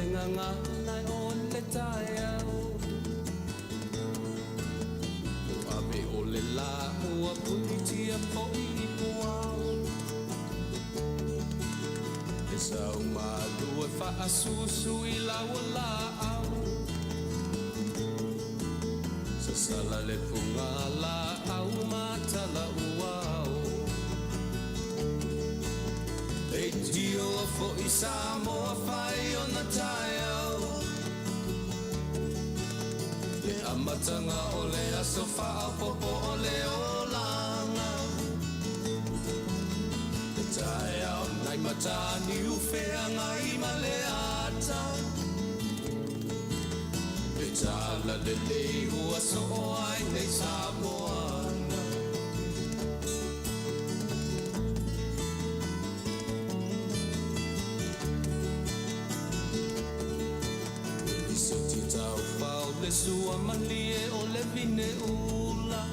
le gagana o le taeao. Ua ave o le lā ua punitia foi i puao. Le sau malu e faasusu i lau laau. Sasala le puga laau matala uao. Leitio foi Samoa fai ona taeao. Le amataga o le aso faaopoopo o le olaga. Le taeao nai Mataniu Feagai ma le ata. Le talalelei ua soo ai nei Samoana. Le lisiti taufao le sua malie o le vine ula.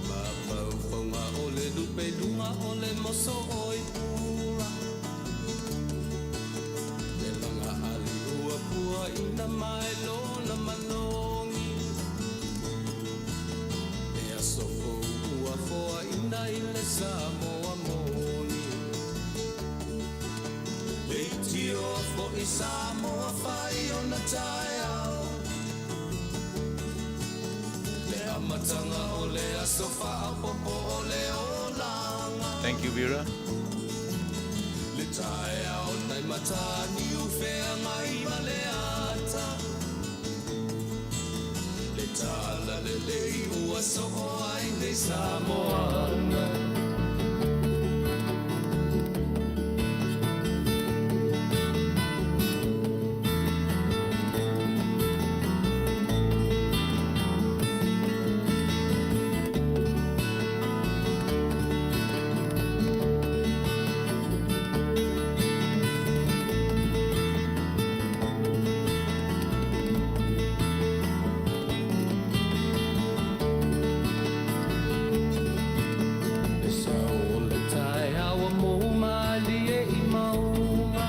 Mafaufauga o le lupe luga o le moso oi pula. Le laga ali ua puaina mai lona manogi. Le aso fou ua foaina i le Samoa moni. Leitio foi Samoa fai ona taeao. Le amataga o le aso faaopoopo o le olaga. Thank you, Vera. Le taeao nai Mataniu Feagai ma le ata. Le talalelei ua soo ai nei Samoana. Le sau o le taeao ua mou malie i mauga.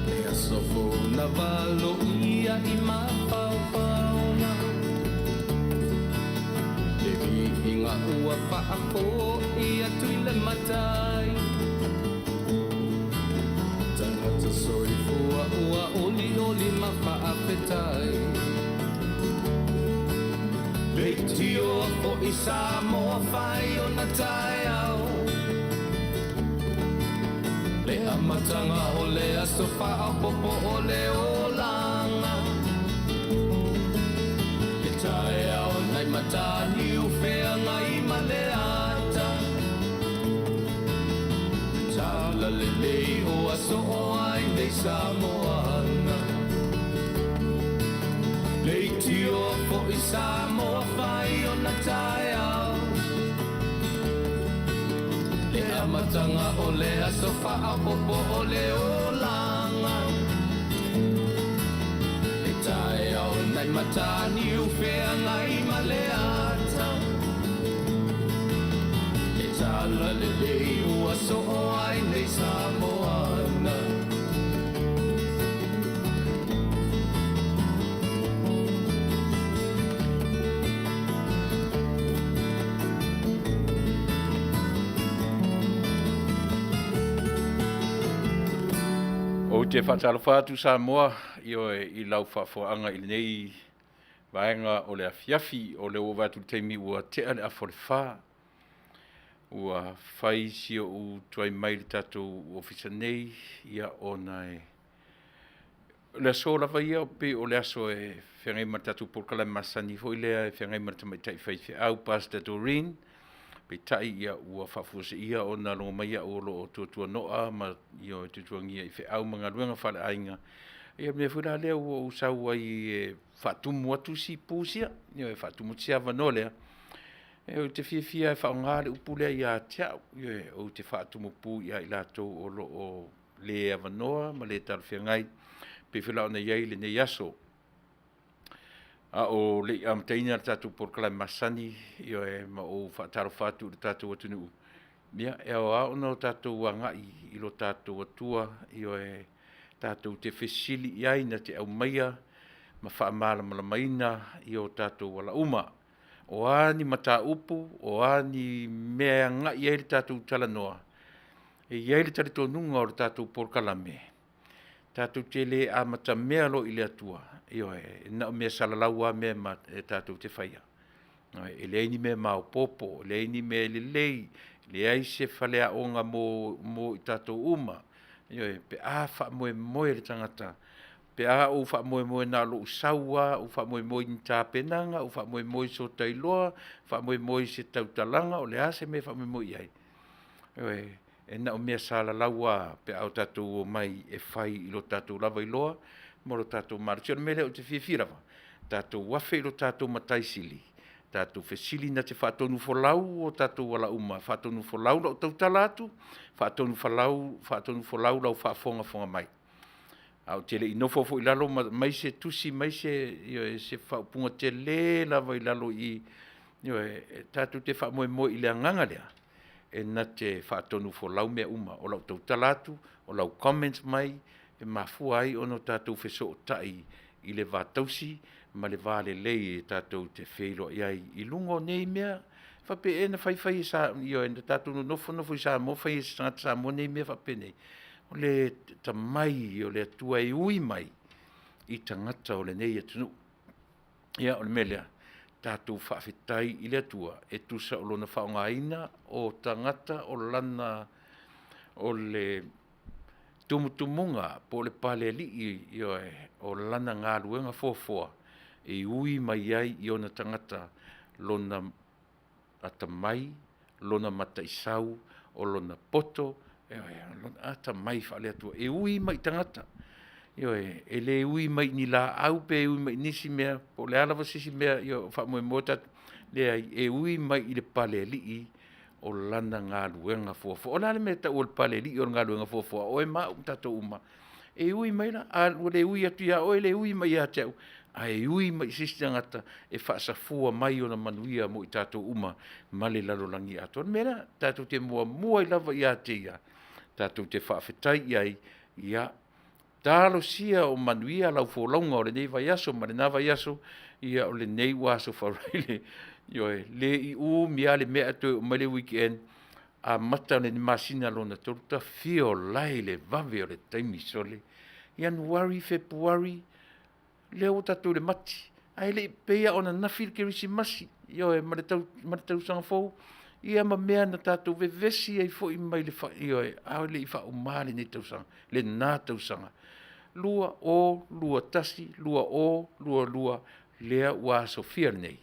Le aso fou na valoia i mafaufauga. Le viiga ua faafoi atu i le Matai. Tagata soifua ua olioli ma faafetai. Leitio foi Samoa fai ona taeao. Le amataga o le aso faaopoopo o le olaga. Le taeao nai Mataniu Feagai ma le ata. Le talalelei ua soo ai nei Samoana. Leitio foi Samoa fai ona taeao. Le amataga o le aso faaopoopo o le olaga. Le taeao nai Mataniu Feagai ma le ata. Le talalelei ua soo ai nei Samoana. Ou te faatalofa atu Samoa, ioe, i lau faafofoaga i lenei vaega o le afiafi, o lea ua vaai atu i le taimi ua tea le afa o le fa. Ua fai si ou tuai mai i le tatou ofisa nei, ia ona e o le aso lava ia pei o le aso e feagai ma le tatou polokalame masani foi lea e feagai ma le tamaitai faifeau Pastor Doreen. Peitai ia ua faafuaseia ona logo mai au o lo o tuatuanoa ma ia tuatuagia i feau ma galuega faaleaiga. Ia mea foi la lea ua ou sau ai e faatumu atu si pu sia, ia e faatumu atu si avanoa lea. E ou te fiafia e faaaoga le upu lea ia te au, ia ou te faatumu pu ia i latou o lo o le avanoa ma le talafeagai, pei foi la ona i ai lenei aso. A o le i amataina le tatou polokalame masani, ioe, ma ou faatalofa atu i le tatou atunuu. Ia, e ao lava ona o tatou agai i lo tatou Atua, ioe, tatou te fesili i ai na te aumaia ma faamalamalamaina i o tatou ala uma. O a ni mataupu, o a ni mea e agai i ai le tatou talanoa, e i ai le talitonuga o le tatou polokalame, tatou te le amatamea loa i le Atua, ioe, na o mea salalau lava mea e tatou te faia. E leai ni mea maopoopo, leai ni mea lelei, leai se faleaoga mo i tatou uma, ioe, pe a faamoemoe le tagata, pe a ou faamoemoe na o lou sau lava, ou faamoemoe i ni tapenaga, ou faamoemoe i so ta iloa, faamoemoe i se tautalaga, o le a se mea e faamoemoe i ai, ioe, e na o mea salalau lava pe a o tatou omai e fai i lo tatou lava iloa ma lo tatou malosi. O le mea lea ou te fiafia lava, tatou afe i lo tatou Matai Sili, tatou fesili na te faatonufolau o tatou ala uma, faatonufolau lau tautala atu, faatonufolau lau faafogafoga mai. Ae ou te le i nofo foi i lalo ma aumai se tusi ma aumai se, ioe, se faaupuga tele lava i lalo i i, ioe, e tatou te faamoemoe i le agaga lea, e na te faatonufolau mea uma. O lau tautala atu, o lau comments mai, e mafua ai ona tatou fesootai i le va tausi ma le va lelei e tatou te feiloai ai i luga o nei mea. E faapea ea na fai fai e na tatou nonofo nonofo i Samoa fai e se tagata Samoa nei mea faapenei? O le atamai o le Atua e ui mai i tagata o lenei atunuu. Ia, o le mea lea, tatou faafetai i le Atua e tusa o Lona faaaogaina o tagata o lana, o le tumutumuga po o le Palealii, ioe, o Lana galuega fuafua e ui mai ai i ona tagata lona atamai, lona mataisau, o lona poto, ioe, o lona atamai faale-Atua e ui mai i tagata. Ioe, e le ui mai i ni laau pe ui mai i nisi mea po o le a lava se isi mea, ioe, faamoemoe tatou, leai, e ui mai i le Palealii o Lana galuega fuafua. O le a le mea e tau o le Palealii o le galuega fuafua? O oe ma au ma tatou uma. E ui mai la, a ua le ui atu ia oe le ui mai ia te au, ae ui mai i se isi tagata e faasafua mai ona manuia mo i tatou uma ma le lalolagi atoa. O le mea lea, tatou te muamua ai lava ia te Ia, tatou te faafetai i ai, ia talosia o manuia lau folauga o lenei vaiaso ma lena vaiaso, ia o lenei ua Aso Faraile, ioe, le i umi lava le mea ae toe oo mai le weekend, amata le masina lona tolu, ta fia ola e i le vave o le taimi, sole. Ianuari, Fepuari, lea ua tatou i le Mati, ae le i pei lava o ananafi le Kerisimasi, ioe, ma le tausaga fou, ia ma mea na tatou vevesi ai foi mai le ioe, a o le i faauma lenei tausaga, lena tausaga. 2021, 2022, lea ua asofia nei,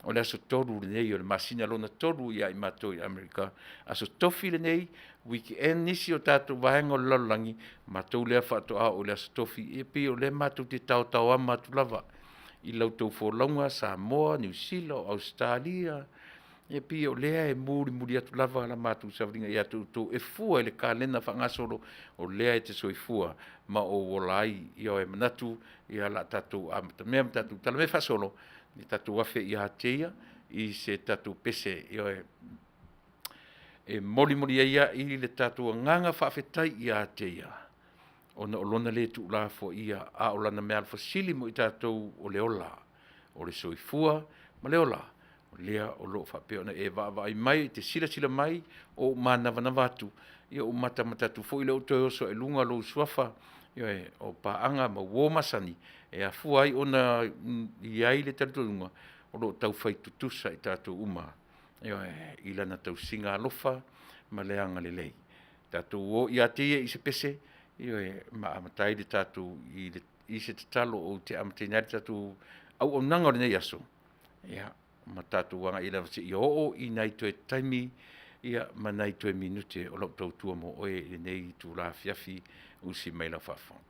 o le aso 3 lenei o le masina lona tolu ia i matou i Amerika, Aso Tofi lenei, weekend nisi o tatou vaega o le lalolagi, matou lea faatoa oo i le Aso Tofi. Ia pei o lea matou te taotaoama atu lava i la outou folauga Samoa, Niu Sila, Ausetalia, e pei o lea e mulimuli atu lava la matou savaliga ia te outou e fua i le kalena faagasolo o lea e te soifua ma ou ola ai. Ioe, e manatu o le a tatou amatamea ma tatou talamea faasolo ia tatou afe ia te ia i se tatou pese, ioe, e molimoli ai ai le tatou agaga faafetai ia te Ia ona o Lona le tuulafoaia a o Lana meaalofa sili mo i tatou o le ola, o le soifua ma le ola, o lea o lo o faapea ona e vaavaai mai, e te silasila mai o ou manavanava atu, ia ou matamata atu foi lea ua toe oso ae i luga lou suafa, ioe, o paaga ma uo masani e afua ai ona i ai le talitonuga o lo o taufai tutusa i tatou uma, ioe, i Lana tausiga alofa ma le agalelei. Tatou o ia te Ia i se pese, ioe, ma amata ai le tatou i se tatalo ou te amataina ai le tatou auaunaga o lenei aso, ia, ma tatou agai lava seia oo i nai toe taimi ma nai toe minute o lau tautua mo oe i lenei itula afiafi, usi mai lau faafofoga.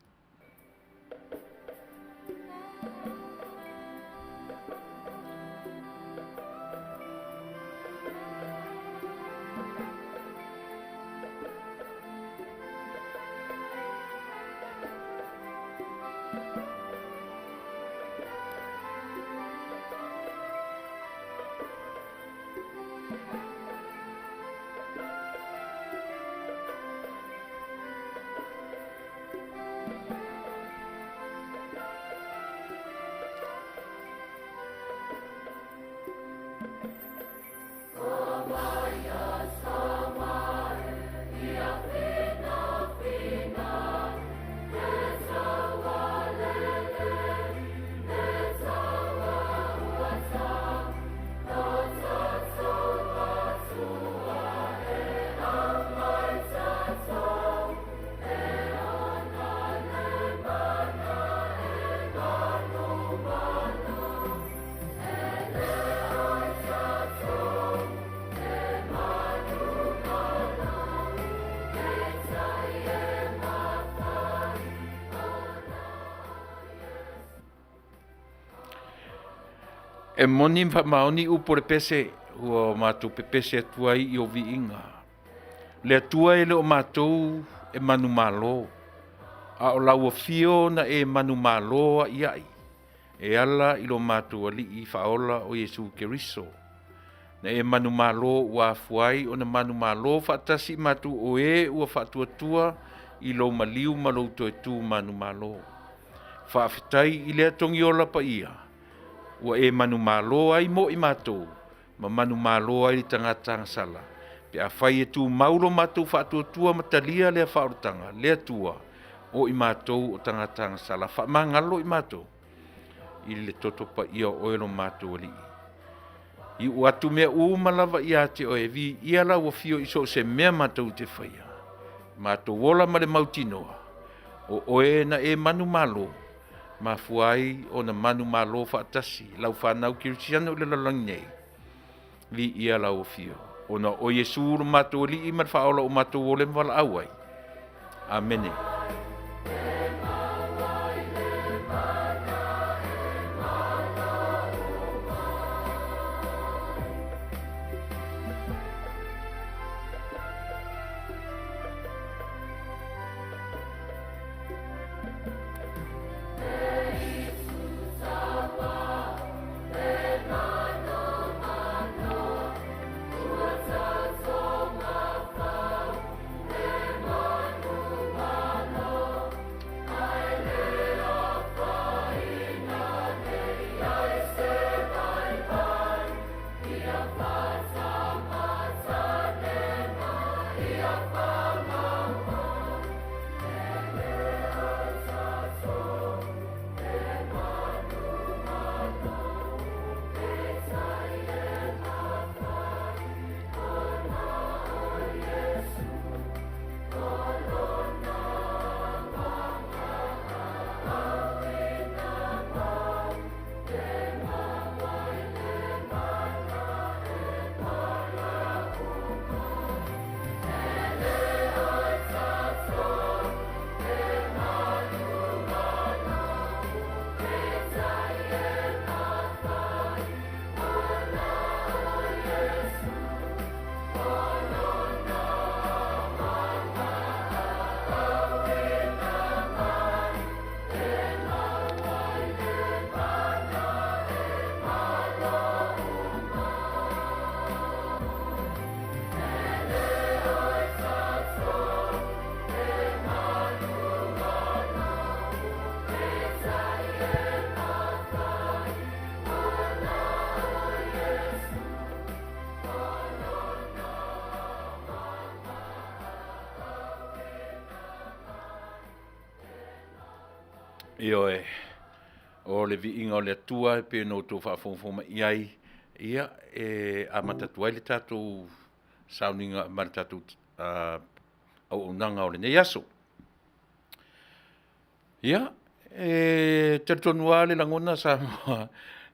E moni ma faamaoni upu o le pese ua matou pepese atu ai i o viiga. Le Atua e le o matou e manumalo, a o lau afio na e manumalo a'ia'i e ala i lo matou Alii Faaola o Iesu Keriso. Na e manumalo ua afua ai ona manumalo faatasi i matou o e ua faatuatua i lou maliu ma lou toe tu manumalo. Faafetai i lea togiola paia ua e manumalo ai mo i matou ma manumalo ai le tagata agasala pe afai e tumau lo matou faatuatua ma talia lea faaolataga. Le Atua o i matou o tagata agasala, faamagalo i matou i le toto paia o oe lo matou Alii. Iu atu mea uma lava ia te oe, viia lau afio i so o se mea matou te faia. Matou ola ma le mautinoa, o oe na e manumalo, mafua ai ona manumalo faatasi lau fanau kerisiano i le lalolagi nei. Viia lau afio, ona o Iesu lo matou Alii ma le Faaola o matou ole ma valaau ai. Amene. Ioe, o le viiga o le Atua e pei ona outou faafogafoga mai i ai, ia, e amata atu ai le tatou sauniga ma le tatou auaunaga o lenei aso. Ia, e talitonu lava le lagona Samoa,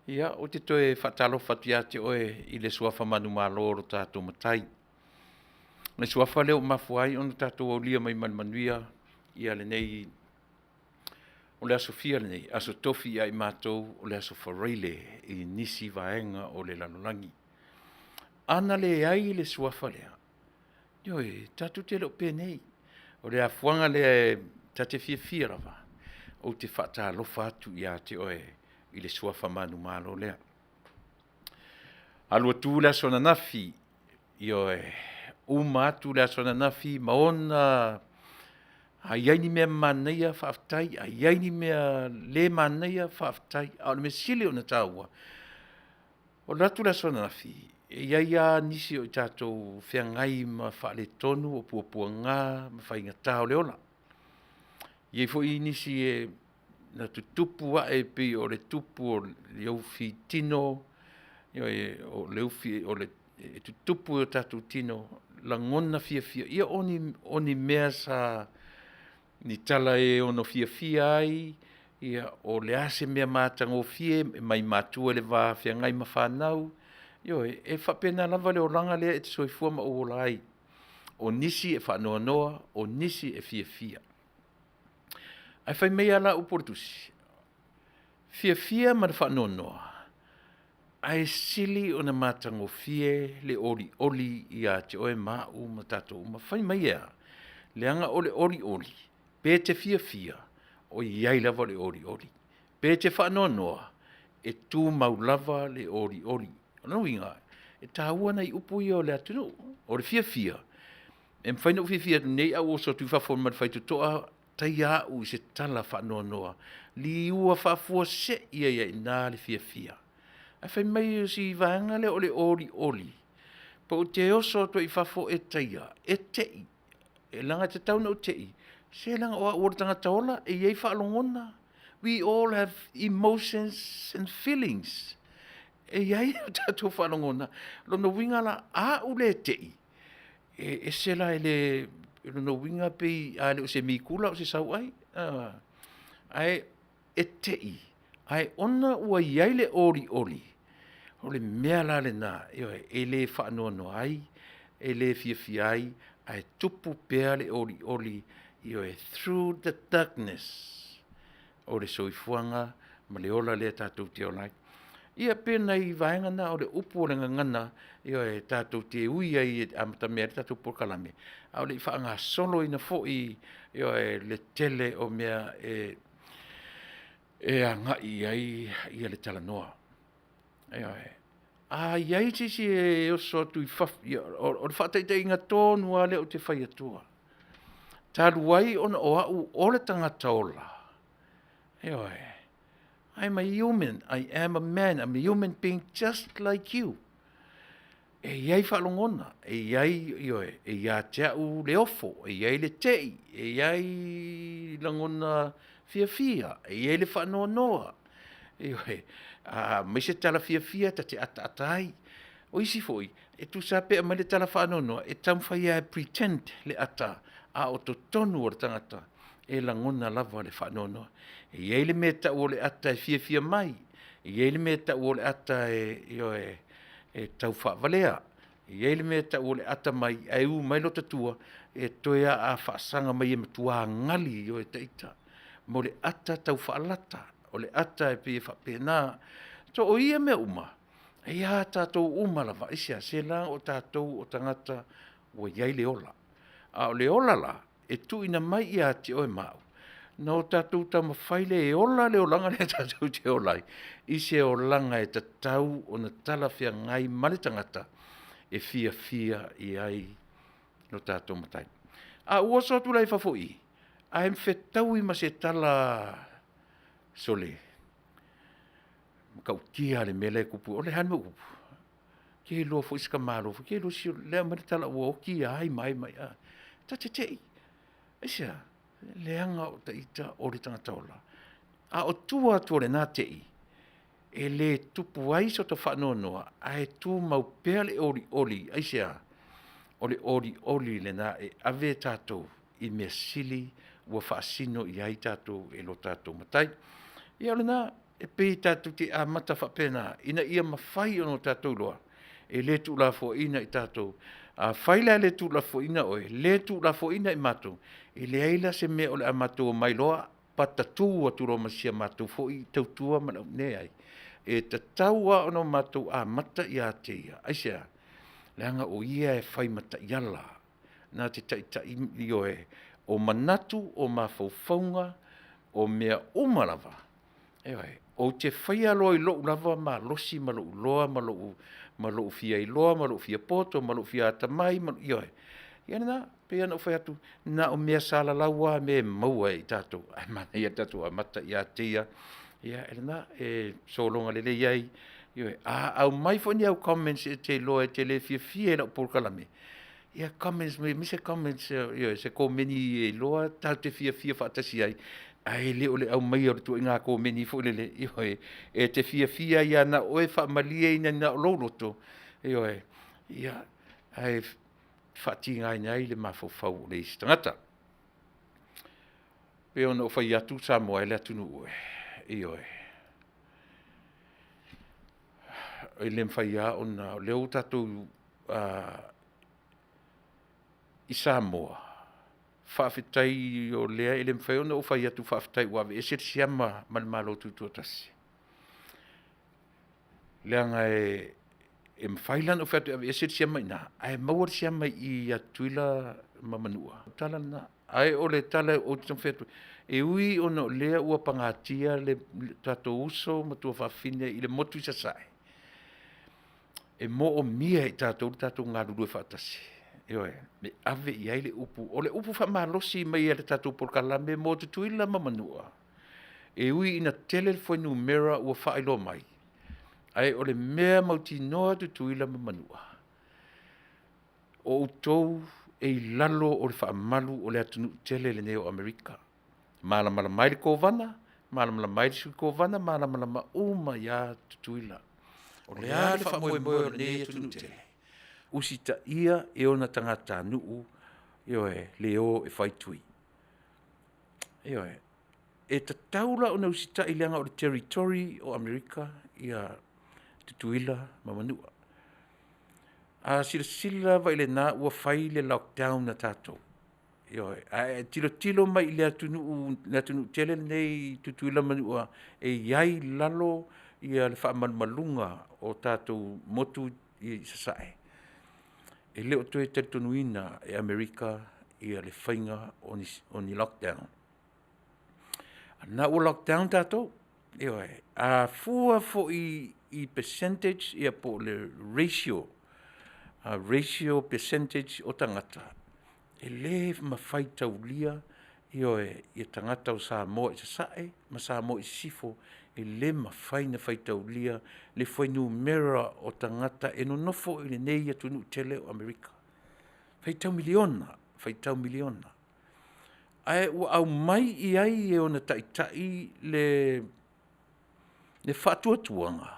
ia, ou te toe faatalofa atu ia te oe i le suafa manumalo o lo tatou Matai. O le suafa lea ua mafua ai ona tatou aulia mai ma le manuia ia lenei, o le aso fia lenei, Aso Tofi ia i matou, o le Aso Faraile i nisi vaega o le lalolagi. A na leai le suafa lea, ioe, tatou te le o penei. O le afuaga lea ta te fiafia lava ou te faatalofa atu ia te oe i le suafa manumalo lea. Alu atu le aso ananafi, ioe, uma atu le aso ananafi ma ona, a i ai ni mea manaia faafetai, a i ai ni mea le manaia, faafetai. A o le mea sili ona taua, o alu atu le aso ananafi, e i ai lava nisi o i tatou feagai ma faaletonu o puapuaga ma faigata o le ola. E i ai foi nisi na tutupu ae pei o le tupu o le ufi tino, ioe, o le ufi e tutupu i o tatou tino lagona fiafia, ia o ni mea sa, ni tala e ono fiafia ai, ia o le a se mea matagofie e mai matua i le va feagai ma fanau, ioe, e faapena lava le olaga lea e te soifua ma ou ola ai. O nisi e faanoanoa, o nisi e fiafia. Ae fai mai lava la upu o le Tusi, fiafia ma le faanoanoa, Ae sili ona matagofie le olioli ia te oe ma au ma tatou uma. Fai mai e a? Leaga o le olioli, pe te fiafia, o i ai lava le olioli. Pe te faanoanoa, e tumau lava le olioli. O lona uiga, e taua nai upu ia o le atunuu. O le fiafia, e mafai ona ou fiafia atu nei ae ou oso atu i fafo ma le faitotoa taia au i se tala faanoanoa, liua faafuasei ai lava i ina le fiafia. Ae fai mai o si vaega lea o le olioli, pe ou te oso atu ai i fafo e taia, e te i, leaga e tatau ona ou te i, se leaga o au o le tagata ola e i ai faalogona. We all have emotions and feelings. E i ai o tatou faalogona, o lona uiga la, a ou le te i, e ese la i le lona uiga pei a le o se mi kula a o se sauai. Ae e te i, ae ona ua i ai le olioli, o le mea la lena, ioe, e le faanoanoa ai, e le fiafia ai, ae tupu pea le olioli, ioe, through the darkness o le soifuaga ma le ola lea tatou te ola ai. Ia pei o nai vaega na o le upu o le gagana, ioe, tatou te ui ai e amatamea ai le tatou polokalame, a o le i faagasoloina foi, ioe, le tele o mea e agai i ai le talanoa. Ioe. A i ai se isi e oso atu i fafo, ia, o le faataitaiga tonu lava lea ou te fai atua, talu ai ona o au o le tagata ola, ioe, I'm a human, I am a man, I'm a human being just like you. E i ai faalogona, e i ai, ioe, e ia te au le ofo, e i ai le tei, e i ai lagona fiafia, e i ai le faanoanoa, ioe, a aumai se tala fiafia ta te ataata ai. O isi foi, e tusa lava pe aumai le tala faanoanoa, e taumafai lava e pretend le ata, a o totonu o le tagata, e lagona lava le faanoanoa. E i ai le mea e tau o le ata e fiafia mai, e i ai le mea e tau o le ata e, ioe, e tau faavalea. E i ai le mea e tau o le ata mai ae u mai lota tua, e toe a faasaga mai e matua gali oe ta ita mo le ata tau faalata, o le ata e pei e faapena. So o ia mea uma, e ia tatou uma lava. Aisea? Se leaga o tatou o tagata ua i ai le ola, a o le ola la, e tuuina mai ia te oe ma au, ona o tatou taumafai lea e ola le olaga lea tatou te ola ai i se olaga e tatau ona talafeagai ma le tagata e fiafia i ai lo tatou Matai. A ou oso atu la i fafo i i, ae fetaui ma se tala, sole, matautia le mea la e tupu, o le a le mea ua tupu? Ou te iloa foi si tamaloa foi, ou te iloa o lea e aumai le tala ua oti ia ai ma ai ma ai, ta te te i. Aisea? Leaga o ita o le tagata ola. A o tua atu o lena tei, e le tupu ai sota faanoanoa, ae tumau pea le olioli. Aisea? O le olioli lena e ave tatou i mea sili ua faasino i ai tatou e lo tatou Matai. Ia o lena, e pei tatou te amata faapena, ina ia mafai ona tatou iloa, e le tuulafoaiina i tatou. Afai la e le tuulafoaiina oe, le tuulafoaiina i matou, e leai la se mea o le a matou omai loa patatu atu loa ma si a matou foi tautua ma le… leai. E tatau lava ona matou amata ia te ia. Aisea? Leaga o ia e fai ma taiala na te taitai, ioe, o manatu, o mafaufauga, o mea uma lava, ioe. Ou te faia loa i lou lava malosi ma lou iloa ma lou fia iloa ma lou fia poto ma lou fia atamai, ioe, ia lena. E pei lava ona ou fai atu, na o mea salalau lava mea e maua e i tatou, ae manaia le tatou amata ia te ia, ia lena, e sologa lelei ai. Ioe. A aumai foi ni au comments e te iloa e te le fiafia i lau polokalame, ia comments mai aemaise comments, ioe, se komeni e iloa tatou te fiafia faatasi ai, ae le o le aumaia o le ituaiga komeni foi lele, ioe, e te fiafia ai lava na o oe e faamalieina na o lou loto, ioe, ia, ae faatigaina ai le mafaufau o le isi tagata. E pei ona ou fai atu Samoa e le atunuu e, ioe, e le mafai lava ona, o lea ua tatou i Samoa, faafetai o lea e le mafai ona ou fai atu faafetai ua aveese le siama ma le Malo Tutoatasi. Leaga e e mafai la ona ou fai atu e aveese le siama i ina, ae maua le siama i i ia Tutuila ma Manua. O le tala lena, ae o le tala ou te taumafai atu ai, e ui ona o lea ua pagatia le tatou uso ma tuafafine i le motu i Sasae, e moomia e tatou le tatou galulue faatasi, ioe, e ave i ai le upu. O le upu faamalosi mai a le tatou polokalame mo Tutuila ma Manua, e ui ina tele le fuainumera ua faailoa mai, ae o le mea mautinoa Tutuila ma Manua, o outou e i lalo o le faamalu o le atunuu tele lenei o Amerika. E malamalama ai le Kovana, malamalama ai le Sui Kovana, malamalama uma ai lava Tutuila. O le a le faamoemoe o lenei atunuu tele? Usitaia e ona tagatanuu, ioe, le o e fai tui. Ioe, e tatau la ona usitai leaga o le territory o Amerika Tutuila ma Manua. A silasila lava i lena ua fai le lockdown a tatou, ioe, ae e tilotilo mai i le atunuu tele lenei i Tutuila ma Manua, e i ai i lalo le faamalumaluga o tatou motu i Sasae, e le o toe talitonuina e Amerika le faiga o ni lockdown. A na ua lockdown tatou, ioe, a fua foi i percentage po o le ratio, ratio percentage o tagata, e le mafai taulia, ioe, ia tagata o Samoa i Sasae ma Samoa i Sisifo, e le mafai ona faitaulia le fuainumera o tagata e nonofo i lenei atunuu tele o Amerika, faitau miliona, faitau miliona. Ae ua aumai i ai e ona taitai le faatuatuaga,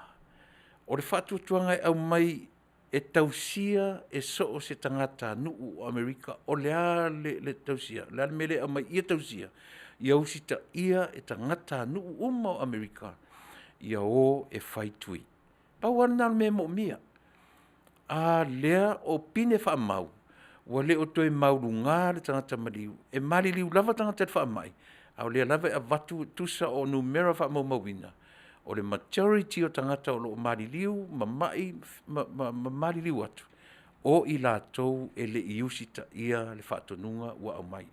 o le faatuatuaga e aumai e tausia e so o se tagatanuu o Amerika. O le a le tausia? O le a le mea lea e aumai ia tausia? Ia usitaia e tagatanuu uma o Amerika ia o e fai tui. Pau lava lena o le mea e moomia. A lea o pine faamau, ua le o toe mauluga le tagata maliu, e maliliu lava tagata i le faamai, a o lea lava e avatu, tusa o numera faamaumauina, o le majority o tagata o lo o maliliu ma mai ma maliliu atu, o i latou e le i usitaia le faatonuga ua aumai.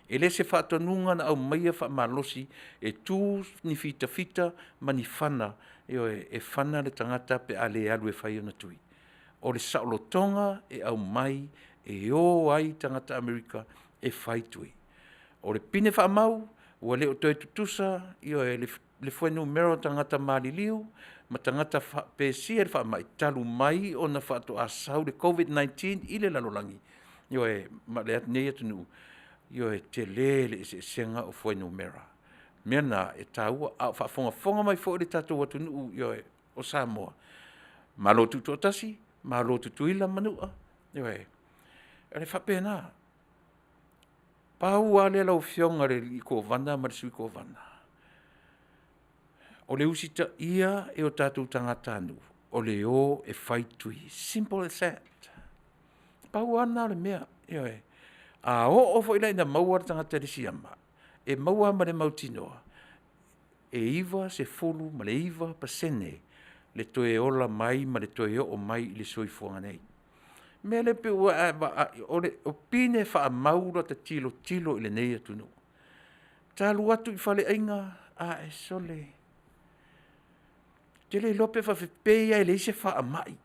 E le o se faatonuga na aumaia faamalosi e tu ni fitafita ma ni fana, ioe, e fana le tagata pe a le alu e fai ana tui. O le saolotoga e aumai e o ai tagata Amerika e fai tui. O le pine faamau ua le o toe tutusa, ioe, le fuainumera o tagata maliliu ma tagata pesia i le faamai talu mai ona faatoa sau le Covid-19 i le lalolagi, ioe, ma lenei atunuu, ioe, e tele le eseesega o fuainumera. O le mea lena e taua, a o faafogafoga mai foi le tatou atunuu, ioe, o Samoa, malo tutoatasi, malo Tutuila ma Manua, ioe, e faapena. Pau lava lea lau Afioga i le Kovana ma le Sui Kovana, o le usitaia e o tatou tagatanuu o le o e fai tui, simple as that. Pau lava lena o le mea, ioe. A oo foi la ina maua le tagata i le siama, e maua lava ma le mautinoa e 99% le toe ola mai ma le toe oo mai i le soifuaga nei. O le mea lea pei ua e vaai, o pine faamau lata tilotilo i lenei atunuu. Ta alu atu i faleaiga, ae sole, ou te le iloa pe faapefea, pei lava e leai se faamai,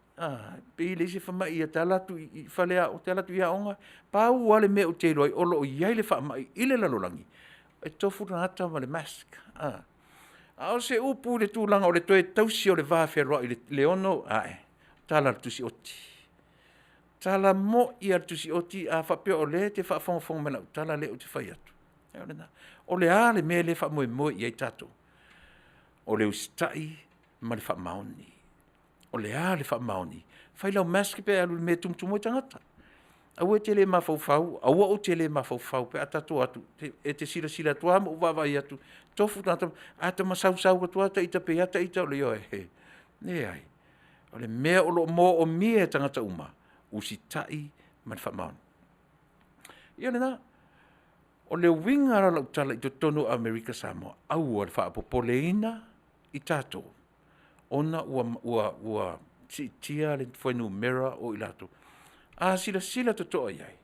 pei e leai se faamai. Ta alu atu i faleaoga, ta alu atu i aoga, pau lava le mea ou te iloa ai o lo o i ai le faamai i le lalolagi, e tofu le tagata ma le mask, a o se upu i le tulaga o le toe tausi o le vafealoai i le 6, ae, o tala a le tusi oti. O tala moi lava a le tusi oti, a faapea o lea e te faafogafoga mai i lau tala lea ou te fai atu, o lena. O le a le mea lea e faamoemoe i ai tatou? O le usitai ma le faamaoni. O le a le faamaoni? Fai lau mask pe a e alu i le mea e tumutumu ai tagata. Aua e te le mafaufau, aua ou te le mafaufau pe a tatou o atu, e te silasila atu lava ma ou vaavaai atu, tofu tagata, a ta masau atu lava ita pei lava ita, ioe, leai. O le mea o lo o moomia e tagata uma, usitai ma le faamaoni. Ia o lena. O le uiga la o lau tala i totonu o Amerika Samoa, aua le faapopoleina i tatou. ona ua, ua, ua siitia le fuainumera o i latou. A silasila totoa i ai,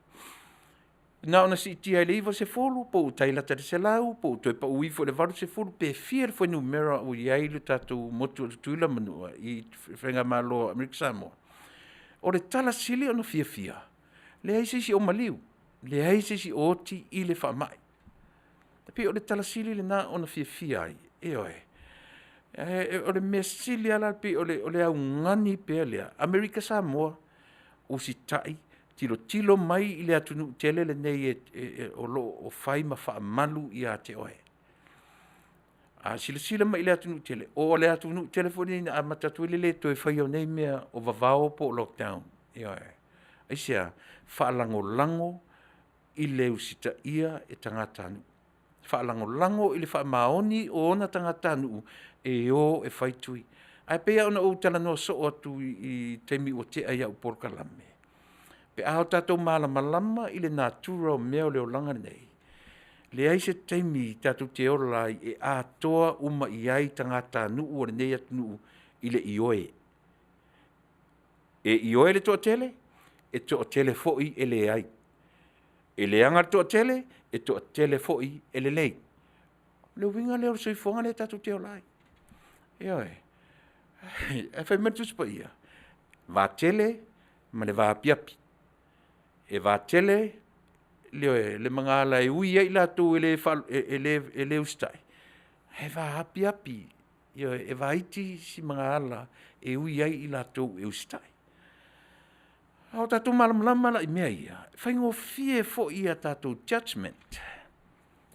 na ona siitia i le 90 po ua tai lata i le 100 po ua toe pau ifo i le 80 pe fia le fuainumera ua i ai le tatou motu o Tutuila ma Manua i Faigamalo a Amerika Samoa. O le tala sili ona fiafia, leai se isi o maliu, leai se isi o oti i le faamai. E pei o le tala sili lena ona fiafia ai, ioe. O le mea sili lava la pei o le augani pea lea, Amerika Samoa, usitai, tilotilo mai i le atunuu tele lenei o lo o fai ma faamalu ia te oe. A silasila mai i le atunuu tele, o le atunuu tele foi lenei na amata atu ai le le toe faia o nei mea o vavao po o lockdown. Ioe. Aisea? Faalagolago i le usitaia e tagatanuu, faalagolago i le faamaoni o ona tagatanuu e o e fai tui. Ae pei lava ona ou talanoa soo atu i taimi ua tea i au polokalame, pe a tatou malamalama i le natura o mea o le olaga lenei, leai se taimi tatou te ola ai e atoa uma i ai tagatanuu o lenei atunuu i le ioe. E ioe le toatele, e toatele foi e leai. E leaga le toatele, e toatele foi e lelei. O le uiga lea o le soifuaga lea tatou te ola ai. Ioe. Ae fai mai le Tusi Paia, vatele ma le vaapiapi. E vatele le magaala e ui ai latou e le usitai, ae vaapiapi, ioe, e vaiti si magaala e ui ai latou e usitai. A o tatou malamalama la i mea ia, e faigofie foi a tatou judgement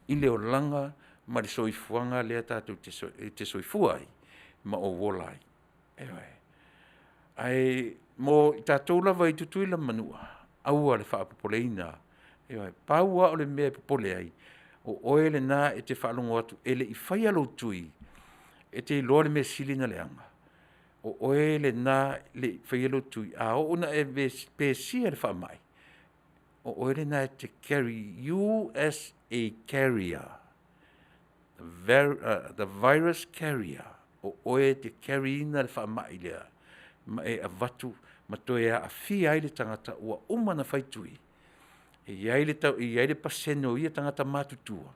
i le olaga ma le soifuaga lea tatou te soifua ai ma ou ola ai. Ioe. Ae mo i tatou lava i Tutuila ma Manua, aua le faapopoleina, ioe. Pau lava o le mea e popole ai, o oe lena e te faalogo atu e le i faia lou tui, e te iloa le mea sili ona leaga, o oe lena e le i faia lou tui, a oo ina e pesia i le faamai, o oe lena e te carry, you as a carrier, the virus carrier, o oe e te carry ina le faamai lea ma e avatu ma toe aafia ai le tagata ua uma ona fai tui. E i ai le pasene o ia tagata matutua,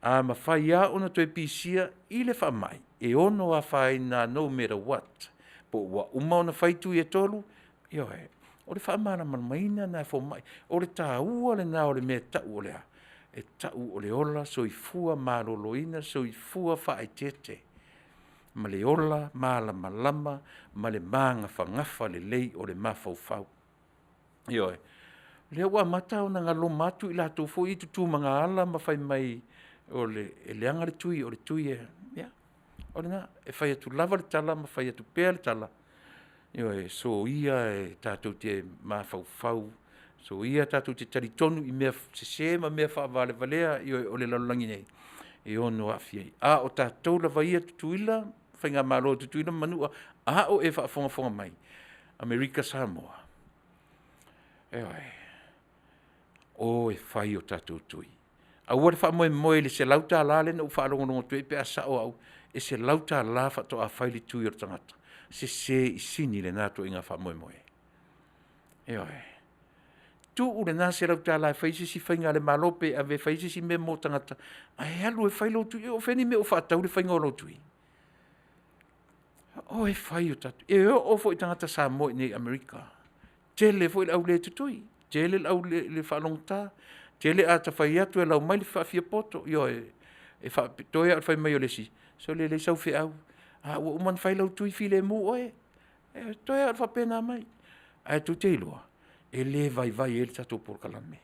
a mafai lava ona toe pisia i le faamai, e ono afaina no matter what, po ua uma ona fai tui e 3, ioe. O le faamalamalamaina lena e fomai. O le taua lena o le mea e tau o le a? E tau o le ola soifua maloloina, soifua faaeteete ma le ola malamalama ma le magafagafa lelei o le mafaufau. Ioe. O lea ua amata ona galoma atu i latou foi ia e tutu magaala ma fai mai e leaga le tui, o le tui e… Ia, o lena, e fai atu lava le tala ma fai atu pea le tala, ioe, soia e tatou te mafaufau, soia tatou te talitonu i mea sese ma mea faavalevalea, ioe, o le lalolagi nei e ono aafia ai. A o tatou lava ia Tutuila, faigamalo a Tutuila ma Manua, a o e faafogafoga mai Amerika Samoa, ioe, o e fai o tatou tui. Aua le faamoemoe i le $100 lea na ou faalogologo atu ai pe a sao au e $100 faatoa fai le tui o le tagata. Sese sini lena ituaiga faamoemoe. Ioe. Tuu lena $100 e fai ai se isi faiga a le Malo pe ave e fai ai se isi mea mo tagata, ae alu e fai lou tui. O fea ni mea o faatau le faiga o lou tui? O e fai o tatou… E oo foi i tagata Samoa i inei i Amerika, tele foi le au le tutui, tele le au le faalogogata, tele ata fai atu e lau mai le faafiapoto, ioe, e faapitoa lava o le fai mai o le isi, sole, e leai sau feau, a ua uma ona fai lau tui, filemu oe. E toe lava o le faapena mai. Ae tou te iloa, e le vaivai ai le tatou polokalame,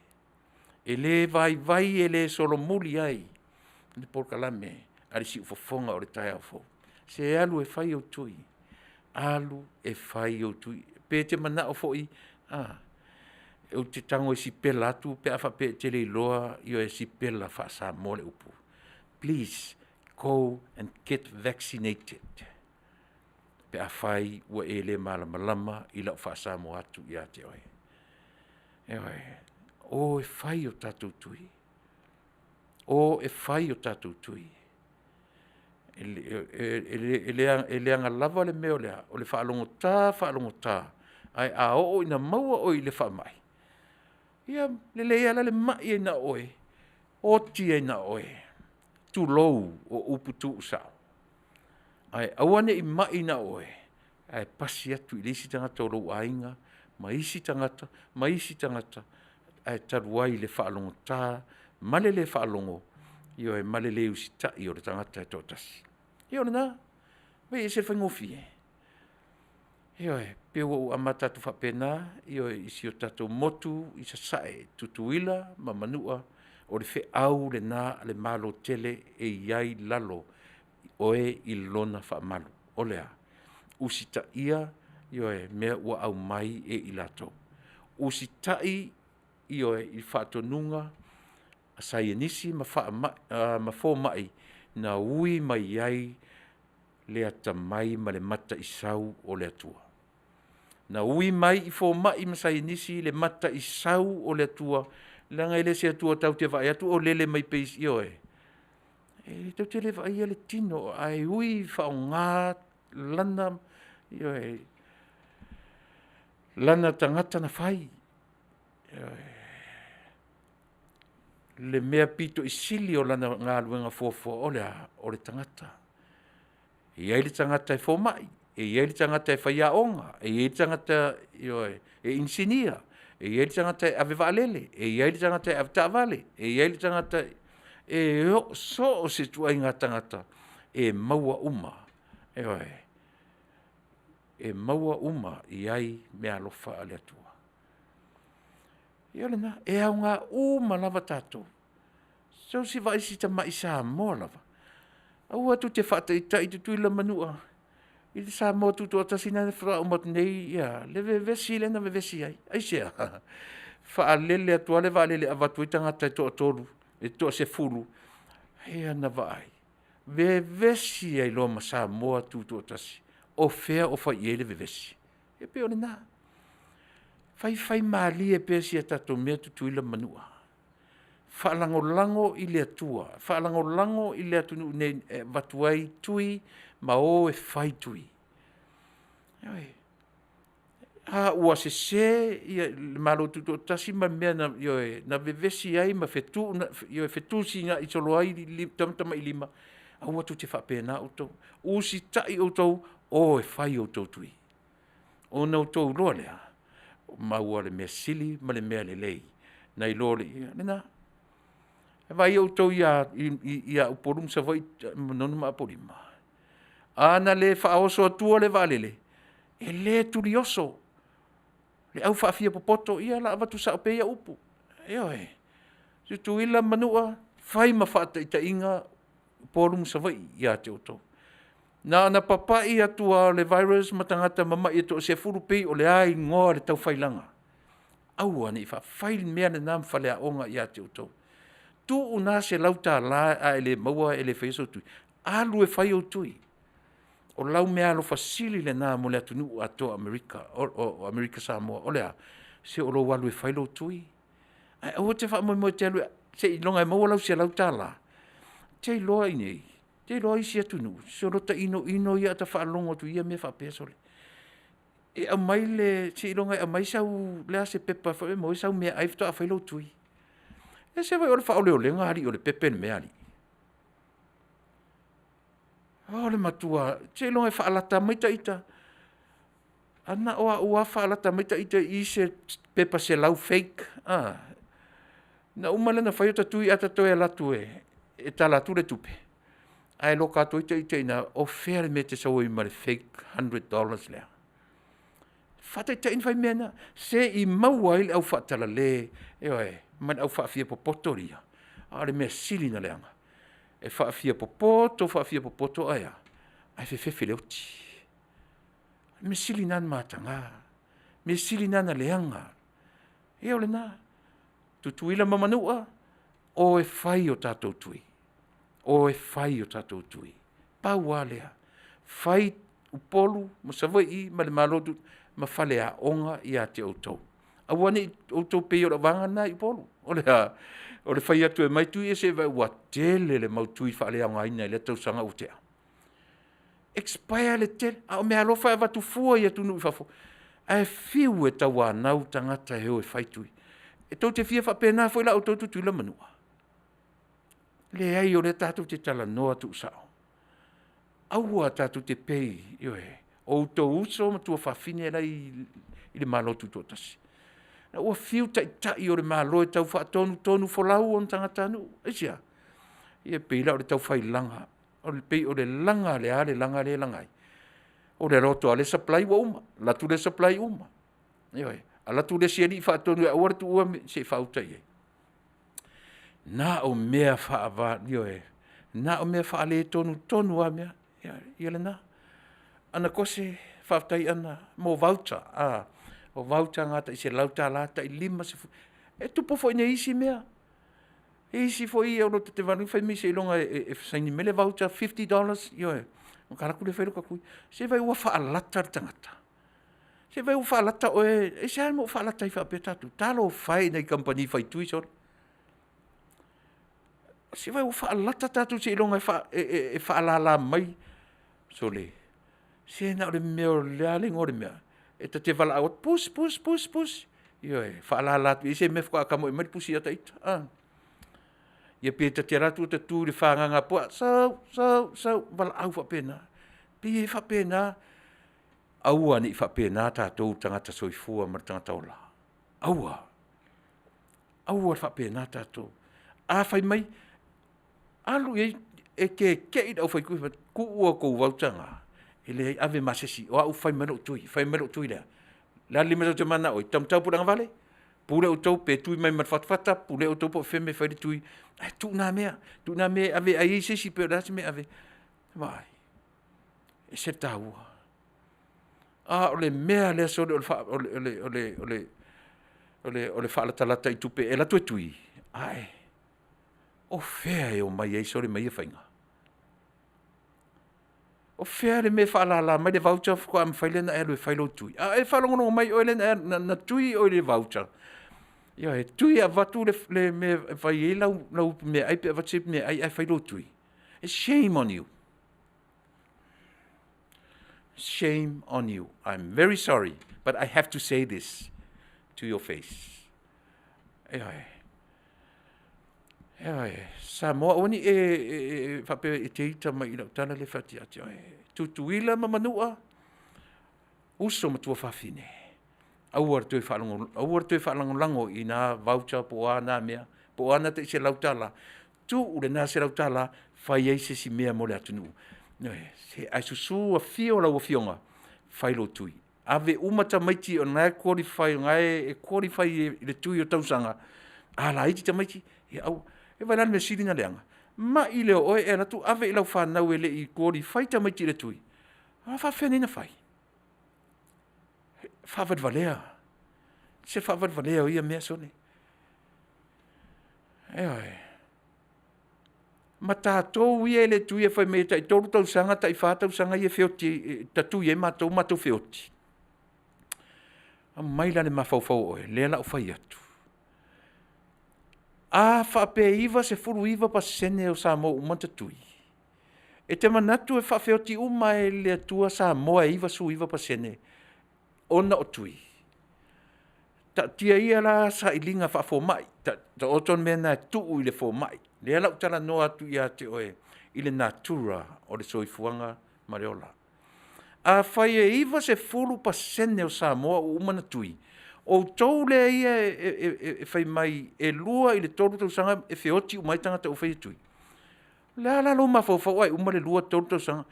e le vaivai e le solomuli ai le polokalame a le siufofoga o le taeao fou. Se alu e fai ou tui, alu e fai ou tui. Pe e te manao foi a, ou te tago e sipela atu pe a faapea e te le iloa e sipela faa-Samoa le upu. Please go and get vaccinated pe afai ua e le malamalama i lau faa-Samoa atu ia te oe. Ioe. O e fai o tatou tui, o e fai o tatou tui. E leaga lava le mea o le a? O le faalogota faalogota, ae a oo ina maua oe i le faamai, ia lelei lava la le mai ai na o oe, oti ai na o oe, tulou o upu tuusao. Ae aua ne i mai na o oe, ae pasi atu i le isi tagata o lou aiga ma isi tagata ma isi tagata, ae talu ai le faalogota ma le le faalogo, ioe, ma le le usitai o le tagata e toatasi. Ia o lena. Vaai e ese le faigofie? Ioe, e pei ua ou amata atu faapena, ioe, i si o tatou motu i Sasae, Tutuila ma Manua, o le feau lena a le Malo tele e i ai i lalo o oe i lona faamalu. O le a? Usitaia, ioe, mea ua aumai e i latou, usitai, ioe, i faatonuga a saienisi ma fomai na ui mai ai le atamai ma le mataisau o le Atua. Na ui mai i fomai ma saienisi le mataisau o le Atua, leaga e le o se Atua tatou te vaai atu o lele mai pei… ioe, e tatou te le vaaia le tino, ae ui ina faaaoga lana, ioe, lana tagata na fai, ioe, le mea pito i sili o lana galuega fuafua, o le a? O le tagata. E i ai le tagata e fomai, e i ai le tagata e faiaoga, e i ai le tagata, ioe, e inisinia, e i ai le tagata e ave vaalele, e i ai le tagata e avetaavale, e i ai le tagata e so o se ituaiga tagata e maua uma, ioe, e maua uma i ai meaalofa a le Atua. Ia o lena. E aoga uma lava tatou. So o se vaai i si tamai Samoa lava, aua tou te faataitai Tutuila ma Manua i le Samoa Tutoatasi lea faatoa uma atu nei le vevesi lea na vevesi ai. Aisea? Faalele atu lava le vaalele e avatu ai tagata e toatolu, e toasefulu, ia na vaai, vevesi ai loa ma Samoa Tutoatasi. O fea o fai i ai le vevesi? E pei o lena. Faifaimalie pea si a tatou mea Tutuila ma Manua, faalagolago i le Atua, faalagolago i le atunuu nei e avatu ai tui ma o e fai tui. Ioe. A ua sese le Malo Tutoatasi ma mea na, ioe, na vevesi ai ma fetusinai solo ai tamatamailima, aua tou te faapena outou. Usitai outou, o e fai a outou tui, ona outou iloa lea maua le mea sili ma le mea lelei nai lo le… O lena. Vaai outou ia Upolu ma Savaii, Manono ma Apolima, a na le faaoso atua le vaalele, e le tulioso le au faafiapopoto, ia o le a avatu sao pea ia upu, ioe. Tutuila ma Manua, fai ma faataitaiga Upolu ma Savaii ia te outou. Na ona papai atu lava o le virus ma tagata mamai e toasefulu pei o le a igoa le taufailaga. Aua ne i fai le mea lena ma faleaoga ia te outou. Tuu lena $100 a e le maua e le faia sou tui, alu e fai ou tui. O lau meaalofa sili lena mo le atunuu atoa o Amerika o Amerika Samoa. O le a? Se o lou alu e fai lou tui, ae aua e te faamoemoe e te alu seiloga e maua lau $100. Ou te iloa i inei, ou te iloa isi atunuu, sologa inoino ia ata faalogo atu i ia mea faapea sole, e aumai le… seiloga e aumai sau, o le a se pepa e maua ai sau meaai faatoa fai lou tui. E ese foi le faaoleolega alii o le pepe le mea alii. O le matua, seiloga e faalata mai ita, ae na o au lava faalata mai ita i se pepa $100 fake a, ona uma lea ona fai ota tui ae ta toe alu atu e tala atu le tupe, ae loka atu ai ita i ina, o fea le mea e te sau ai ma le fake $100 lea? Faataitai ona fai mea na, se i maua ai le aufaatalale, ioe, ma le aufaafiapopoto ia, a o le mea sili ona leaga, e faafiapopoto faafiapopoto ae a? Ae fefefe i le oti. O le mea sili lena ona mataga, mea sili lena ona leaga. Ia o lena. Tutuila ma Manua, o e fai o tatou tui, o e fai o tatou tui. Pau lava lea, fai Upolu ma Savaii ma le Malo ma faleaoga ia te outou. Aua ne i outou pei o lau vaega lena i Upolu. O le a? O le fai atu e aumai tui ia se i vaai ua tele le mau tui faaleaogaina i lea tausaga ua tea. Expire le tele, a o meaalofa e avatu fua i atunuu i fafo, ae fiu e tauanau tagata e o e fai tui. E tou te fia faapena foi la outou Tutuila ma Manua? Leai o lea tatou te talanoa tuusao. Aua tatou te pei, ioe, o outou uso ma tuafafine la e i le Malo Tutoatasi. Ua fiu taitai o le Malo e tau faatonutonufolau ona tagatanuu. Aisea? Ia pei la o le taufailaga, pei o le laga, o le a le laga lea e laga ai? O le alu atu lava o le supply ua uma, alu atu le supply uma. Ioe. Alu atu le isi alii faatonu e aua le tuua se i faauta i ai. Na o mea ioe, na o mea faaletonutonu lava mea, ia lena. Ana Kose faafetai Ana mo voucher, o voucher na tai $100, tai $50. E tupu foi i isi mea, e i ai isi foi ia lototevalu fai mai seiloga e saini mai le voucher $50, ioe, ona ta alu atu lea fai lota tui. Se i vaai ua faalata le tagata? Se i vaai ua faalata oe, aisea le mea ua faalata ai faapea tatou? Talofa e i nai kamupani faitui sole. Se i vaai ua faalata tatou seiloga e faalala mai. Sole, se na o le mea o le a le igoa o le mea? E ta te valaau atu, push, push, push, push, ioe, faalala atu i ai se mea faatoa tamoe mai le pusi ia ita. Ia pe ta te alu atu ta tu i le fagaga puaa, sau, sau, sau, valaau faapena. E pei e faapena, aua ne i faapena tatou tagata soifua ma tagata ola, aua, aua le faapena tatou. A fai mai, alu i ai, e keke'i le aufaitui fai atu, tuu a outou voucher na, e leai ave ma se isi, o au e fai mai lou tui, fai mai lou tui lea. O le a le lima tou te mananao ai? Taumatau pe o le agavale? Pule outou pe tui mai ma le fatafata, pule outou po o fea le mea e fai ai le tui, ae tuu na mea, tuu na mea e ave e ai ai se isi po o le a se mea e ave ai. Vaai, e ese le taua. A o le mea lea sole o le faalatalata i tupe e alu atu e tui, ae, o fea e omai ai sole ma ia faiga? O fea le mea e faalala mai le voucher faatoa mafai lea ona e alu e fai lou tui? A o e faalogologo mai oe lea na tui oe i le voucher, ioe, tui e avatu le mea e fai ai lau meaai pe avatu se meaai ae fai lou tui. Shame on you, shame on you. I'm very sorry but I have to say this to your face. Ioe, ioe, Samoa aua ne i e faapea e te ita mai i lau tala lea e fai atu ia te oe. Tutuila ma Manua, uso ma tuafafine, aua le toe faalagolago i na voucher po o a na mea, po o a na tai $100, tuu lena $100 fai ai se isi mea mo le atunuu. Ioe. Ae susu afio lau Afioga fai lou tui, ave uma tamaiti o lena e qualify o lena e qualify i le tui o tausaga, a laiti tamaiti, ia aua. Ia vaai la i le mea sili ona leaga, mai lea o oe e alu atu ave i lau fanau e le i qualify tamaiti i le tui, a faapefea nei ona fai? Faavalevalea, se faavalevalea o ia mea sole. Ioe. Ma tatou ia e le tuia fai mai e tai 3 tausaga tai 4 tausaga ia e feoti ai, ta tui ai matou, matou feoti. Aumai la le mafaufau o oe, lea o le a ou fai atu. A faapea e 99% o Samoa ua uma ona tatui, e te manatu e faafeoti uma lava e le Atua Samoa e 99% ona o tui? Taatia ia la sailiga faafomai, taoto le mea lena e tuu i le fomai. O lea o le a ou talanoa atu ia te oe i le natura o le soifuaga ma le ola. Afai e 90% o Samoa ua uma ona tui, o outou lea e fai mai e 2 i le 3 tausaga e feoti uma ai tagata ua faia tui. O le a la lou mafaufau ae uma le 2, 3 tausaga,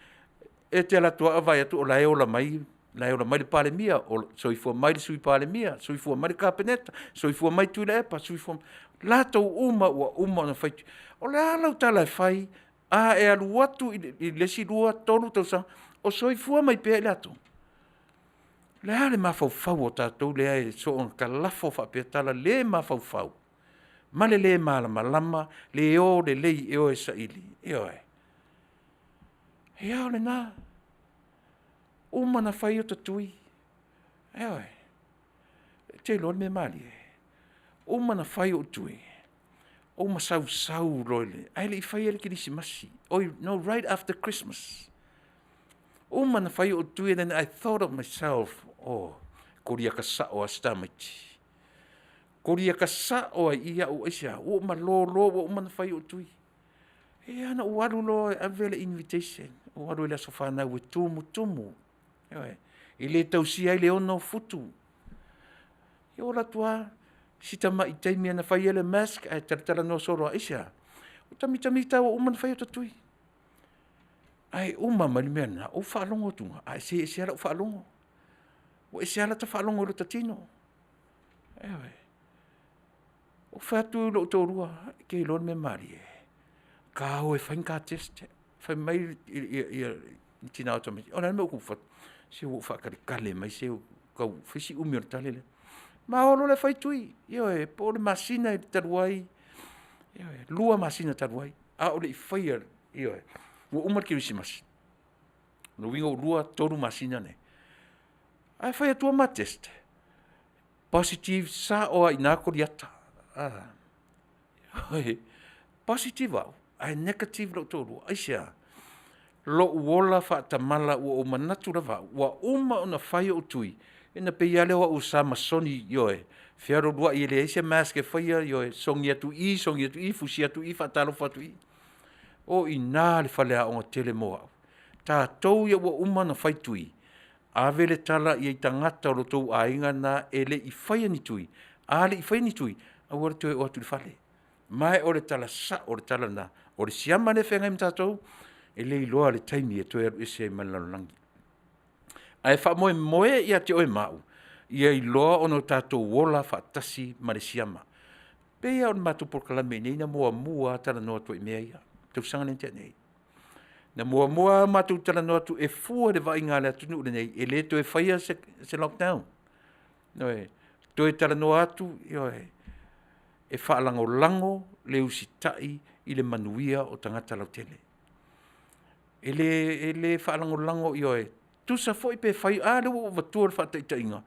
e te alu atu lava vaai atu o la e ola mai le Palemia, soifua mai le Sui Palemia, soifua mai le Kapeneta, soifua mai Tuilaepa, soifua mai… latou uma ua uma ona fai tui. O le a lau tala e fai a e alu atu i le isi 2, 3 tausaga o soifua mai pea i latou? O le a le mafaufau o tatou lea e soona talafo faapea tala le mafaufau ma le le malamalama, le o lelei e o e saili? Ioe. Ia o lena, uma ona fai ota tui, ioe. E te iloa le mea malie, uma ona fai ou tui, ou masausau loa ae le i faia le kerisimasi, no, right after Christmas. Uma ona fai ou tui and then I thought of myself, oh, koliaka sao lava si tamaiti. Koliaka sao lava i i au, aisea? Ua ou malolo ua uma ona fai ou tui. Ia na ou alu loa e ave le invitation, ou alu i le aso fanau e tumutumu, ioe, e le tausia ai le 6 futu. Ia ou alu atu lava, si tamai taimi lava na fai ai le mask ae talatalanoa solo lava. Aisea? Ua ta mitamita ua uma ona fai ota tui. Ae uma mai le mea lena, ou faalogo atu, ae se ese lava lau faalogo. Ua ese lava lata faalogo i lota tino. Ioe. Ou fai atu i lou toalua, e te iloa le mea malie, ta o e fai ni ta test. Fai mai le tina o tamaiti, o le a le mea ua tupu? Se ua ou faatalitali mai se ua tau fai si umi o le tali lea. Ma o loa la e fai tui, ioe, po o le masina talu ai, ioe, 2 masina talu ai a o le i faia, ioe, ua uma le kerisimasi, lona uiga ua 2, 3 masina nei, ae fai atu ma test, positive sao lava i ina koliata. Positive au ae negative lou toalua. Aisea? Lou ola faatamala ua ou manatu lava au ua uma ona fai ou tui, ia ona pei lava lea o au o Samasoni, ioe, fealualuai e leai se mask e faia, ioe, sogi atu i i, sogi atu i, fusi atu i i, faatalofa atu i i. O i ina le faleaoga tele mo au. Tatou ia ua uma ona fai tui, ave le tala i tagata o lo outou aiga na e le i faia ni tui, a le i faia ni tui, aua le toe o atu i le fale. Ma o le tala sao o le tala lena, o le siama lea e feagai ma tatou, e le iloa le taimi e toe alu ese ai ma le lalolagi. Ae faamoemoe ia te oe ma au, ia iloa ona tatou ola faatasi ma le siama. E pei lava o le matou polokalame i inei na muamua lava talanoa atu ai i mea ia i le tausaga lea na tea nei. Na muamua lava matou talanoa atu e fua i le vaaiga a le atunuu lenei, e le toe faia se lockdown. Ioe, toe talanoa atu, ioe, e faalagolago le usitai i le manuia o tagata lautele. E le faalagolago, ioe, tusa foi pe fai, a lea ua ou avatua le faataitaiga,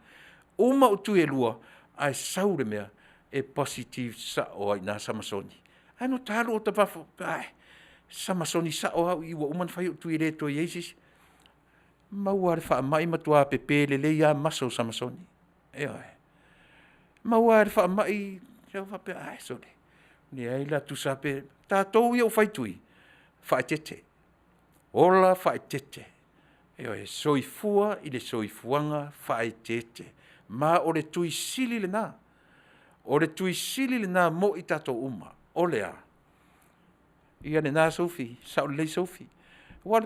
uma ou tui e lua ae sau le mea e positive sao lava i ina Samasoni. Ae na ota alu ota mafaufau, ae, Samasoni sao lava au i i ua uma ona fai ou tui e le toe i ai se isi. Maua lava i le faamai, matua pepe lelei lava maso o Samasoni, ioe. Maua lava i le faamai, ou faapea, ae sole, leai la, tusa lava pe… Tatou ia ua fai tui, faaeteete, ola faaeteete, ioe, soifua i le soifuaga faaeteete. Ma o le tui sili lena, o le tui sili lena mo i tatou uma. O le a? Ia lena Sofi, sao lelei Sofi. Aua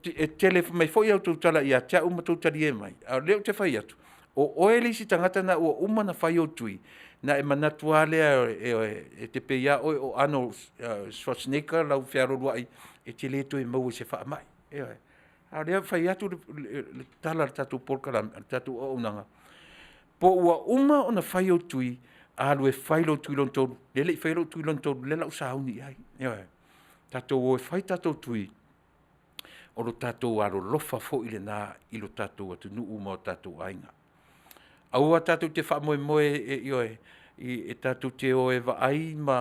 e tele mai foi a outou tala ia te au ma outou talie mai, a o lea ou te fai atu, o oe le isi tagata lena ua uma ona fai ou tui, ona e manatu lava lea e te pei lava oe o Arnold Schwarzenegger lau fealualuai, e te le toe maua i se faamai. Ioe. A o lea e fai atu le tala a le tatou polokalame, a le tatou auaunaga, po ua uma ona fai ou tui, alu e fai lou tui lona tolu. Lea e le i faia lou tui lona tolu, lea o le a ou sauni i ai. Ioe. Tatou o e fai tatou tui, o lo tatou alolofa foi lena i lo tatou atunuu ma o tatou aiga. Aua tatou te faamoemoe, ioe, e tatou te o e vaai ma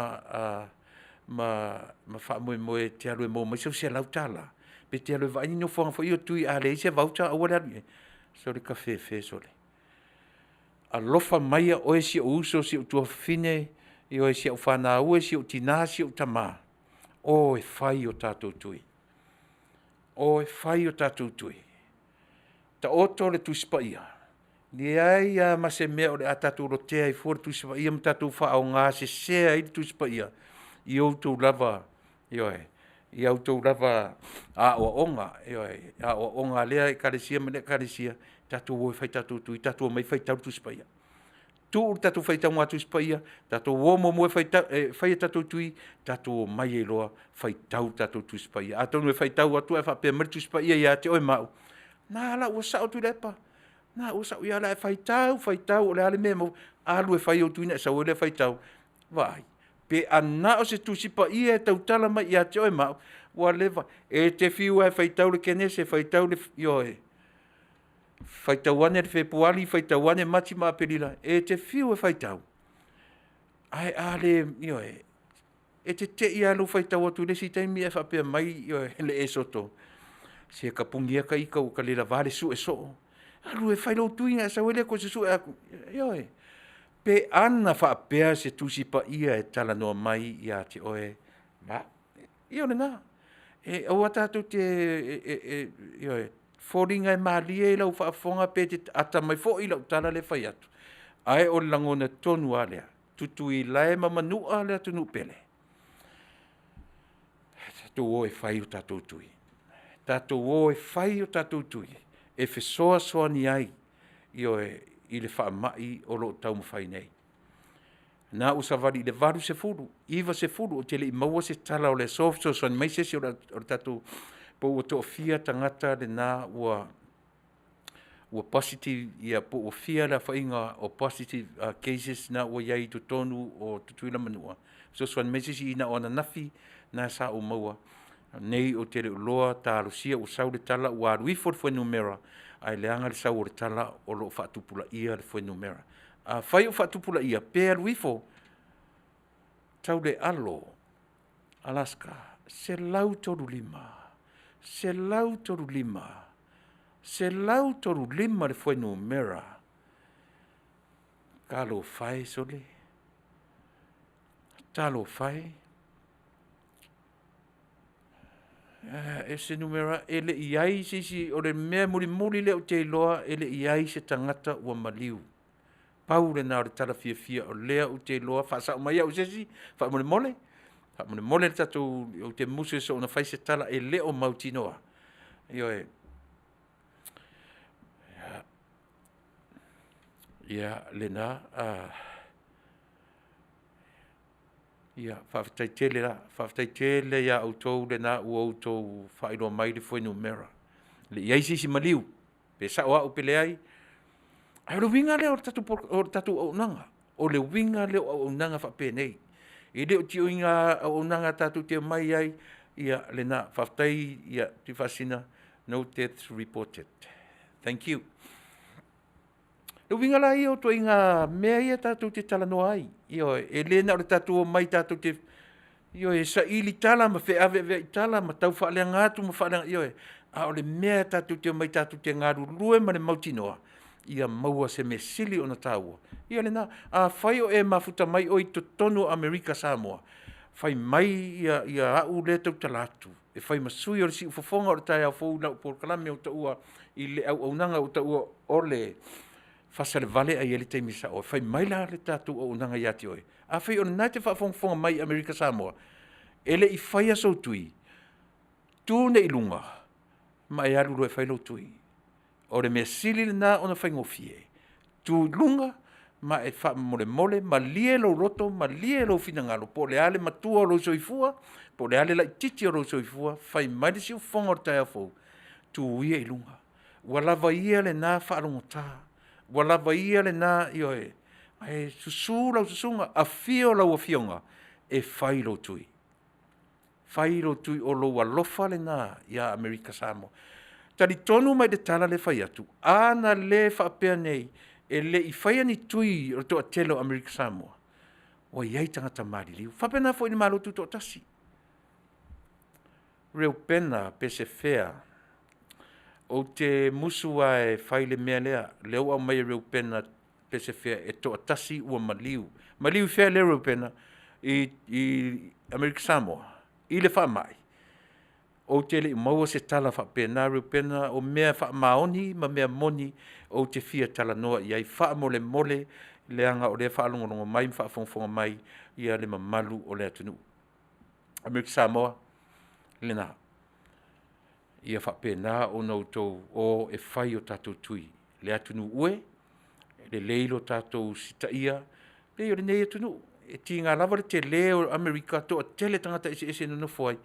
faamoemoe e te alu e maua mai sau $100, pe te alu e vaai ni nofoaga foi ia tui a leai se voucher aua le alu i ai. Sole tafefe sole, alofa maia oe si ou uso si ou tuafafine, ioe, si au fanau e, si ou tina si ou tama, o e fai o tatou tui, o e fai o tatou tui. Taoto le Tusi Paia, leai lava ma se mea o le a tatou lotea ai fua le Tusi Paia ma tatou faaaogasese ai le Tusi Paia i outou lava, ioe, i a outou lava aoaoga, ioe, aoaoga a lea Ekalesia ma lea Ekalesia, tatou o e fai tatou tui, tatou omai e faitau le Tusi Paia. Tuu le tatou faitauga Tusi Paia, tatou o muamua e fai a tatou tui, tatou omai ai loa faitau le tatou Tusi Paia. Atonu e faitau atu ae faapea mai le Tusi Paia ia te oe ma au, na la ua sao Tuilaepa, na ua sao, ia o le a e faitau, faitau o le a le mea e maua, alu e fai ou tui ona e sau ai lea faitau. Vaai, pe a na o se Tusi Paia e tautala mai ia te oe ma au, ua leva. E te fiu lava e faitau le Kenese, faitau le, ioe, faitau ane le Fepuari, faitau ane Mati ma Aperila, e te fiu e faitau, ae a le, ioe, e te te i lava i lou faitau atu i le isi taimi ae faapea mai, ioe, le ē soto, Se ka puni ia ka ika ua ka le lavā le sue soo. Alu e fai lou tui ona e sau ai lea e toe susue atu. Ioe, pe ana faapea se Tusi Paia e talanoa mai ia te oe, ia o lena. E aua tatou te ioe, foliga e malie i lau faafofoga pe te atamai foi i lau tala lea e fai atu, ae o le lagona tonu lava lea, Tutuila e ma Manua le atunuu pele, tatou o e fai o tatou tui. Tatou o e fai o tatou tui e fesoasoani ai, ioe, i le faamai o lo o taumafai nei. O lena ua savali i le 80, 90, ou te le i maua se tala o le aso fesoasoani mai se isi o le tatou po ua toafia tagata na ua positive po ua fia le aofaiga o positive cases na ua i ai i totonu o Tutuila ma Manua? Fesoasoani mai se isi ina o ananafi lena sa ou maua, nei ou te le o iloa, talosia ua sau le tala ua alu ifo le fuainumera ae leaga le sau o le tala o lo o faatupulaia le fuainumera. Afai o faatupulaia, pe alu ifo, tau le alo, Alaska, 135, 135, 135 le fuainumera. Talofa e sole, talofa e, e ese numera, e le i i ai se isi, o le mea mulimuli lea ou te iloa e le i i ai se tagata ua maliu. Pau lena o le tala fiafia o lea ou te iloa, faasao mai au e se isi faamolemole, faamolemole le tatou, ou te musu e soona fai se tala e le o mautinoa, ioe. Ia lena, ia faafetai tele lava, faafetai tele ia outou lena ua outou faailoa mai le fuainumera, e le i i ai se isi maliu, pe sao au pe leai. Ae o le uiga lea o le tatou auaunaga, o le uiga lea o auaunaga faapenei. E le o ituaiga auaunaga tatou te omai ai, ia lena. Faafetai Tuifaasisina, no deaths reported, thank you. O le uiga la ia o ituaiga mea ia tatou te talanoa ai, ioe, e le na o le tatou omai tatou te, ioe, saili tala ma feaveaveai tala ma taufaaleaga atu ma faaleaga, ioe, a o le mea tatou te omai tatou te galulue ma le mautinoa ia maua se mea sili ona taua, ia lena. Afai o e mafuta mai oe i totonu o Amerika Samoa, fai mai au lea e tautala atu e fai ma sui o le siufofoga o le taeao fou i lau polokalame ua taua i le auaunaga ua taua o le fasa i le vale ae i ai le taimi e sao ai. Fai mai la le tatou auaunaga ia te oe, afai o lena e te faafogafoga mai i Amerika Samoa, e le i faia sou tui, tu nei i luga ma e alu loa e fai lou tui. O le mea sili lena ona faigofie, tu i luga ma e faamolemole, malie lou loto, malie lou finagalo po o le a le matua o lou soifua, po o le a le laitiiti o lou soifua, fai mai le siufofoga o le taeao fou, tu ia i luga, ua lava ia lena faalogogata, ua lava ia lena, ioe. Ae susu lau susuga, afio lau Afioga e fai lou tui. Fai lou tui o lou alofa lena ia Amerika Samoa. E talitonu mai le tala lea e fai atu, a na le faapea nei e le i faia ni tui o le toatele o Amerika Samoa, ua i ai tagata maliliu. E faapena foi i le Malo Tutoatasi. Reupena Pesefea, ou te musu lava e fai le mea lea, lea ua aumai e Reupena Pesefea e toatasi ua maliu. Maliu i fea lea Reupena? I Amerika Samoa i le faamai? Ou te le i maua se tala faapena Reupena, o mea faamaoni ma mea moni ou te fia talanoa i ai faamolemole, leaga o lea e faalogologo mai ma faafogafoga mai le mamalu o le atunuu. Amerika Samoa, lena. Ia faapena ona outou o e fai o tatou tui. Le atunuu e, lelei lo tatou usitaia, pei o lenei atunuu, e tiga lava le tele o Amerika, toatele tagata eseese e nonofo ai,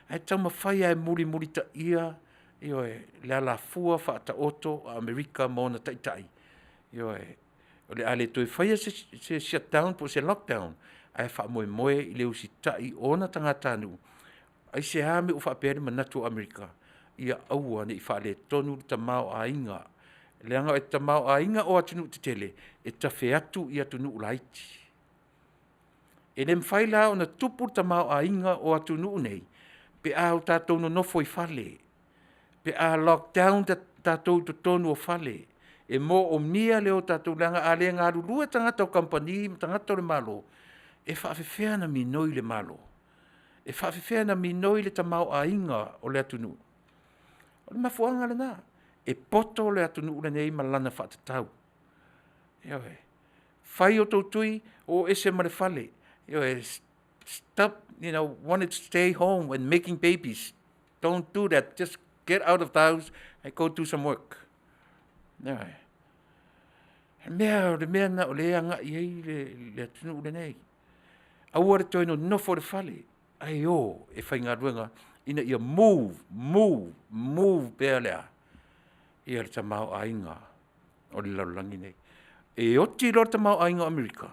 ae taumafai lava e mulimulitaia, ioe, le alafua faataoto a Amerika ma ona taitai, ioe. O le a le toe faia se shutdown po o se lockdown, ae faamoemoe i le usitai o ona tagatanuu. Aisea mea ua faapea ai le manatu o Amerika? Ia aua ne i faaletonu le tamaoaiga, leaga o le tamaoaiga o atunuu tetele, e tafe atu i atunuu laiti. E le mafai la ona tupu le tamaoaiga o atunuu nei pe a tatou nonofo i fale. Pe a lockdown tatou i totonu o fale, e moomia le o tatou leaga a le galulue tagata o kamupani ma tagata o le Malo, e faapefea ona minoi le Malo? E faapefea ona minoi le tamaoaiga o le atunuu? O le mafuaaga lena, e poto le atunuu lenei ma lana faatatau. Ioe, fai o outou tui, o ese ma le fale, ioe, stop wanting to stay home and making babies. Don't do that. Just get out of the house and go do some work. Ioe. O le mea lena o lea e agai i ai le atunuu lenei. Aua le toe nonofo i le fale, ae o e faigaluega ina ia move, move, move pea le a? Ia le tamaoaiga o le lalolagi lenei. E oti loa le tamaoaiga o Amerika,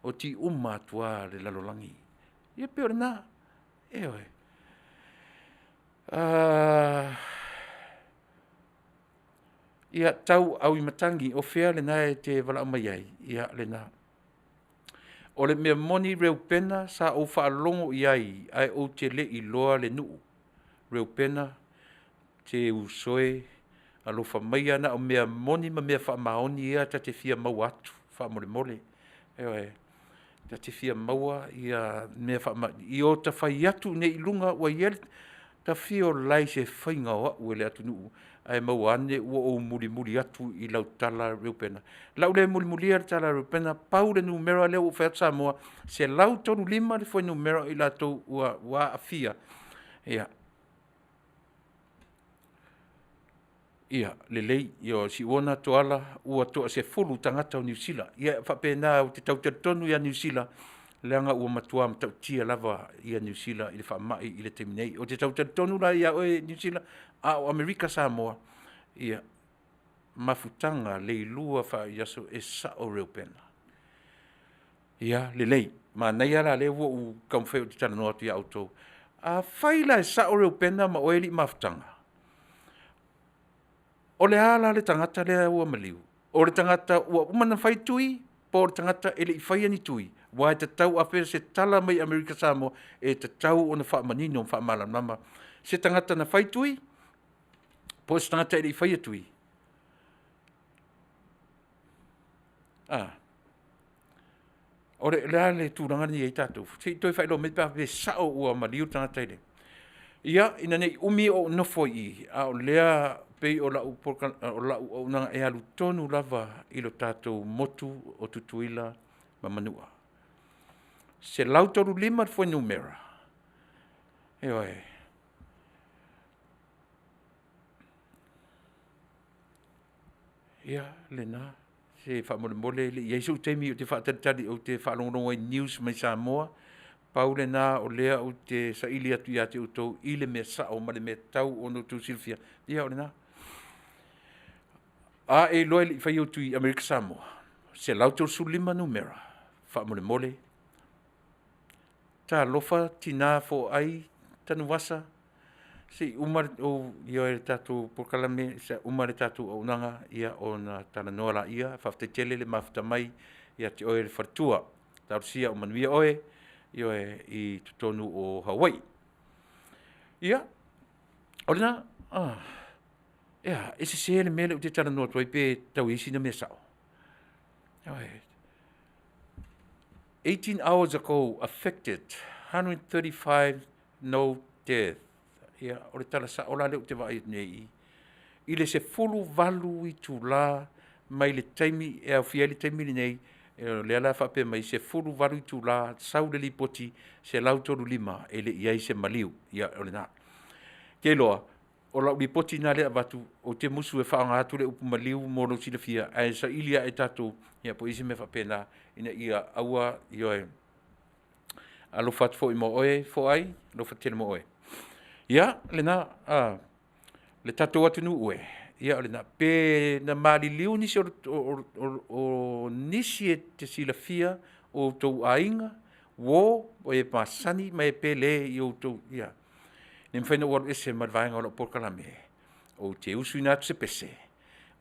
oti uma atu lava le lalolagi. Ia pei o lena, ioe. Ia tau Auimatagi, o fea lena e te valaau mai ai? Ia lena. O le mea moni Reupena sa ou faalogo i ai ae ou te le iloa le nuu. Reupena, se uso e, alofa maia na o mea moni ma mea faamaoni ia ta te fia maua atu faamolemole. Ioe, ta te fia maua mea faamaoni i o ta fai atu nei i luga ua i ai le… Ta fia ola i se faiga o au e le atunuu ae maua ane ua ou mulimuli atu i lau tala Reupena. O le a ou le mulimulia le tala a Reupena, pau le numera lea ua ou fai atu Samoa, 135 le fuainumera o i latou ua aafia. Ia lelei, siuona Tuala, ua toasefulu tagata o Niu Sila. Ia e faapena ou te tau talitonu ia Niu Sila leaga ua matua matautia lava Niu Sila i le faamai i le taimi nei. Ou te tau talitonu la ia oe Niu Sila, a o Amerika Samoa, ia, mafutaga leilua faaiaso, e sao Reupena. Ia lelei, manaia la lea ua ou taumafai ou te talanoa atu ia outou. Afai la e sao Reupena ma oe alii mafutaga, o le a la le tagata lea ua maliu? O le tagata ua uma ona fai tui po o le tagata e le i faia ni tui? Aua e tatau, a faapea o se tala mai Amerika Samoa, e tatau ona faamanino ma faamalamalama se tagata na fai tui po o se tagata e le i faia tui? A. O le a le tulaga lea e i ai tatou? Se i toe faailoa mai pe a faapea e sao ua maliu le tagata i le… Ia, ina ne i umi o ou nofo i i, a o lea e pei o lau auaunaga e alu tonu lava i le tatou motu o Tutuila ma Manua. 135 le fuainumera, ioe. Ia lena, se faamolemole e le i i ai sou taimi ou te faatalitali ou te faalogologo ai i news mai Samoa, pau lena o lea ou te saili atu ia te outou i le mea sao ma le mea e tatau ona outou silafia. Ia o lena. A e iloa e le i faia ou tui i Amerika Samoa, 135 numera, faamolemole, talofa tina foai Tanuvasa, se i uma le tatou polokalame, uma le tatou auaunaga ona talanoa lea. Faafetai tele le mafuta mai ia te oe le faletua. Talosia ia manuia oe, ioe, i totonu o Hawaii. Ia, o lena, e a, e sese le mea lea ou te talanoa atu ai pe tau i ai sina mea sao? 18 hours ago affected 135 no death. Ia, o le tala sao la lea ou te vaai atu nei i i, i le 18 itula mai le taimi e aofia ai le taimi lenei, o lea la e faapea mai e 18 itula sau le lipoti 135 e le i i ai se maliu. Ia o lena. Ou te iloa o lau lipoti lena lea e avatu, ou te musu e faaaoga atu le upu maliu mo lou silafia, ae saili lava e tatou po o i ai se mea faapena ina ia aua, ioe. Alofa atu foi mo oe Foai, alofa tele mo oe. Ia, lena, le tatou atunuu e, ia o lena. Pe na maliliu nisi o nisi e te silafia o outou aiga, uo, o e masani ma e pele i outou, ia, e le mafai ona ou alu ese ma le vaega o lau polokalame, ou te usuina atu se pese,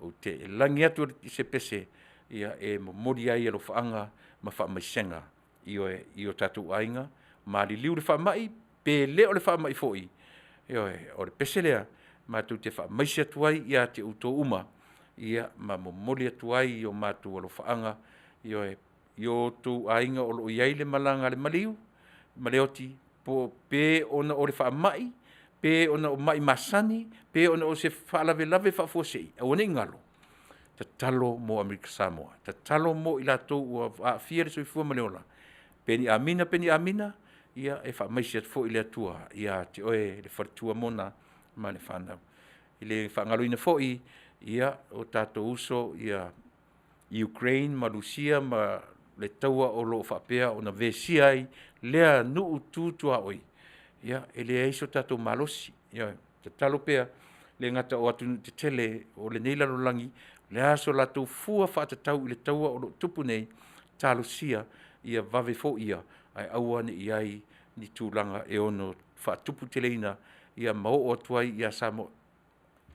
ou te lagi atu se pese e momoli ai alofaaga ma faamaisega, ioe, i o tatou aiga, maliliu i le faamai pe le o le faamai foi, ioe. O le pese lea Matou te faamaise atu ai ia te outou uma, ia ma momoli atu ai o matou alofaaga, ioe, i o outou aiga o lo o i ai le malaga a le maliu ma le oti, pe ona o le faamai, pe ona o mai masani, pe ona o se faalavelave faafuasei, aua ne i galo, tatalo mo Amerika Samoa, tatalo mo i latou ua aafia le soifua ma le ola, pe ni amina pe ni amina, ia e faamaise atu foi le Atua ia te oe le faletua Mona ma le fanau. E le faagaloina foi ia o tatou uso i Ukraine ma Rusia ma le taua o lo o faapea ona vesia ai lea nuu tu tuaoi, ia e leai so tatou malosi. Ioe, tatalo pea, e le gata o atunuu tetele o lenei lalolagi, o le a so latou fua faatatau i le taua o lo o tupu nei, talosia ia vave foia, ae aua ne i i ai ni tulaga e ono faatuputeleina ia ma oo atu ai ia Samoa.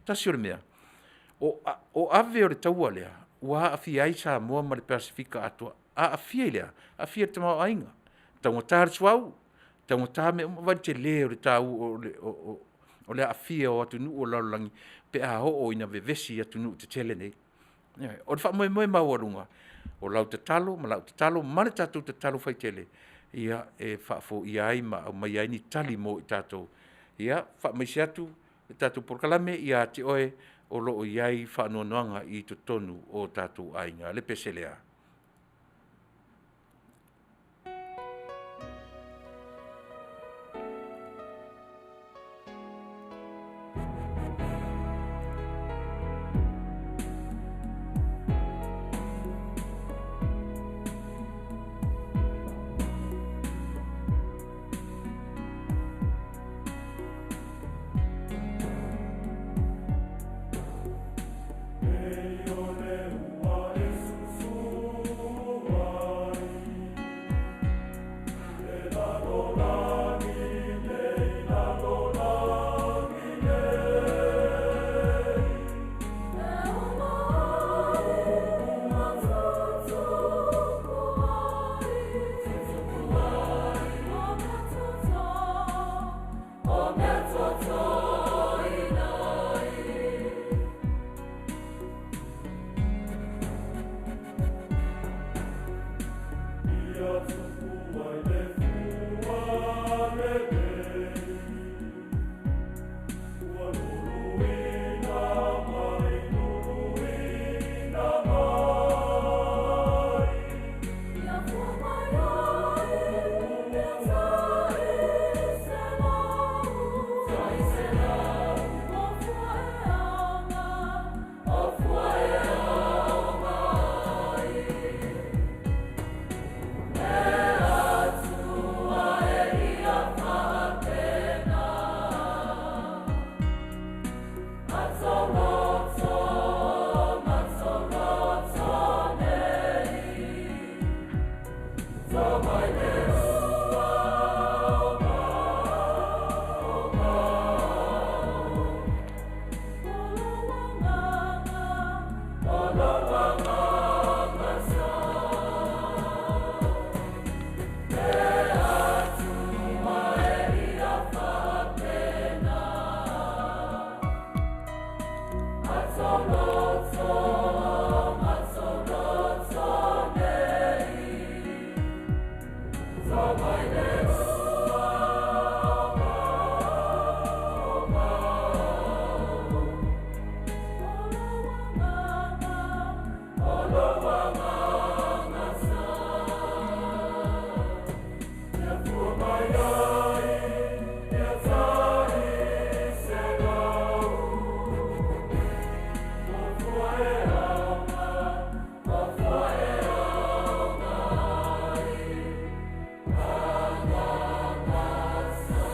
Tasi o le mea, o ave o le taua lea, ua aafia ai Samoa ma le Pasefika atoa. Aafia i le a? Aafia i le tamaoaiga, taugata le suauu, taugata mea uma, vaai i le tele o le taua o le aafia o atunuu o le lalolagi pe a oo ina vevesi atunuu tetele nei. Ioe, o le faamoemoe maualuga, o lau tatalo ma lau tatalo ma le tatou tatalo faitele, ia e faafoia ai ma aumai ai ni tali mo i tatou. Ia faamaise atu le tatou polokalame ia te oe o lo o i ai faanoanoaga i totonu o tatou aiga. Le pese lea. Le lalolagi nei, lalolagi nei. E uma ai ua tutupu ai, tutupu ai o mea toto, o mea toto inai. Ia tupu ai le fua lelei, ua luluina mai, luluina mai. Ia fua mai ai mea tai selau, tai selau. O fua e auga, o fua e auga ai. E Atua e ia faapena. Matsoloto, matsoloto nei. To mai le ua o mau, o mau. O lou agaga, o lou agaga sa. E Atua e ia faapena. Matsoloto, matsoloto nei. To mai le ua o mau, o mau. O lou agaga, o lou agaga sa. Ia fua mai ai mea tai selau. O fua e auga, o fua e auga ai. Agaga sa.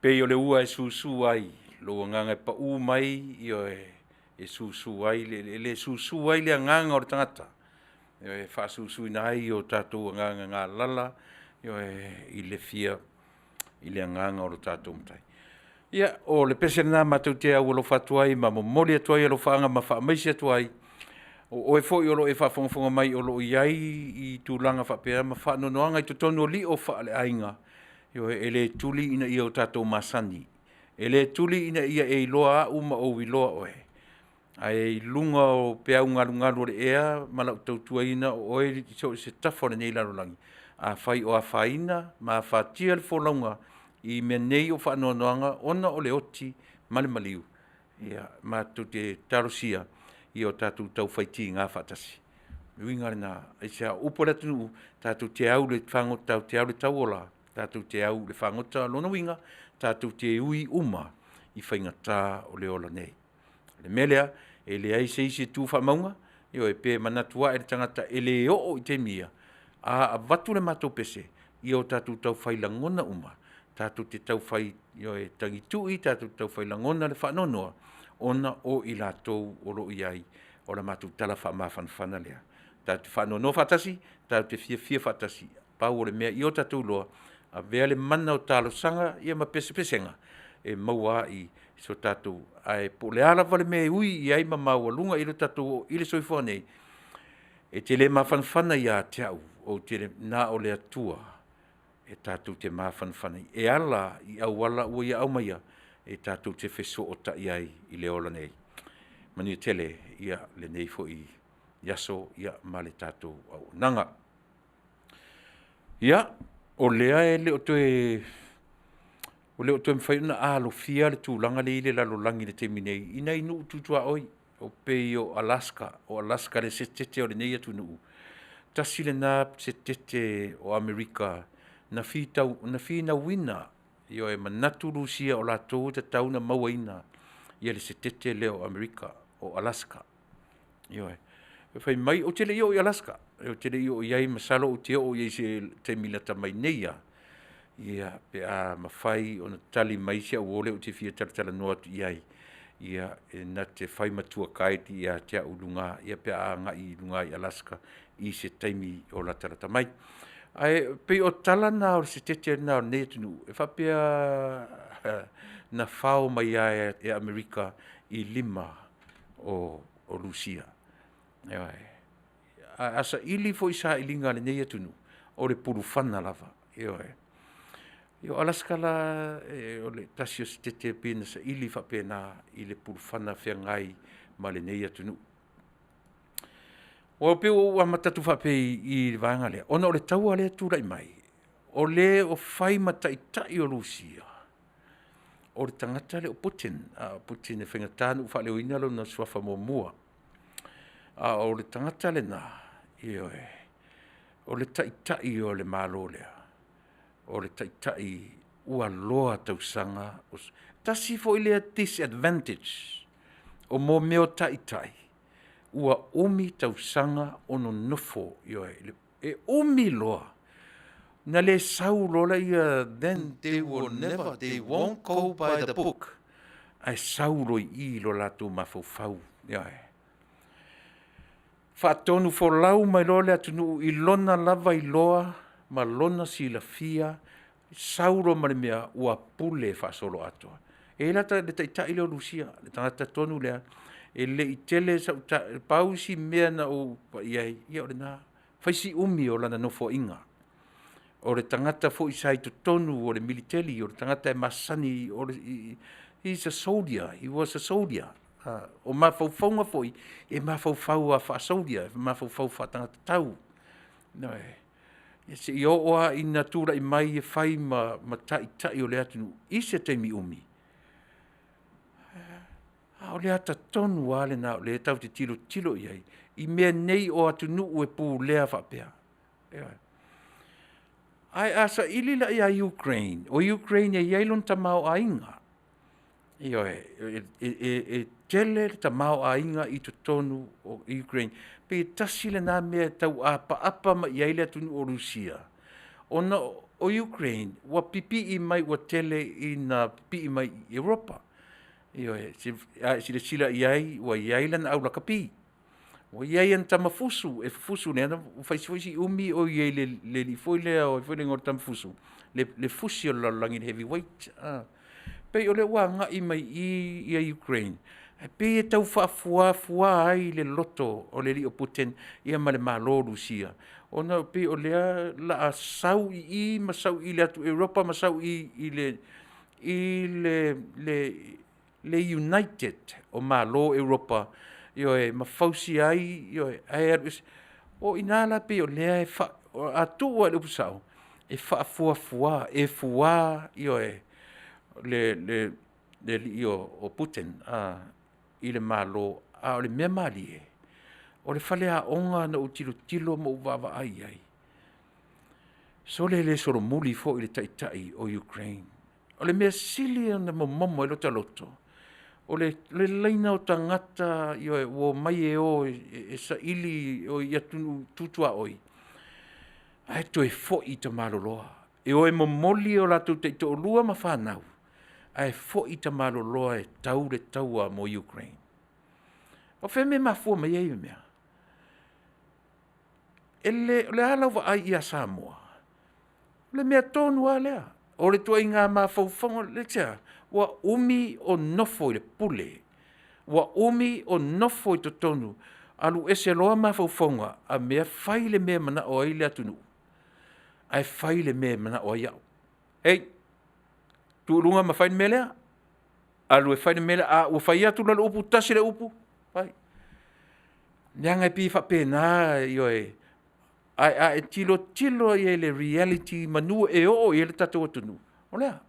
Pei o le ua e susu ai lou agaga e pau mai, ioe, e susu ai le eleele, e susu ai le agaga o le tagata, ioe, e faasusuina ai o tatou agaga galala, ioe, i le fia i le agaga o lo tatou Matai. Ia, o le pese lena matou te aualofa atu ai ma momoli atu ai alofaaga ma faamaise atu ai. O oe foi o lo o e faafogafoga mai o lo o i ai i tulaga faapea ma faanoanoaga i totonu o lio faaleaiga, Ioe, e le tuli ina ia o tatou masani, e le tuli ina ia e iloa au ma ou iloa oe, ae i luga o peau galugalu o le ea ma lau tautuaina o oe i so o se tafa o lenei lalolagi, afai o afaina ma afatia le folauga i mea nei o faanoanoaga ona o le oti ma le maliu, ia matou te talosia ia o tatou taufai tiga faatasi. O le uiga lena, aisea? O upu a le atunuu, tatou te au i le fagota ou te au i le tauola, tatou te au i le fagota. O lona uiga, tatou te ui uma i faigata o le ola nei. O le mea lea, e leai se isi e tu faamauga, ioe, pe manatu ae le tagata e le oo i taimi ia, a avatu le matou pese, ia o tatou taufai lagona uma, tatou te taufai, ioe, tagitui, tatou te taufai lagona le faanoanoa ona o i latou o lo o i ai. O le matou tala faamafanafana lea. Tatou te faanoanoa faatasi, tatou te fiafia faatasi, pau o le mea ia o tatou iloa, avea le mana o talosaga ma pesepesega e maua ai so tatou… Ae po o le a lava le mea e ui i ai ma maualuga i ai lo tatou oo i le soifua nei, e te le mafanafana ia te au, na o le Atua e tatou te mafanafana e ala i auala ua Ia aumaia e tatou te fesootai ai i le ola nei. Manuia tele lenei foi aso ma le tatou auaunaga. Ia, o lea e le o toe mafai ona alofia le tulaga lea e i i le lalolagi i le taimi nei i nai nuu tu tuaoi e pei o Alaska. O Alaska i le setete o lenei atunuu, tasi lena setete o Amerika na finauina, ioe, manatu Rusia o latou e tatau ona mauaina le setete lea o Amerika o Alaska. Ioe. Fai mai, ou te le i oo i Alaska, ou te le i oo i ai masalo ou te oo i ai i se taimi lata mai nei lava pe a mafai ona tali mai si au uo lea ou te fia talatalanoa atu i ai, e na te fai ma tour guide ia te au i luga pe a agai i luga i Alaska i se taimi o latalata mai. Ae pei o tala na o le setete lena o lenei atunuu e faapea na fao mai lava e Amerika i lima o Rusia. Ioe. Ae a saili foi sailiga a lenei atunuu, o le pulufana lava, ioe. O Alaska la o le tasi o setete pei na saili faapena i le pulufana feagai ma lenei atunuu. Ua pei ua ou amata atu faapea i le vaega lea, ona o le taua lea e tulai mai, o le o fai ma taitai o Rusia, o le tagata lea o Putin. O Putin e faigata ona ou faaleoina lona suafa muamua. A o le tagata lena, ioe, o le taitai o le Malo lea, o le taitai ua loa tausaga. Tasi foi lea disadvantage o mea o taitai, ua umi tausaga o nonofo, ioe, e umi loa ona le sau loa lea, then they will never, they won't go by the book, ae sau loa i i i lo latou mafaufau. Ioe. Faatonufolau mai loa le atunuu i lona lava iloa ma lona silafia, sau loa ma le mea ua pule faasoloatoa. E i ai la le taitai lea o Rusia, le tagata tonu lea, e le i tele sau… pau si mea na ou pai i ai, ia o lena, fai si umi o lana nofoaiga. O le tagata foi sa i totonu o le militeli, o le tagata e masani, he is a soldier, he was a soldier. O mafaufauga foi, e mafaufau lava faa-soldier, mafaufau faatagata tau. Ioe. Seia oo lava ina tulai mai e fai ma taitai o le atunuu i se taimi umi, a o le ata tonu lava lena o lea tatou te tilotilo i ai i mea nei o atunuu e pulea faapea. Ioe. Ae a saili la ia Ukraine, o Ukraine e i ai lona tamaoaiga, ioe, e tele le tamaoaiga i totonu o Ukraine. Pe tasi lena mea e tau apaapa mai ai le atunuu o Rusia, ona o Ukraine ua pipii mai ua tele ina pipii mai i Europa. Ioe. A e silasila i ai ua i ai lana aulakapi, ua i ai ana tama fusu e fusu, lea na fai foi si umi o i ai i le alii foi lea, o ai foi le igoa o le tama fusu, le fusi o le lalolagi le heavyweight. E pei o lea ua agai mai i i Ukraine, Ae pei e tau faafuafua ai le loto o le alii o Putin ia ma le Malo o Lusia, ona e pei o lea o le a sau i i ma sau i le atu Europa ma sau i i le United o Malo o Europa, ioe, ma fausia ai, ioe, ae alu ese. O i ina la e pei o lea e a tuu lava i le upu sao, e faafuafua, e fua, ioe, le alii o Putin i le Malo, a o le mea malie, o le faleaoga na ou tilotilo ma ou vaavaai i ai, sole e le solomuli foi i le taitai o Ukraine. O le mea sili ona momomo ai lota loto, o le laina o tagata ioe, ua omai e o e saili i atunuu tu tuaoi, ae toe foi tamaloloa. E o e momoli o latou taitoalua ma fanau, ae foi tamaloloa e tau le taua mo Ukraine. O fea e mafua mai ai ia mea? O le a lau vaai ia Samoa? O le mea tonu lava lea, o le ituaiga mafaufauga lea, ua umi o nofo i le pule, ua umi o nofo i totonu, alu ese loa mafaufauga, a mea e fai le mea e manao ai le atunuu, ae fai le mea e manao ai au. Hei, tuu i luga ma fai le mea lea, alu e fai le mea lea, a ua fai atu la le upu, tasi le upu, fai. Leaga e pei e faapena, ioe, ae a e tilotilo i ai i le reality manu e oo i ai le tatou atunuu, o le a?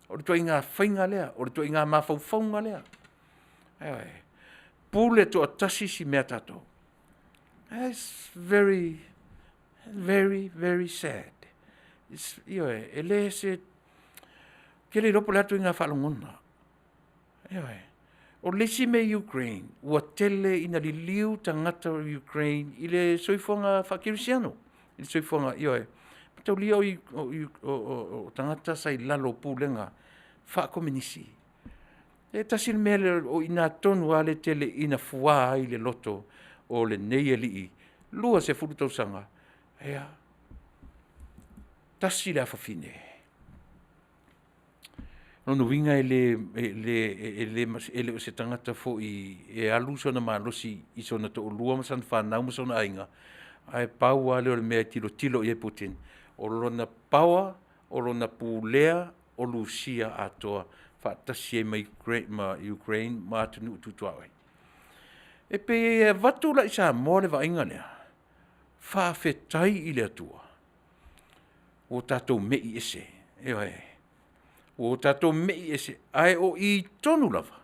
O le ituaiga faiga lea, o le ituaiga mafaufauga lea. Ioe. Pule toatasi si mea tatou. It's very, very, very sad. Ioe, e le se… Ou te le iloa po o le a le ituaiga faalogona. Ioe. O le isi mea i Ukraine, ua tele ina liliu tagata o Ukraine i le soifuaga faakerisiano, i le soifuaga, ioe. Mataulia o tagata sa i lalo o pulega faakomenisi. E tasi le mea lea, o i ina tonu lava lea e tele ina fua ai le loto o lenei alii, 20 tausaga, ia, tasi le afafine. O lona uiga e le o se tagata foi e alu sona malosi i sona toalua ma sana fanau ma sona aiga, ae pau lava lea o le mea e tilotilo i ai Putin, o lona power, o lona pulea o Lusia atoa faatasi ai ma Ukraine ma atunuu tu tuaoi. E pei e avatu la i Samoa le vaaiga lea, faafetai i le Atua ua tatou mei ese, ioe, ua tatou mei ese, ae o i tonu lava,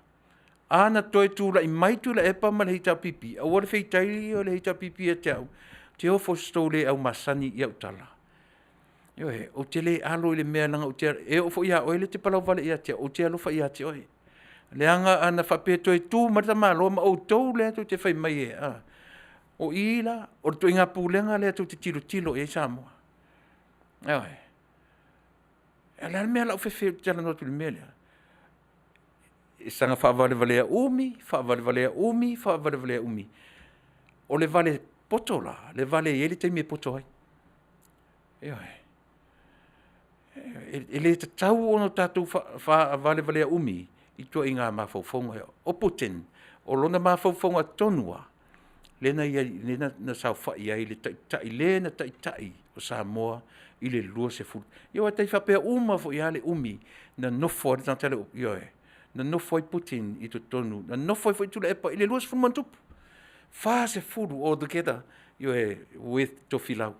a na toe tulai mai Tuilaepa ma le HRPP, aua le feitai le HRPP ia te au, ou te ofo i so tou le aumasani i au tala. Ioe, ou te le alo i le mea leaga ou te… e oo foi ia oe lea e te palauvale ia te au, ou te alofa ia te oe. Leaga ana faapea e toe tu mai le tamaloa ma outou lea tou te fai mai e a, o i la, o le ituaiga pulega lea tou te tilotilo i ai Samoa. Ioe. A o le a le mea o le a ou fefe ai ou te talanoa atu i le mea lea? E saga faavalevalea umi, faavalevalea umi, faavalevalea umi. O le vale poto la, le vale e i ai le taimi e poto ai. Ioe. E le tatau ona tatou faavalevalea umi i ituaiga mafaufauga ia. O Putin, o lona mafaufauga tonu lava lea na saofai ai le taitai, le na taitai o Samoa i le 20. Ia aua e tai faapea uma foi lava le umi na nofo ai le tagata lea, ioe, na nofo ai Putin i totonu, na nofo ai foi Tuilaepa i le 20+, 40 altogether, ioe, with Tofilau.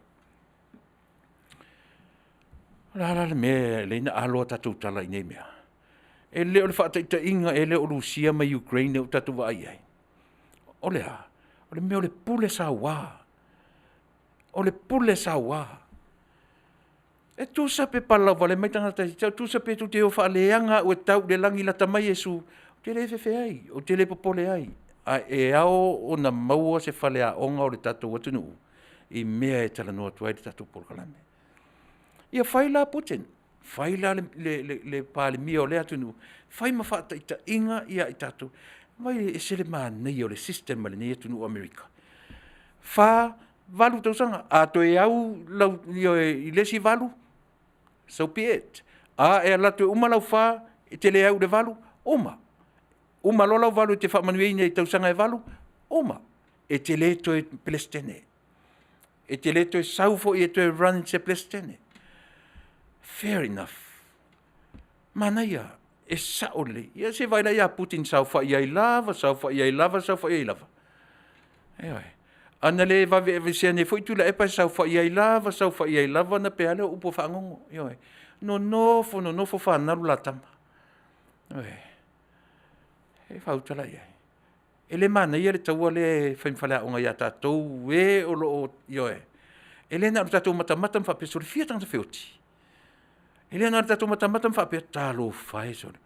O le a la le mea e ala ai ona alo a tatou tala i nei mea? E le o le faataitaiga ea lea o Lusia ma Ukraine lea ua tatou vaai i ai? O le a? O le mea o le pule saua, o le pule saua. E tusa pe palalauvale mai tagata, tusa pe tou te o faaleaga au e tau i le lagi, lata mai Iesu, ou te le fefe ai, ou te le popole ai, ae e ao ona maua se faleaoga o le tatou atunuu i mea e talanoa atu ai le tatou polokalame. Ia fai la Putin, fai la le Palemia o lea atunuu, fai ma faataitaiga ia i tatou. Vaai e ese le manaia o le system a lenei atunuu o Amerika. 4, 8 tausaga, a toe au lau, ioe, i le isi 8, so be it. A e alu atu e uma lau 4, e te le au i le 8, uma. Uma loa lau 8 e te faamanuiaina i tausaga e 8, uma. E te le toe Peresetene. E te le toe sau foi e toe run se Peresetene. Fair enough. Manaia, e sao lelei. Ia se i vaai la ia Putin saofai ai lava, saofai ai lava, saofai ai lava. Ioe. A na le vave aveesea nei foi Tuilaepa e saofai ai lava, saofai ai lava ona pei lava lea o upu ua fagogo. Ioe. Nonofo nonofo fanalu la tama. Ioe. Se i fauta la i ai. E le manaia le taua lea e fai ma faleaoga ia tatou e o lo o, ioe, e le na o le tatou matamata ma faapea, sole, e fia tagata feoti? E le na o le tatou matamata ma faapea, talofa e sole,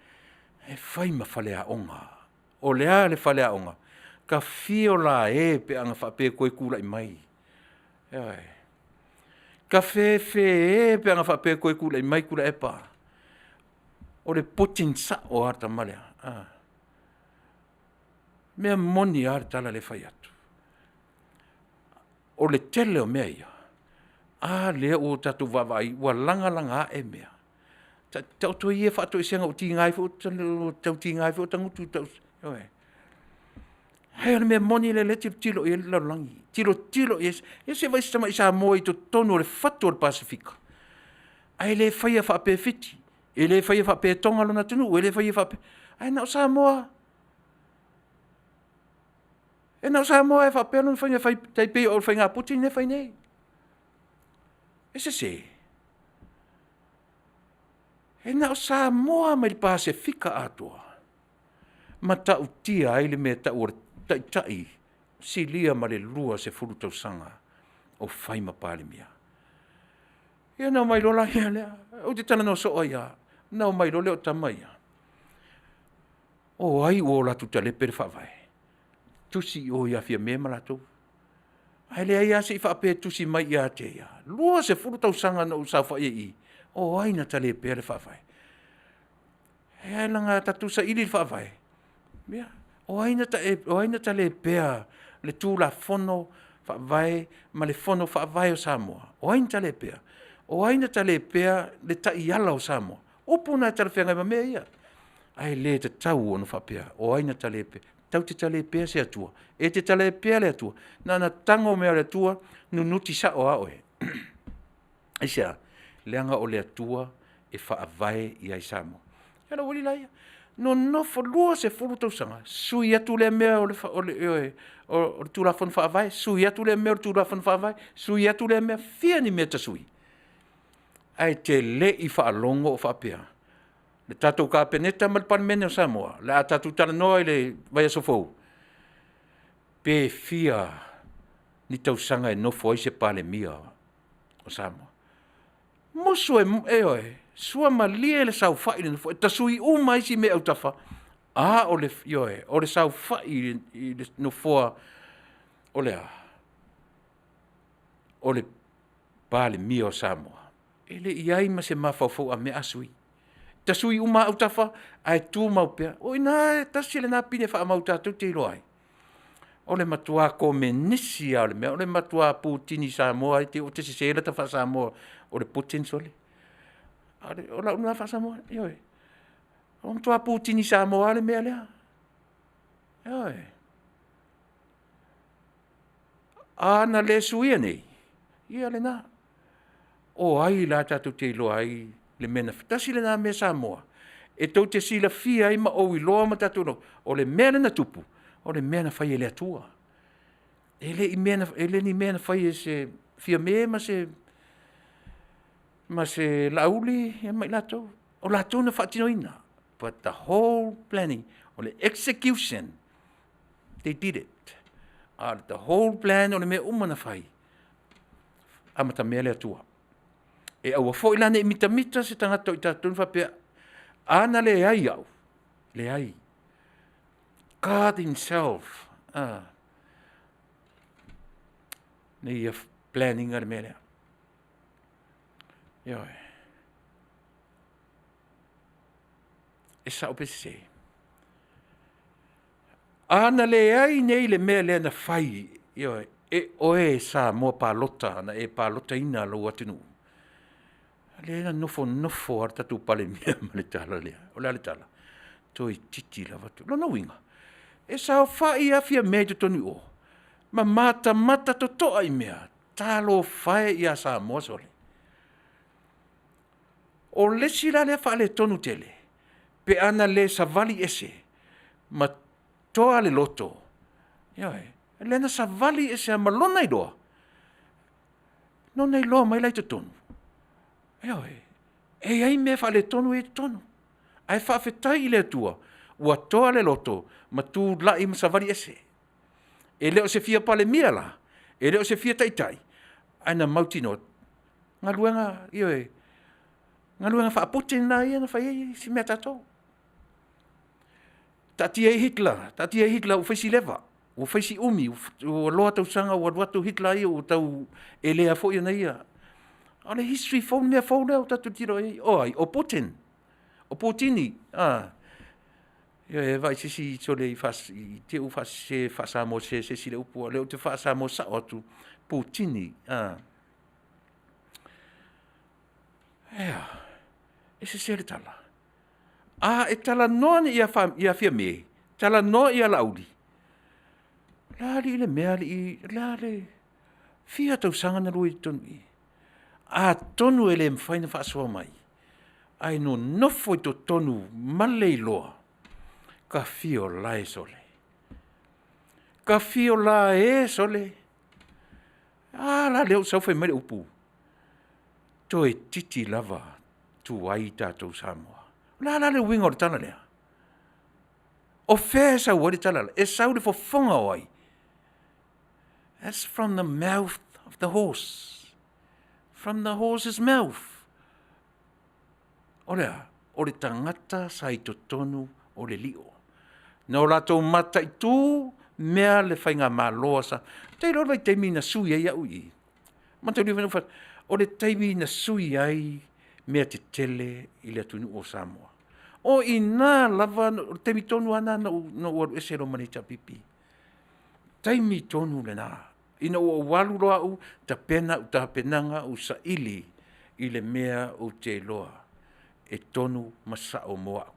e fai ma faleaoga. O le a le faleaoga? Ta fia la e pe ana faapea e toe tulai mai. Ioe. Tafefe e pe ana faapea e toe tulai mai Tuilaepa. O le Putin sao lava le tama lea. O le mea moni lava le tala lea e fai atu. O le tele o mea ia, a lea ua tatou vaavaai ua lagalaga ae mea. Taoto ia faatoesega ua tiga ai foi ou tagutu, ioe. Ae o le mea moni lea o lea e tilotilo i ai le lalolagi, tilotilo i ai. Ia se i vaai i si tamai Samoa i totonu o le fatu o le Pasefika, ae le faia faapea e Fiti, e le faia faapea e Toga lona atunuu, e le faia faapea, ae na o Samoa lava. E na o Samoa lava e faapea lona faiga e fai tai pei o le faiga a Putin lea e fai nei. E sese? E na o Samoa lava mai le Pasefika atoa, matautia ai le mea e tau o le taitai silia ma le 20 tausaga o fai ma Palemia. Ia ona omai loa lea, ou te talanoa soo ai lava, ona omai loa lea o tama ia, o ai ua o latou talepe le Faavae? Tusi i o ia Fiame ma latou. Ae leai lava se i faapea e tusi mai ia te ia. 20 tausaga na ou saofai ai i i, o ai na talepea le Faavae? Ae leaga a tatou saili le Faavae, ia, o ai na talepea le Tulafono Faavae ma le Fono Faavae o Samoa? O ai na talepea? O ai na talepea le taiala o Samoa? O upu na e talafeagai ma mea ia. Ae le tatau ona faapea, o ai na talepea? Tatou te talepea se Atua? E te talepea le Atua? Na ona tago mai lava o le Atua nunuti sao lava oe. Aisea? Leaga o le Atua e faavae i ai Samoa. Ia ona ou alu lea, nonofo 20 tausaga, sui atu lea mea o le Tulafono Faavae, sui atu lea mea o le Tulafono Faavae, sui atu lea mea, fia ni mea e ta sui? Ae e te le i faalogo o faapea le tatou Kapeneta ma le Palemene o Samoa, o le a tatou talanoa i le vaiaso fou, pe fia ni tausaga e nofo ai se Palemia o Samoa. Musu e, ioe, suamalie le saofai i le nofoa, e ta sui uma isi mea i autafa, a o le, ioe, o le saofai i le nofoa o le a? O le Palemia o Samoa. E le i i ai ma se mafaufau a mea a sui, ta sui uma lava autafa ae tumau pea. O i ina e tasi lena pine faamau tatou te iloa ai, o le matua komenisi lava o le mea, o le matua Putini Samoa lava, i te i ua sese lata faa-Samoa o le Putin sole. O lau lena faa-Samoa, ioe. Ua matua Putini Samoa lava le mea lea, ioe. A na le suia nei, ia lena. O ai la tatou te iloa ai le mea na fai? Tasi lena mea Samoa e tou te silafia ai ma ou iloa ma tatou iloa, o le mea lea na tupu, o le mea na fai e le Atua. E le ni mea na fai e se Fiame ma se Laauli ma i latou, o latou na faatinoina. But the whole planning, o le execution, they did it. A o le whole plan o mea uma na fai, amatamea le Atua. E aua foi la ne i mitamita se tagata o i tatou ma faapea, a na leai au, leai, God Himself na Ia plan ina le mea lea. Ioe. E sao pe sese? A na leai nei le mea lea na fai, ioe, e oe Samoa palota na e palotaina lou atunuu, lea na nofonofo lava le tatou Palemia ma le tala lea. O le a le tala? Toeitiiti lava. Lona uiga, e saofai lava Fiame i totonu i o, ma matamata totoa i mea, talofa e ia Samoa sole. O le isi la lea faaletonu tele, pe ana le savali ese ma toa le loto, ioe, lea na savali ese lava ma lona iloa, lona iloa mai la i totonu, ioe, e i ai mea faaletonu ia i totonu. Ae faafetai i le Atua ua toa le loto ma tulai ma savali ese. E le o se fia Palemia la, e le o se fia taitai, ae na mautinoa galuega, ioe, galuega faa-Putin lena na fai ai isi mea a tatou. Taatia ai Hitler, taatia Hitler ua fai si leva, ua fai si umi, ua loa tausaga ua alu atu Hitler ia ua tau elea foi ana ia... O le history fou le mea fou lea ua tatou tilotilo i ai. O ai? O Putin, o Putini. Ioe, vaai i se isi sole i te i ua faasese faa-Samoa sese e se isi le upu, a o lea ou te faa-Samoa sao atu, Putini. Ea, e sese le tala. A e talanoa nei ia Fiame, talanoa ia Laauli, o le a alii le mea alii, o le a le... Fia tausaga na oulua i ai i totonu i i? Atonu e le mafai ona faasoa mai, ae nonofo i totonu ma le iloa, ta fia o lae sole, ta fia o lae sole. A la lea ua sau fai mai le upu, toeitiiti lava tuai tatou Samoa. O le a la le uiga o le tala lea? O fea e sau ai le tala lea? E sau i le fofoga o ai? As from the mouth of the horse, from the horse's mouth. O le a? O le tagata sa i totonu o le lio. Na o latou mataitu mea le faigamalo a Samoa. Ou te iloa o le vaitaimi na sui ai au i i, o le taimi na sui ai mea tetele i le atunuu o Samoa. O i ina lava, o le taimi tonu lava lena na ou alu ese ai loa ma le HRPP. Taimi tonu lena, ina ua ou alu loa au tapena au tapenaga ou saili i le mea ou te iloa e tonu ma sao mo au.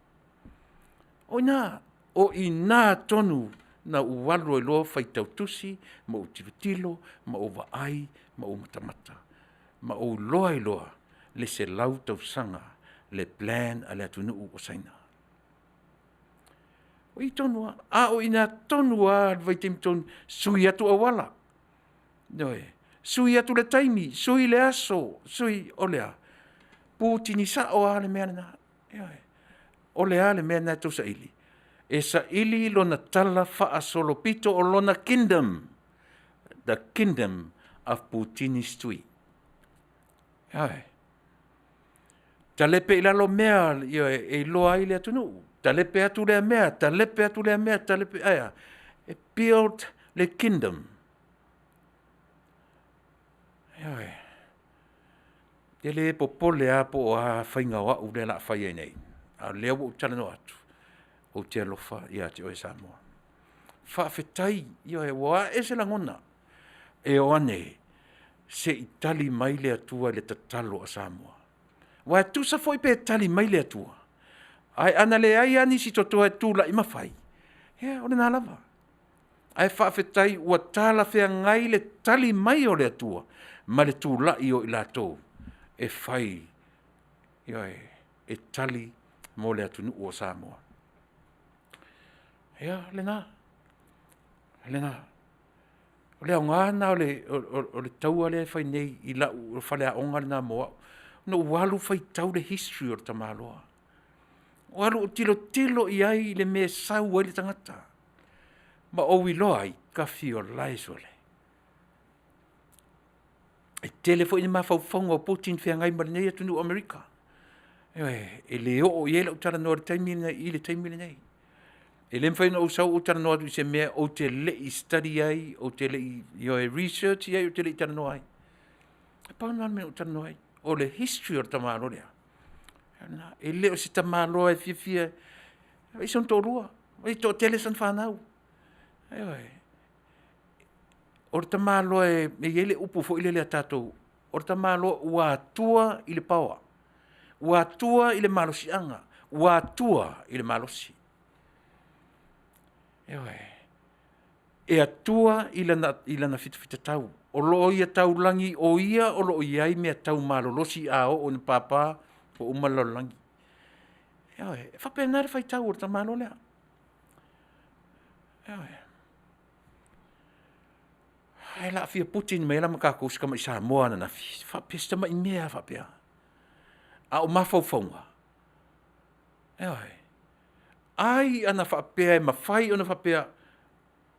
O i ina, o i ina tonu na ou alu ai loa faitau tusi ma ou tilotilo ma ou vaai ma ou matamata ma ou iloa ai loa le 100 tausaga le plan a le atunuu o Saina. O i tonu lava, a o i ina tonu lava i le vaitaimi tonu, sui atu auala, ioe, sui atu le taimi, sui le aso, sui, o le a? Putini sao lava le mea lena. Ioe. O le a le mea lena e tau saili? E saili lona talafaasolopito o lona kingdom, the kingdom of Putini-st. Ioe. Talepe i lalo mea, ioe, e iloa ai le atunuu, talepe atu lea mea, talepe atu lea mea, talepe, ae a? E build le kingdom. Ioe. Ou te le popole lava po o a faiga o au lea o le a fai ai nei, a o lea ua ou talanoa atu, ou te alofa ia te oe Samoa. Faafetai, ioe, ua ae se lagona, e o ane se i tali mai le Atua i le tatalo a Samoa. Aua e tusa foi pe tali mai le Atua, ae ana leai lava nisi totoa e tulai ma fai, ia o lena lava. Ae faafetai ua talafeagai le tali mai o le Atua ma le tulai o i latou e fai, ioe, e tali mo le atunuu o Samoa. Ia, lena, lena. O le aoga lena o le taua lea e fai nei i lau faleaoga lena mo au, na ou alu faitau le history o le tamaloa. Ou alu ou tilotilo i ai i le mea e sau ai le tagata, ma ou iloa ai, tafi o lae sole. E tele foi ni mafaufauga o Putin feagai ma lenei atunuu o Amerika. Ioe, e le oo i ai lau talanoa i le taimi lenei i le taimi lenei. E le mafai ona ou sau ou talanoa atu i se mea ou te le i study ai, ou te le i research i ai, ou te le i talanoa ai. E pau lena o le mea na ou talanoa ai, o le history o le tamaloa lea. E le o se tamaloa e fiafia, e leai sona toalua, e toatele sana fanau. Ioe. O le tamaloa e i ai le upu foi lele a tatou, o le tamaloa ua atua i le power, ua atua i le malosiaga, ua atua i le malosi. Ioe. E atua i lana, i lana fitafitatau. O lo o ia taulagi o ia o lo o i ai mea tau malolosi a oo ina papa ua uma le lalolagi. Ioe, e faapena le faitau a le tamaloa lea. Ioe. Ae o le a fia Putin mai ai la ma tatou si tamai Samoa ananafi, faapea si tamai mea lava faapea. A o mafaufauga, ioe, ai ana faapea e mafai ona faapea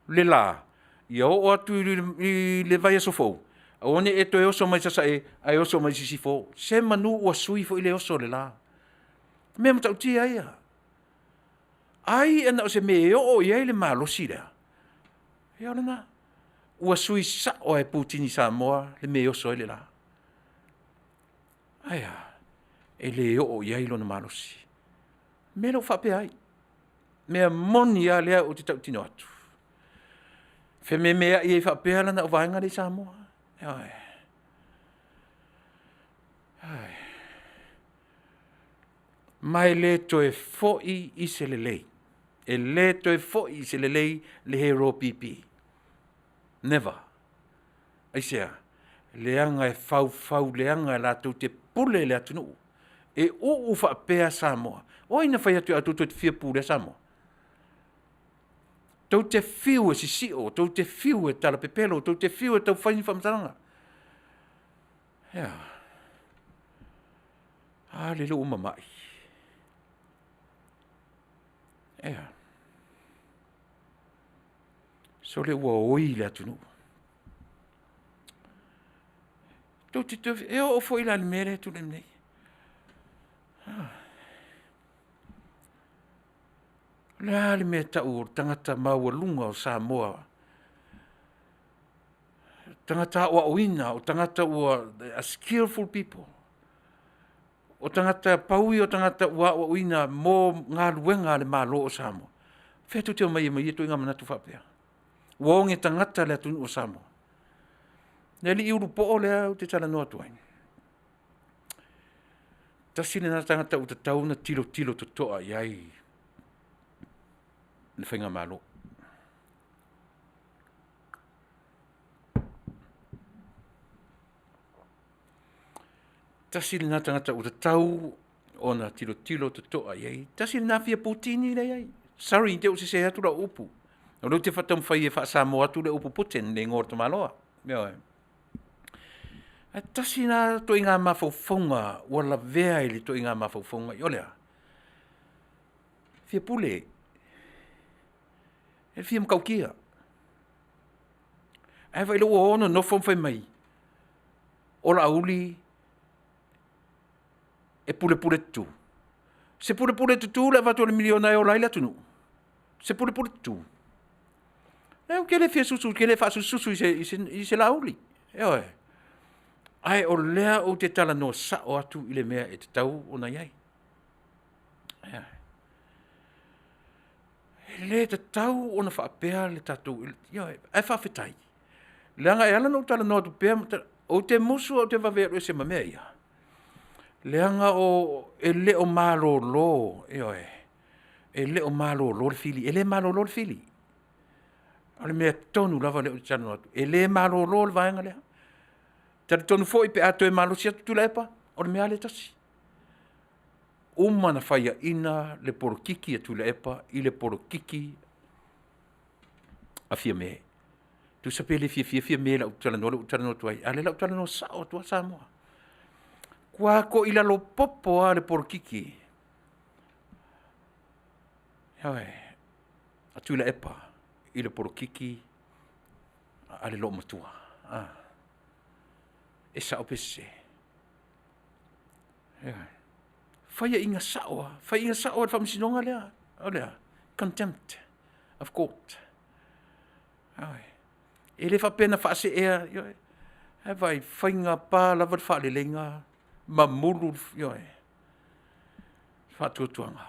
le la, ia oo atu i le vaiaso fou, aua ne i e toe oso mai Sasae, ae oso mai Sisifo. Semanu ua sui foi le oso o le la. O mea matautia ia. Ai ona o se mea e oo i ai le malosi lea, ia o lena. Ua sui sao lava e Putini Samoa le mea e oso ai le la. Ae a? E le oo i ai lona malosi. O le mea lea ua faapea ai, mea moni lava lea ou te tautino atu, fememeai ai faapea lana vaega lea i Samoa. Ioe. Ma e le toe foi i se lelei. E le toe foi i se lelei le Hero PP. Never. Aisea? Leaga e faufau leaga e latou te pule le atunuu. E uu faapea Samoa. O ai na fai atu ia outou tou te fia pulea Samoa? Tou te fiu e sisio, tou te fiu e talapepelo, tou te fiu e tau fai ni faamatalaga. Ioe. A lele ua mamai. Ioe. Sole ua oi le atunuu. Tou te e oo foi la i le mea lea e tulai mai nei. O le a le mea e tau o le tagata maualuga o Samoa, tagata aoaoina, o tagata ua a skillful people. O tagata pau ia o tagata ua aoaoina mo galuega a le Malo o Samoa. O fea tou te omai ai ma ia ituaiga manatu faapea? Ua oge tagata le atunuu o Samoa. Le alii ulupoo lea ou te talanoa atu ai, tasi lena tagata ua tatau ona tilotilo totoa i ai le faigamalo. Tasi lena tagata ua tatau ona tilotilo totoa i ai. Tasi lena fia Putini lea e i ai. Sorry i te i ua sese atu lau upu. O lea ou te taumafai e faa-Samoa atu le upu Putin, le igoa o le tamaloa. Ioe. Ae tasi lena ituaiga mafaufauga ua lavea i le ituaiga mafaufauga, o le a? Fia pule, e fia matautia. Ae vaai la e ua o nonofo ma fai mai, o Laauli e pulepule tutu. Se pulepule tutu le avatu o le miliona e ola ai le atunuu? Se pulepule tutu? Leai ou te le fia susu, ou te le faasususu i se Laauli. Ioe. Ae o lea ou te talanoa sao atu i le mea e tatau ona i ai. E le tatau ona faapea le tatou, ioe, ae faafetai, leaga e ala ona ou talanoa atu pea, ou te musu lava ou te vave alu ese ma mea ia, leaga e le o malolo, ioe, e le o malolo le fili, e le malolo le fili. O le mea tonu lava lea ou te talanoa atu, e le malolo le vaega lea. E talitonu foi pe a toe malosi atu Tuilaepa, o le mea lava lea e tasi. Uma ona faiaina le polokiki a Tuilaepa i le polokiki a Fiame. Tusa pe le fiafia Fiame i lau talanoa lea ua ou talanoa atu ai, a o lea o le a ou talanoa sao atu lava Samoa. Ua matua toilalo popo lava le polokiki a Tuilaepa i le polokiki a le loomatua. E sao pe sese? Ioe. Faiaina sao lava, faiaina sao lava e le Faamasinoga lea. O le a? Contempt of court. Ioe. E le faapea na faaseea, ioe. Ae vaai, faigata lava le faaleleiga mamulu, ioe, faatuatuaga.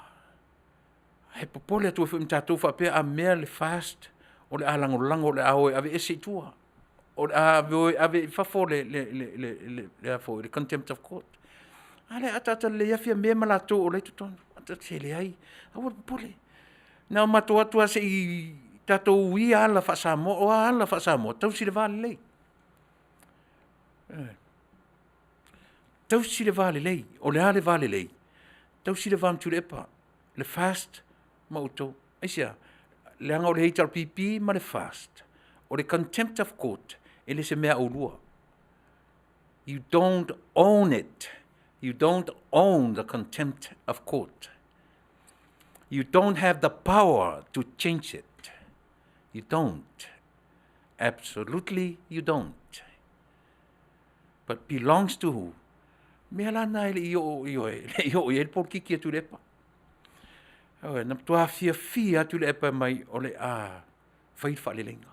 Ae popole atu ai foi ma tatou faapea a mea le FAST o le a lagolago o le a o e aveese i tua, o le a o e ave i fafo le contempt of court. A lea e ataata lelei lava Fiame ma latou o la e i totonu. Se leai, aua le popole. Na o matou o atu lava se i Tatou uia ala faa-Samoa. O a ala faa-Samoa? Tausi le va lelei. Tausi le va lelei. O le a le va lelei? Tausi le va ma Tuilaepa, le FAST ma outou. Aisea? Leaga o le HRPP ma le FAST, o le contempt of court, e le o se mea auilua. You don't own it. You don't own the contempt of court. You don't have the power to change it. You don't. Absolutely you don't. But belongs to who? Mea la na e le i oo i oe, le i oo i ai le polokiki a Tuilaepa. Ioe, na matua fiafia lava Tuilaepa e mai o le a fai le faaleleiga.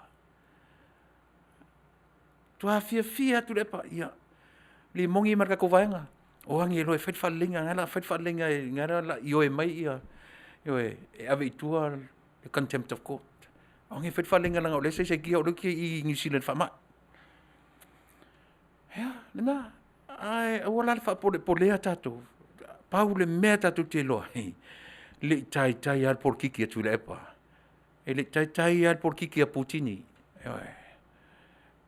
Matua fiafia lava Tuilaepa, ia Limoni ma le tatou vaega, o age loa e fai le faaleleiga, o lena o le a fai le faaleleiga o lena o le a ioe mai ia, ioe, e ave i tua le contempt of court. O age e fai le faaleleiga leaga o lea e saisaitia o lea ou te i Niu Sila i le faamai. Ia, lena, ae aua la le faapolepolea tatou. Pau le mea tatou te iloa ai, e le i taitai lava le polokiki a Tuilaepa, e le i taitai lava le polokiki a Putini, ioe,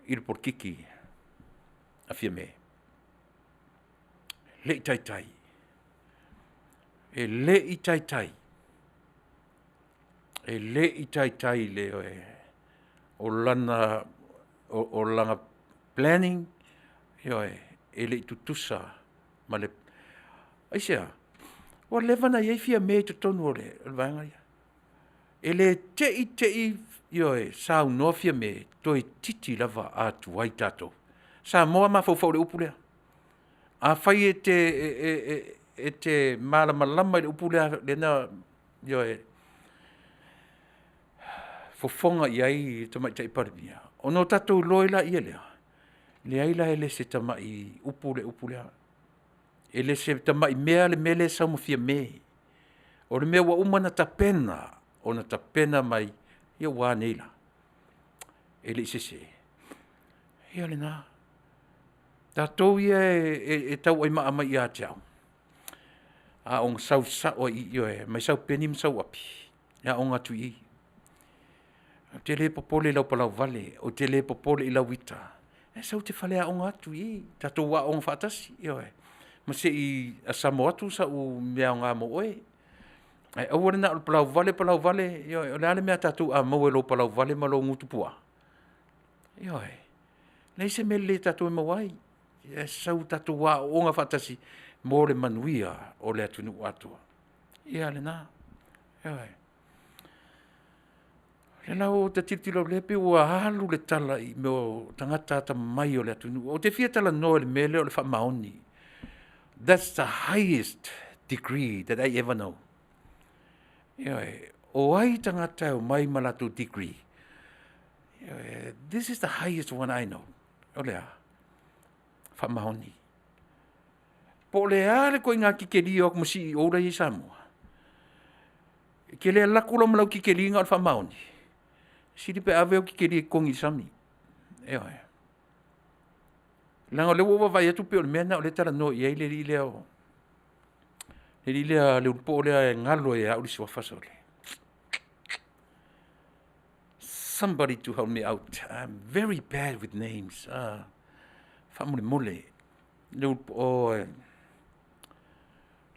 i le polokiki a Fiame. E le i taitai. E le i taitai. E le i taitai o lana planning, ioe, e le i tutusa ma le… Aisea? Ua leva ona i ai Fiame i totonu o le vaega lea. E le te i te i, ioe, saunoa Fiame, toeitiiti lava a tuai tatou. Samoa mafaufau i le upu lea. Afai e te malamalama i le upu lea na ioe, fofoga i ai le Tamaitai Palemia, ona tatou iloa ai lea, leai la e le o se tamai upu le upu lea. E le o se tamai mea le mea lea e sau ma Fiame. O le mea ua uma ona tapena, ona tapena mai, ia ua a nei la? E le i sese. Ia o lena. Tatou ia e tauaimaa mai ia te au, a o sau sao lava i i, ioe, aumai sau peni ma sau api e aoga atu i i. Ou te le popole i lau palauvale, ou te le popole i lau ita, ae sau e te faleaoga atu i i, tatou aooga faatasi, ioe, ma se i asamo atu sau mea aoga mo oe. Ae aua le na o le palauvale palauvale, ioe, o le a le mea a tatou a maua i lou palauvale ma lou gutu puaa? Ioe, e leai se mea lelei a tatou e maua ai. Ae sau tatou aooga faatasi mo le manuia o le atunuu atoa. Ia lena, ioe. O lea la ua ta tilotilo o lea e pei ua alu le tala i mea o tagata atamamai o le atunuu. Ou te fia talanoa i le mea lea o le faamaoni. That's the highest degree that I ever know. Ioe, o ai tagata e omai ma latou degree? Ioe, this is the highest one I know. O le a? Faamaoni. Po o le a le ituaiga tikeli e o atu ma CEO la e i ai i Samoa, e te le alu atu loa ma lau tikeli na o le faamaoni, sili pe ave au tikeli e togi i le sami. Ioe. Leaga o lea ua ou vaavaai atu pei o le mea lena o lea e talanoa i ai le alii lea o le alii lea le ulupoo lea e galo ia te au le suafa sole. Somebody to help me out. I'm very bad with names. Faamolemole. Le ulupoo oh,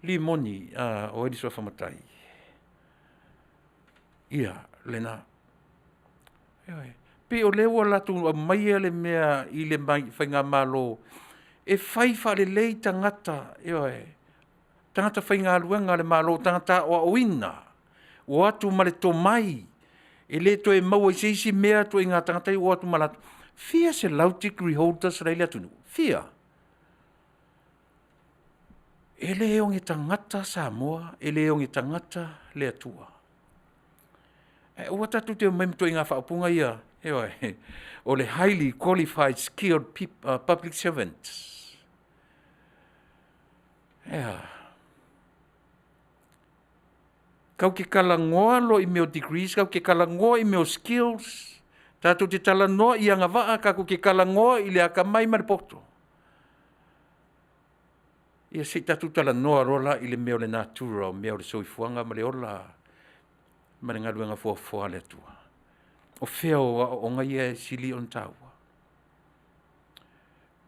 Limoni, o ai le suafa matai? Ia, lena. Ioe. Pei o lea ua latou aumaia le mea i le faigamalo e fai faalelei tagata, ioe, tagata faigaluega a le Malo, tagata aoaoina, ua o atu ma le tomai, e le toe maua i se isi mea ituaiga tagata ia ua o atu ma latou. Fia selau degree holders la e i le atunuu? Fia? E le oge tagata Samoa, e le oge tagata le Atua. Ae aua tatou te omai ma ituaiga faaupuga ia, ioe, o le highly qualified skilled public servants. E a? Tatou te talanoa loa i mea o degrees, tatou te talanoa i mea o skills, tatou te talanoa i agavaa, tatou te talanoa i le atamai ma le poto. Ia se i tatou talanoa loa la i le mea o le natura o mea o le soifuaga ma le ola ma le galuega foafoa a le Atua. O fea o aoaoga ia e sili ona taua?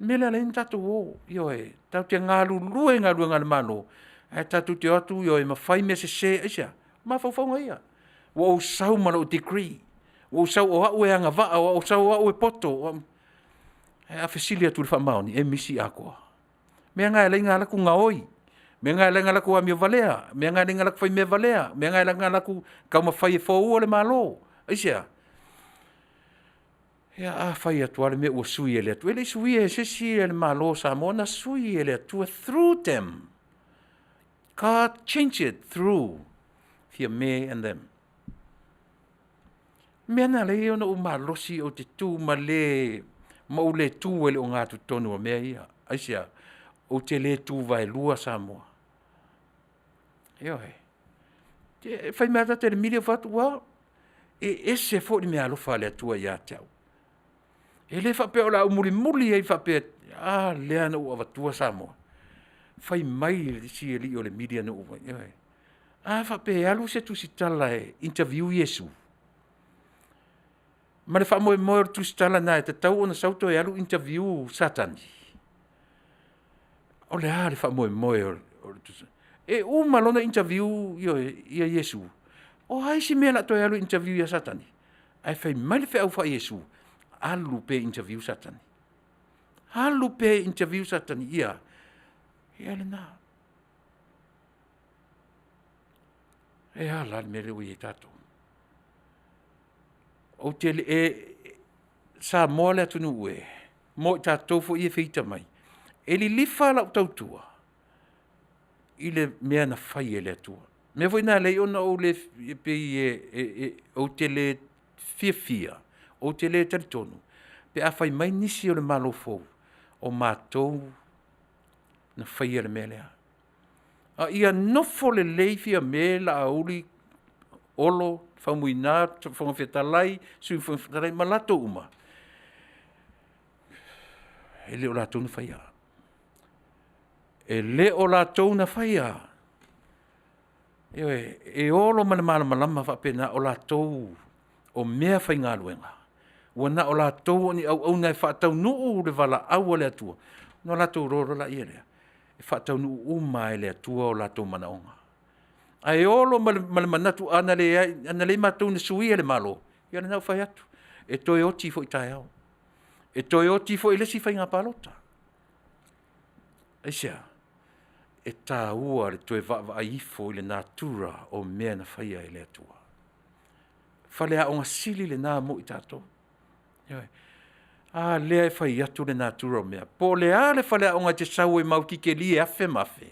O le mea lea e ala ai ona tatou o, ioe, tatou te galulue i galuega a le Malo, ae tatou te o atu, ioe, ma fai mea sese. Aisea? O mafaufauga ia. Ua ou sau ma lou degree, ua ou sau o au e agavaa, ua ou sau o au e poto. Ae a fesili atu i le faamaoni, e misi atoa. O le mea lena e ala ai ona alu atu gaoi, o le mea lena e ala ai ona alu atu amiovalea, o le mea lena e ala ai ona alu atu faimea valea, o le mea lena e ala ai ona alu atu taumafai e foua le Malo. Aisea? Ia a fai atu lava le mea ua sui e le Atua. E le i suia e se isi le Malo o Samoa, na sui e le Atua through them. God change it through Fiame and them. O le mea lena e ala ai ona ou malosi ou te tu ma le, ma ou le tu ai i le ogatotonu o mea ia. Aisea? Ou te le tu vaelua Samoa. Ioe. E fai mai lava tagata i le media ou fai atu, well, e ese foi le meaalofa a le Atua ia te au. E le faapea o le a ou mulimuli ai faapea, a lea na ou avatua Samoa. Fai mai le isi alii o le media na ou vaai, ioe, a faapea e alu se tusitala e interview Iesu, ma le faamoemoe o le tusitala lena e tatau ona sau toe alu interview Satani. O le a le faamoemoe o le tusitala? E uma loa ona interview ia Iesu, o a isi mea o le a toe alu e interview ia Satani? Ae fai mai le feau faa-Iesu, alu pea e interview Satani, alu pea e interview Satani i a? Ia lena. E a la le mea lea ua i ai tatou? Ou te le, Samoa le atunuu e, mo i tatou foi ia e finita mai, e lilifa lau tautua i le mea na fai e le Atua. O le mea foi lena e ala ai ona ou le, e pei ou te le fiafia, ou te le talitonu pe a fai mai nisi o le Malo fou, o matou na faia le mea lea. A ia nofo lelei Fiame, Laauli, Olo, Faumuina, Fofoga Fetalai, Sui Fofoga Fetalai ma latou uma, e le o latou na faia. E le o latou na faia. Ioe, e olo ma le malamalama faapena o latou o meafaigaluega, ua na o latou o ni auauna e faataunuu le valaau a le Atua, ona latou iloa loa lea e faataunuu uma lava e le Atua o latou manaoga. Ae olo ma le manatu ana leai matou na suia le Malo, ia lena ua ou fai atu, e toe oti foi taeao, e toe oti foi i le isi faiga palota. Aisea? E taua le toe vaavaai ifo i le natura o mea na faia e le Atua. O le faleaoga sili lena mo i tatou. Ioe. A lea e fai atu le natura o mea, po o le a le faleaoga e te sau ai matou te tele afe ma afe,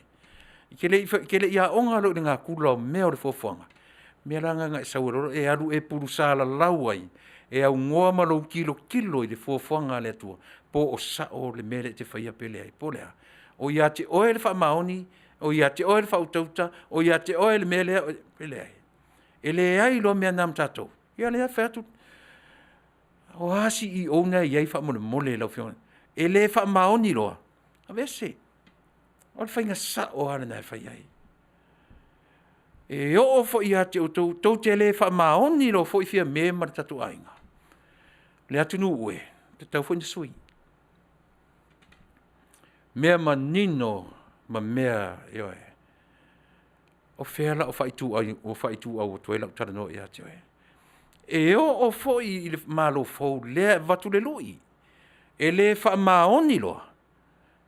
e te le i aoga loa i le natura o mea o le foafoaga, o le mea la lena na e sau ai loa e alu e pulusalala ai, e aunoa ma lou tilotilo i le foafoaga a le Atua, po o sao le mea lea e te faia pe leai. Po o le a? O ia te oe le faamaoni, o ia te oe le faautauta, o ia te oe le mea lea, e leai. E leai loa mea na ma tatou, ia lea e fai atu, o a CEOs na e i ai faamolemole lau Afioga, e le faamaoni loa, aveese. O le faiga sao lava lena e fai ai. E oo foi ia te outou, tou te le faamaoni loa foi Fiame ma le tatou aiga, le atunuu e, e tatau foi ona sui. Mea manino ma mea, ioe. O fea la ua faaituau atu ai lau talanoa ia te oe? E oo foi i le Malo fou lea e avatu le lui, e le faamaoni loa,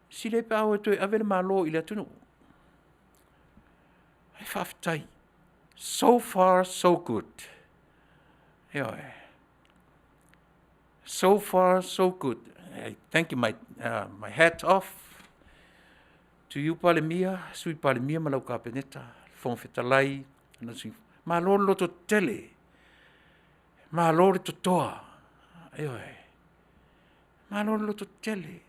sili ai pe a o e toe ave le Malo i le atunuu. Ae faafetai, so far so good. Ioe. So far so good. I thank you my hat off to you Palemia, Sui Palemia ma lau Kapeneta, Fofoga Fetalai, malo le lototetele, malo le totoa, ioe, malo le lototetele.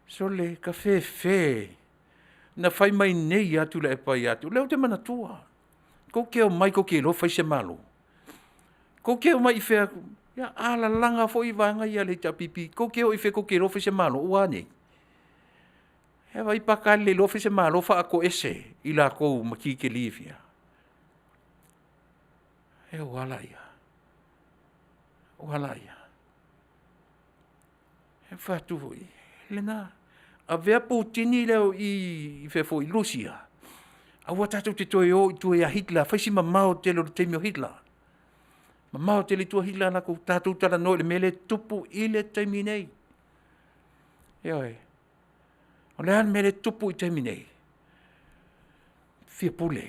Sole, tafefe, na fai mai nei lava Tuilaepa ia te au, o lea ou te manatua, tou te omai tou te iloa fai se Malo? Tou te omai i fea? Ia a lalaga foi vaega ia a le HRPP, tou te o i fea tou te iloa fai se Malo? Ua a nei? Se i vaai Papalii le iloa fai se Malo faatoese i latou ma titeli e fia? Ia ua a laia? O ala ia. E fai atu foi, lena, avea Putini lea i fea foi, Rusia, aua tatou te toe o i tua ia Hitler, fai si mamao tele o le taimi o Hitler. Mamao tele i tua Hitler lakou, tatou talanoa i le mea lea e tupu i le taimi nei. Ioe. O le a le mea lea e tupu i le taimi nei? Fia pule.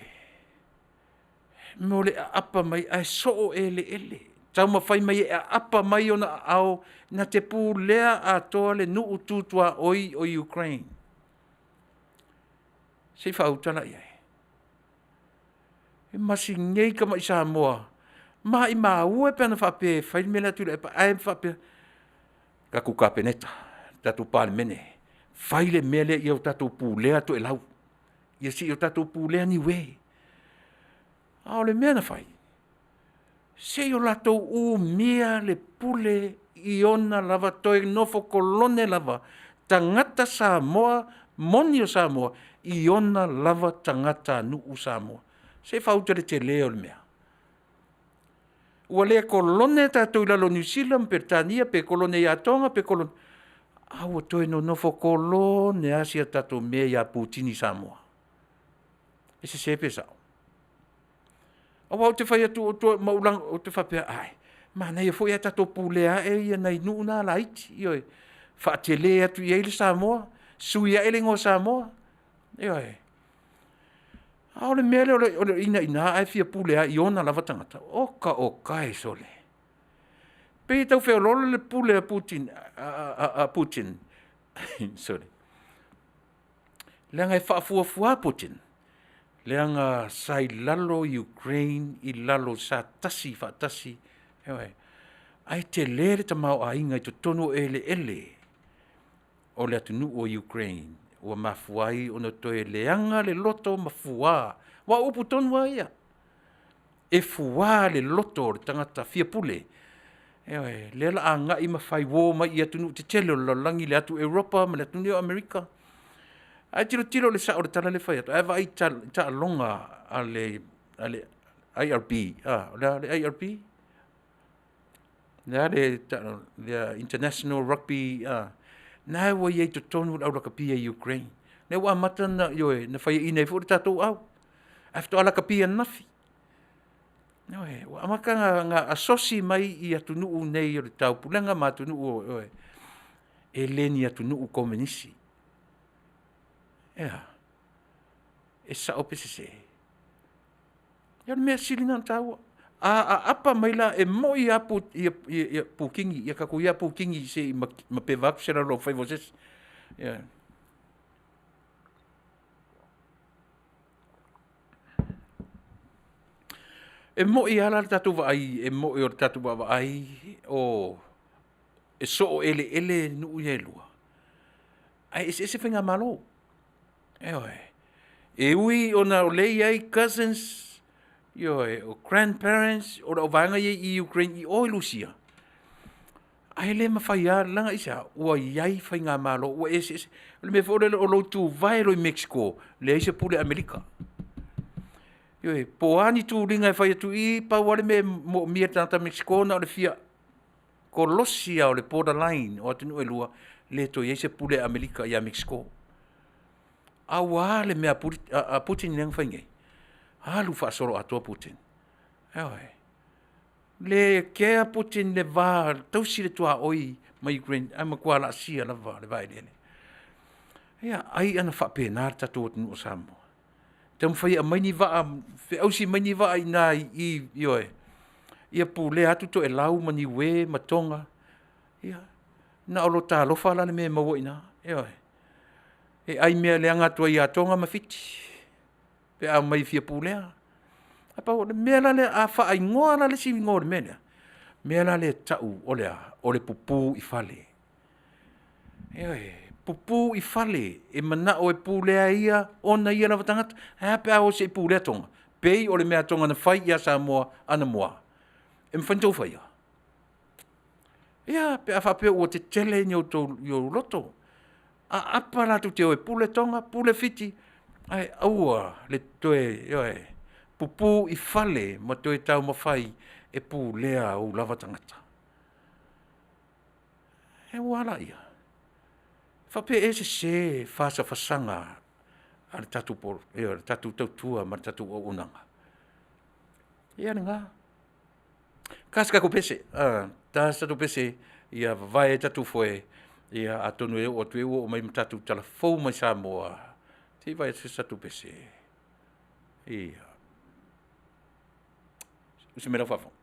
Mo le aapa mai ae soo eleele. Taumafai mai e aapa mai ona aao na te pulea atoa le nuu tu tuaoi o Ukraine. Se i faauta la i ai. E masinei tamai Samoa, maimau e pe ana faapea e fai le mea lea a Tuilaepa, ae faapea, tatou Kapeneta, tatou Palemene, fai le mea lea ia o tatou pulea Toelau, ia se i o tatou pulea Niue. A o le mea na fai, se i o latou umia le pule i ona lava toe nofo kolone lava tagata Samoa moni o Samoa i ona lava tagatanuu Samoa. Se i faauta le tele o le mea. Ua le kolone tatou i lalo o Niu Sila ma Peretania pe kolone ia Toga pe kolone, a ua toe nonofo kolone lava si a tatou mea ia Putini Samoa. E sese pe sao? Aua ou te fai atu ma ou lago ou te faapea, ae manaia foi ae tatou pulea ae nai nuu na laiti, ioe, faatele atu i ai le Samoa, sui ae le igoa o Samoa, ioe. A o le mea lea o le inaina ae fia pule lava i ona lava tagata, oka oka e sole. E pei e tau feoloolo le pule a Putin, sole, leaga e faafuafua Putin, leaga sa i lalo Ukraine i lalo sa tasi faatasi, ioe, ae tele le tamaoaiga i totonu o eleele o le atunuu o Ukraine ua mafua ai ona toe leaga le loto ma fua. Aua o upu tonu lava ia, e fua le loto o le tagata fia pule, ioe, lea o le a agai ma fai uo mai i atunuu tetele o le lalolagi, le atu Europa ma le atu Amerika. Ae tilotilo i le sao o le tala lea e fai atu, ae vaai i taaloga a le IRB, o le a le IRB? Le a le International Rugby, lena ua i ai i totonu le au lakapi a Ukraine. Lea ua amata ona, ioe, na faiaina ai foi le tatou au, ae faatoa lakapi ananafi. Ioe, ua amata ona asosi mai i atunuu nei o le taupulega ma atunuu, ioe, e le ni atunuu komenisi. E a? E sao pe sese? Ia o le mea sili lena ona taua. A aapa mai la, e moi lava Putini, ia tatou ia Putini se i mapeva atu se lalo o faiva o se isi. Ioe. E moi lava la le tatou vaai, e moi o le tatou vaavaai e soo eleele nuu ia e lua, ae eseese faigamalo. Ioe. E ui ona o lea e i ai cousins, ioe, o grandparents, o le vaega ia i Ukraine i o i Rusia, ae le mafai lava, leaga aisea? Ua i ai faigamalo ua eseese. O le mea foi lele o lou tuvae loa i Mexico, leai se pule Amerika. Ioe, po o a ni tuliga e fai atu i i, pau lava le mea e moomia e le tagata Mexico na o le fia kolosi lava o le border line o atunuu e lua, le toe i ai se pule a Amerika ia Mexico. A ua a le mea a Putin lea na fai nei? Alu faasoloatoa Putin. Ioe. Le kea Putin i le va tausi le tuaoi ma Ukraine ae matua laasia lava le vaeleele. Ia, ai ana faapena le tatou atunuu o Samoa. Taumafai e aumai ni vaa, feausi mai ni vaa i ina i, ioe, ia pulea atu Toelau ma Niue ma Toga. Ia, na o lota alofa la le mea e maua i ina, ioe. E ai mea leaga atu ai ia Toga ma Fiti pe a omai e fia pulea. Ae pau o le mea la lea, a faaigoa la le isi igoa o le mea lea, mea la lea e tau o le a? O le pupu i fale. Ioe, pupu i fale, e manao e pulea e ia ona ia lava tagata. Ae a pe a o se i pulea Toga? Pei o le mea a Toga na fai ia Samoa anamua. E mafai ona outou faia? Ia, pe a faapea ua tetele ni outou loto, aapa latou te o e pule Toga, pule Fiti, ae aua le toe, ioe, pupu i fale ma toe taumafai e pulea ou lava tagata. E ua a laia? E faapea ea e sese fasafasaga a le tatou le tatou tautua ma le tatou auaunaga? Ia lena. Ta se tatou pese, ta se tatou pese ia vavae ai tatou foe, ia atonu e oo atu i ai ua oo mai ma tatou talafou mai Samoa, se i vaai atu se tatou pese. Ia, usi mai lau faafofoga.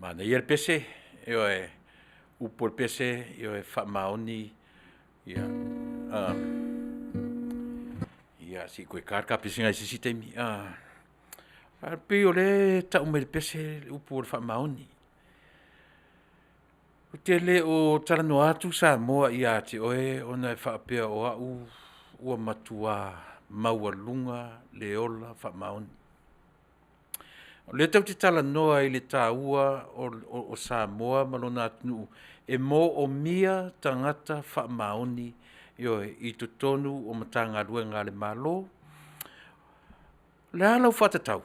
Manaia le pese, ioe, upu o le pese, ioe, faamaoni ia ia se i toe ta le ta pesega i se isi taimi. Ae pei o lea e tau mai e le pese le upu o le faamaoni. Ou te le o talanoa atu Samoa ia te oe ona e faapea o au ua matua maualuga le ola faamaoni. O lea e tatou te talanoa i le taua o Samoa ma lona atunuu e moomia tagata faamaoni, ioe, i totonu o Matagaluega a le Malo. O le a lau faatatau?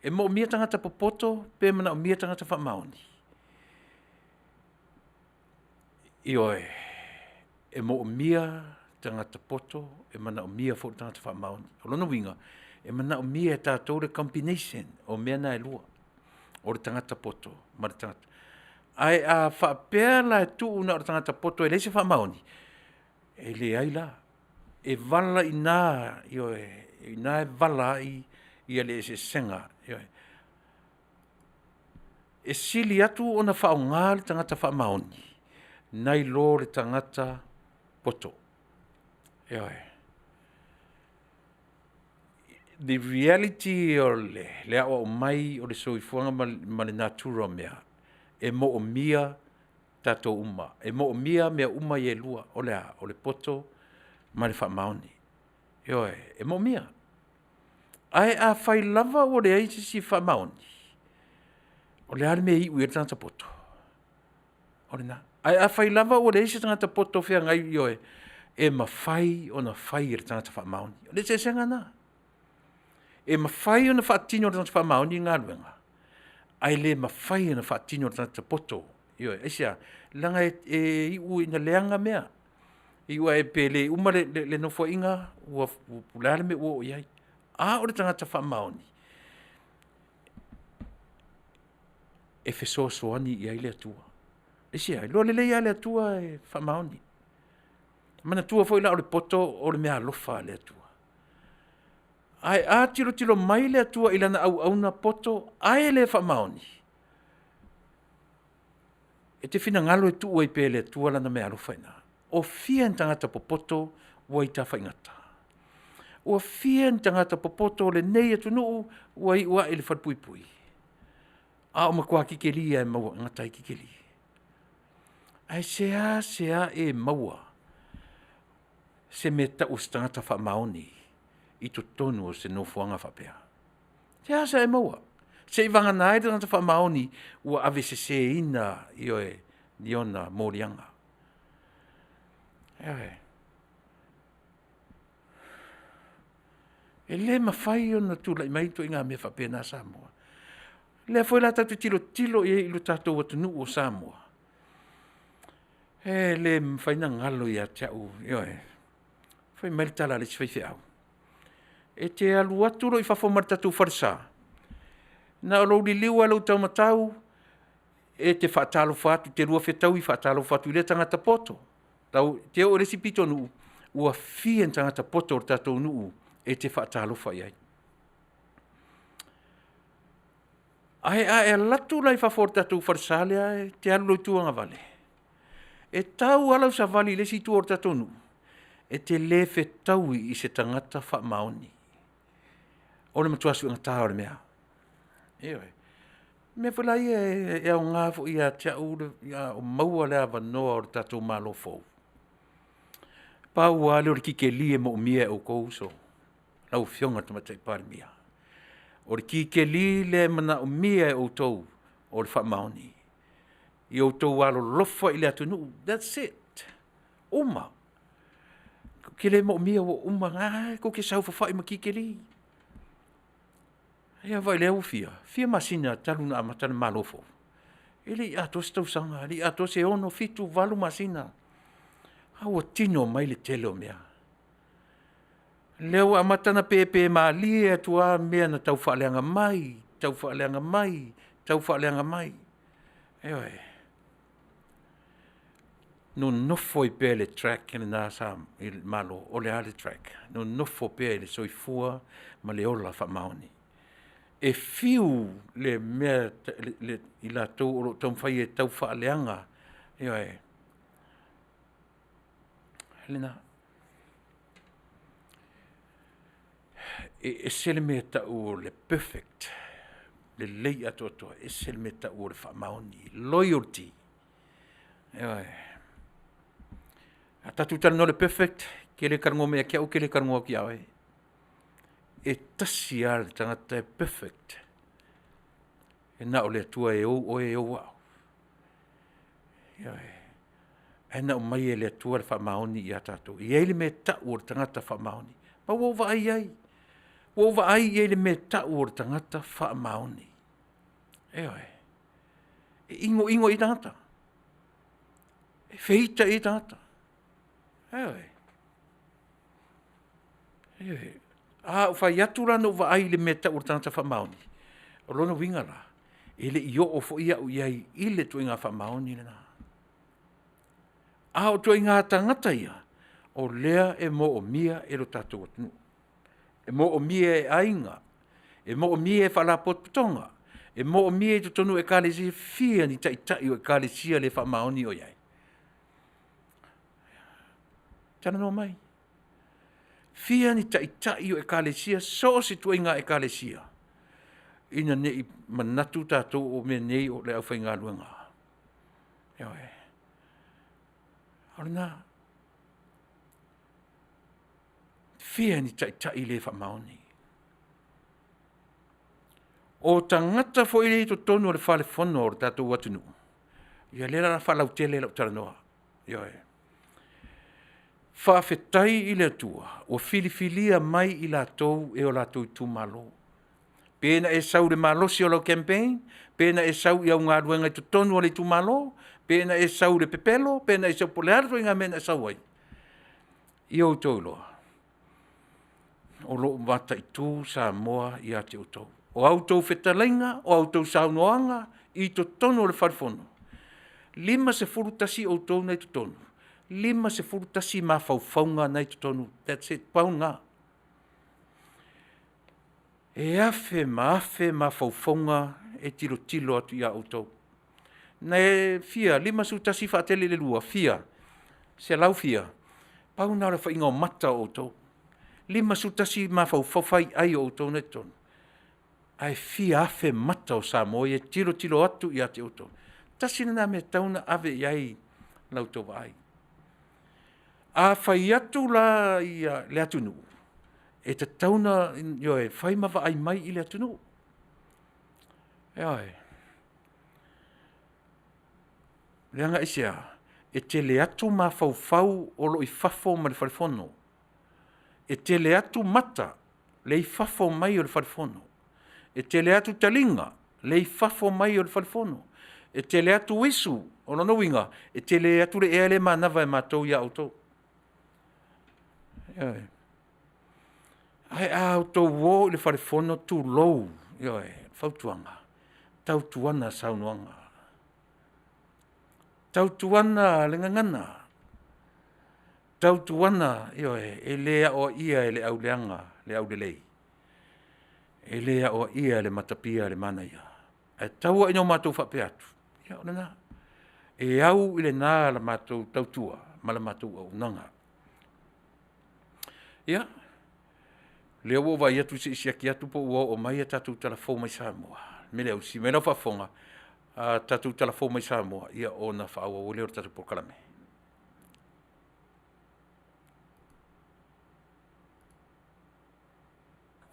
E moomia tagata popoto pe manaomia tagata faamaoni? Ioe, e moomia tagata poto, e manaomia foi tagata faamaoni. O lona uiga, e manaomia e tatou le combination o mea na e lua, o le tagata poto ma le tagata… Ae a faapea la e tuu na o le tagata poto e leai se faamaoni, e leai la, e vala i ina, ioe, o i ina e vala ai le eseesega, ioe. E sili atu ona faaaoga le tagata faamaoni nai lo le tagata poto, ioe. The reality o le aoao mai o le soifuaga ma le natura o mea, e moomia tatou uma, e moomia mea uma ia e lua. O le a? O le poto ma le faamaoni, ioe e moomia. Ae afai lava ua leai se isi e faamaoni, o le a le mea e iu ai le tagata poto? O lena. Ae afai lava ua leai se tagata poto o feagai, ioe, e mafai ona fai e le tagata faamaoni. O le eseesega lena. E mafai ona faatino e le tagata faamaoni galuega, ae le mafai ona faatino e le tagata poto. Ioe, aisea? Leaga e iu ina leaga mea, iu lava pe le uma le nofoaiga o le a le mea ua oo i ai. A o le tagata faamaoni, e fesoasoani i ai le Atua. Aisea? E iloa lelei lava e le Atua e faamaoni. Manatua foi la o le poto o le meaalofa a le Atua. Ae a tilotilo mai le Atua i lana auauna poto ae le faamaoni, e te finagalo e tuu ai pea e le Atua Lana meaalofa i ina? O fia ni tagata popoto ua i tafaigata? Ua fia ni tagata popoto o lenei atunuu ua iu ae i le falepuipui? A o matua kikeli lava e gata ai kikeli. Ae seasea e maua se mea e tau o se tagata faamaoni i totonu o se nofoaga faapea? Seasea e maua, seivagana ai le tagata faamaoni ua aveseseina, ioe, i ona moliaga. Ioe. E le mafai ona tulai mai ituaiga mea faapena Samoa. O lea foi la tatou te tilotilo i ai i le tatou atunuu o Samoa, e le mafai ona galo ia te au, ioe, fai mai le tala a le isi faifeau, e te alu atu loa i fafo ma le tatou falesa, na o lou liliu lava o lou taumatau e te faatalofa atu e te lua fetaui faatalofa atu i lea tagata poto, e te oo i le isi pitonuu, ua fia ni tagata poto o le tatou nuu e te faatalofa i ai. Ae a e alu atu la i fafo o le tatou falesa lea e te alu loa i tu agavale, e tau lava lau savali i le isi itu o le tatou nuu, e te le fetaui i se tagata faamaoni. O le matua suegata o le mea. Ioe. O mea foi la ia e aoga foi ia te au a o maua le avanoa o le tatou Malo fou, pau lava lea o le kikeli e moomia e outou uso, lau Afioga i le Tamaitai Palemia, o le kikeli lea e manaomia e outou o le faamaoni. Ia outou alolofa i le atunuu, thats it, uma. Ou te le moomia ua uma, o lena tou te saofafai ma kikeli. Ia vaai o lea ua fia? Fia masina talu ona amata le Malo fou? E le i atoa se tausaga, e le i atoa se 6, 7, 8 masina, a ua tino mai le tele o mea. O lea ua amata ona pepe malie atu lava mea na tau faaleaga mai, tau faaleaga mai, tau faaleaga mai, ioe. Nonofo ai pea i le track lena le Malo. O le a le track? Nonofo pea i le soifua ma le ola faamaoni. E fiu le mea i latou o lo o taumafai e tau faaleaga, ioe, lena. E ese le mea e tau o le perfect, lelei atoatoa, ese le mea e tau o le faamaoni, loyalty. Ioe. A tatou talanoa i le perfect, e te le talanoa mai ia te au ou te le talanoa atu ia oe. E tasi lava le tagata e perfect, e na o le Atua e ou oe e ou au. Ioe, ae na aumai e le Atua le faamaoni ia tatou. E i ai le mea e tau o le tagata faamaoni, ma ua ou vaai i ai, ua ou vaai i ai i le mea e tau o le tagata faamaoni. Ioe, e inoino i ai tagata, e feita i ai tagata, ioe, ioe. A ou fai atu la na ou vaai i le mea e tau o le tagata faamaoni, o lona uiga la, e le i oo foi au i ai i le ituaiga faamaoni lena. A o ituaiga tagata ia, o lea e moomia e lo tatou atunuu, e moomia e aiga, e moomia e faalapotopotoga, e moomia i totonu o Ekalesia. E fia ni taitai o Ekalesia le faamaoni o i ai? Talanoa mai. Fia ni taitai o Ekalesia, so o se ituaiga Ekalesia, ina ne i manatu tatou o mea nei o le aufaigaluega, ioe. O lena. Fia ni taitai le faamaoni. O tagata foi ia e i totonu o le fale fono o le tatou atunuu, ia lea o le a faalautele lau talanoa, ioe. Faafetai i le Atua ua filifilia mai i latou e o latou itumalo. Pe na e sau i le malosi o lau campaign, pe na e sau i au galuega i totonu o le itumalo, pe na e sau i le pepelo, pe na e sau po o le a le ituaiga mea na e sau ai, ia outou iloa, o lo o mataitu Samoa ia te outou. O a outou fetalaiga, o a outou saunoaga i totonu o le Fale Fono, 51 outou na i totonu, 51 mafaufauga na i totonu, thats it, pau lena. E afe ma afe mafaufauga e tilotilo atu ia outou. E fia? 51 faatele i le 2, e fia? Selau fia? Pau lena o le aofaiga o mata o outou. 51 mafaufau faiai o outou na i totonu, ae fia afe mata o Samoa ia e tilotilo atu ia te outou. Tasi lena mea e tatau ona ave i ai la outou vaai. A fai atu la le atunuu, e tatau ona, ioe, fai ma vaai mai i le atunuu, ioe. Leaga aisea? E tele atu mafaufau o lo o i fafo mai le fale fono, e tele atu mata lea e i fafo mai o le fale fono, e tele atu taliga lea e i fafo mai o le fale fono, e tele atu isu. O lona uiga, e tele atu le ea lea e manava e matou ia outou. Ioe. Ae a outou o i le fale fono, tulou, ioe, fautuaga, tautuana saunoaga, tautuana le gagana, tautuana, ioe, e le aoaia e le auleaga le aulelei, e le aoaia e le matapia le manaia. Ae tau lava ina o matou faapea atu, ia o lena. E au i lena la matou tautua ma la matou auaunaga. Ia, o lea ua ou vaai atu se i siaki atu po ua oo mai a tatou tala fou mai Samoa. O le mea lea, ausi mai lau faafofoga, a tatou tala fou mai Samoa ona faaauau ai lea o le tatou polokalame.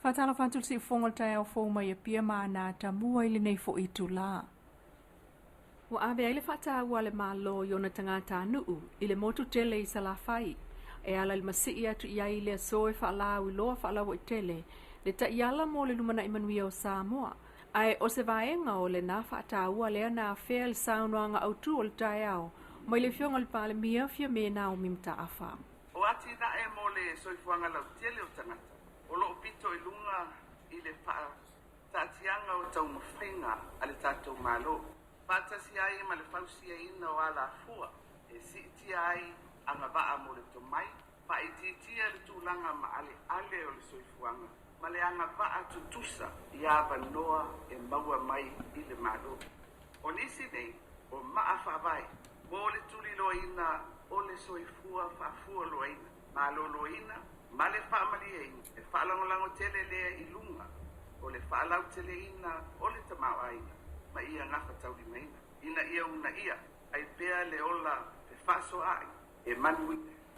Faatalofa atu i le siufofoga o le taeao fou mai Apia ma ana atamua i lenei foi itula. Ua ave ai le faataua a le Malo i ona tagatanuu i le motu tele i Salafai e ala i le masii atu i ai i le aso e faalauiloa faalauaitele le taiala mo le lumanai manuia o Samoa. Ae o se vaega o lena faataua lea na afea le saunoaga autu o le taeao mai le Afioga i le Palemia Fiame Naomi Mataafa. O atinae mo le soifuaga lautele o tagata o lo o pito i luga i le faataatiaga o taumafaiga a le tatou Malo, faatasi ai ma le fausiaina o alafua e siitia ai agavaa mo le tomai, faaitiitia le tulaga maaleale o le soifuaga ma le agavaa tutusa i avanoa e maua mai i le Malo. O nisi nei o maa faavae mo le tuliloaina o le soifua faafualoaina, maloloina ma le faamalieina, e faalagolago tele lea i luga o le faalauteleina o le tamaoaiga ma ia gafataulimaina, ina ia uunaia ai pea le ola fefaasoaai e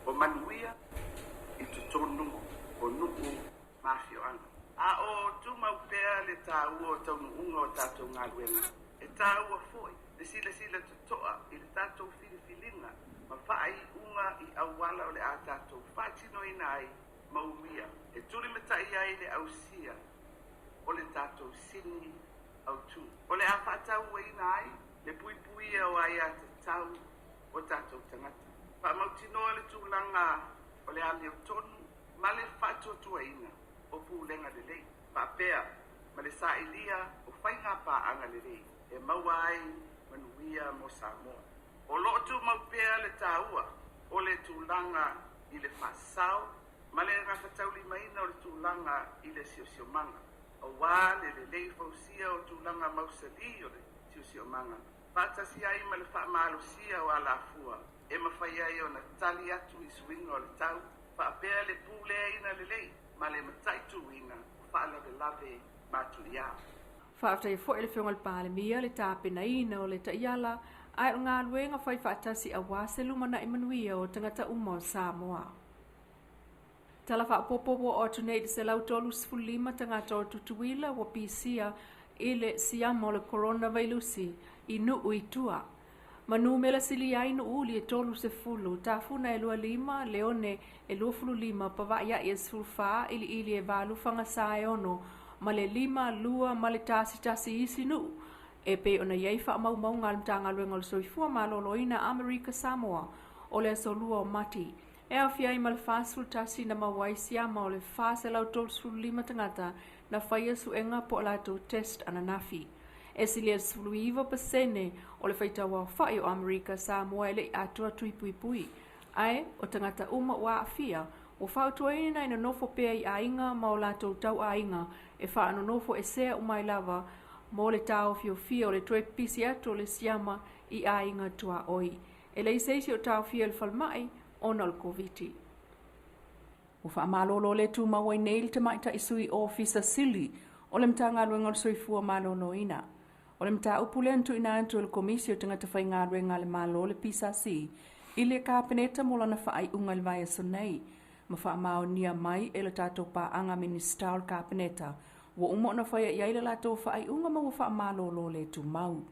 o manuia i totonu o nuu ma afioaga. A o tumau pea le taua o taunuuga o tatou galuega, e taua foi le silasila totoa i le tatou filifiliga ma faaiuga i auala o le a tatou faatinoina ai mauia e tulimatai ai le ausia o le tatou sini autū. O le a faatauaina ai le puipuia o aiatatau o tatou tagata. Faamautinoa le tulaga o le amiotonu ma le faatuatuaina o pulega lelei, faapea ma le sailia o faiga paaga lelei e maua ai manuia mo Samoa. O loo tumau pea le taua o le tulaga i le faasao ma le gafataulimaina o le tulaga i le siosiomaga, auā le lelei fausia o tulaga mausalī o le siosiomaga, faatasi ai ma le faamalosia o alafua e mafai ai ona tali atu i suiga o le tau, faapea le puleaina lelei ma le mataituina o faalavelave matuiā. Faafetai foi le Afioga i le Palemia le tapenaina o le taiala ae o galuega fai faatasi auā se lumanai manuia o tagata uma o Samoa. Tala faaopoopo ua oo atu nei i le 135 tagata o Tutuila ua pisia i le siama o le koronavailusi i nuu i tua. Ma numera sili ai Nuuuli e 30, Tafuna e 25, Leone e 25, Pava'ia'i e 14, Iliili e 8, Fagasā e 6, ma le 5, 2 ma le 1 1 isi nuu e pei ona i ai faamaumauga a le Matagaluega o le Soifua Maloloina Amerika Samoa o le aso 2 o Mati. E aofia ai ma le 41 na maua ai siama o le 435 tagata na faia suega po o latou test ananafi. E silia i le 19% o le faitauaofa'i o Amerika Samoa e le'i atoa tui puipui. Ae o tagata uma ua aafia, ua fautuaina e nonofo pea i aiga ma o latou tauaiga e faanonofoesea uma ai lava mo le taofiofia o le toe pipisi atu o le siama i aiga tuaoi. E leai se isi o taofia i le falemai ona o le Koviti. Ua faamalolo le tumau ai nei le tamaitai sui ofisa sili o le Matagaluega o le Soifua Maloloina. O le mataupu lea na tuuina atu e le Komisi o Tagata Faigaluega a le Malo le PSC i le Kapeneta mo lana faaiuga i le vaiaso nei, ma faamaonia mai e le tatou paaga Minisita o le Kapeneta ua uma ona faia i ai le latou faaiuga ma ua faamalolo le tumau.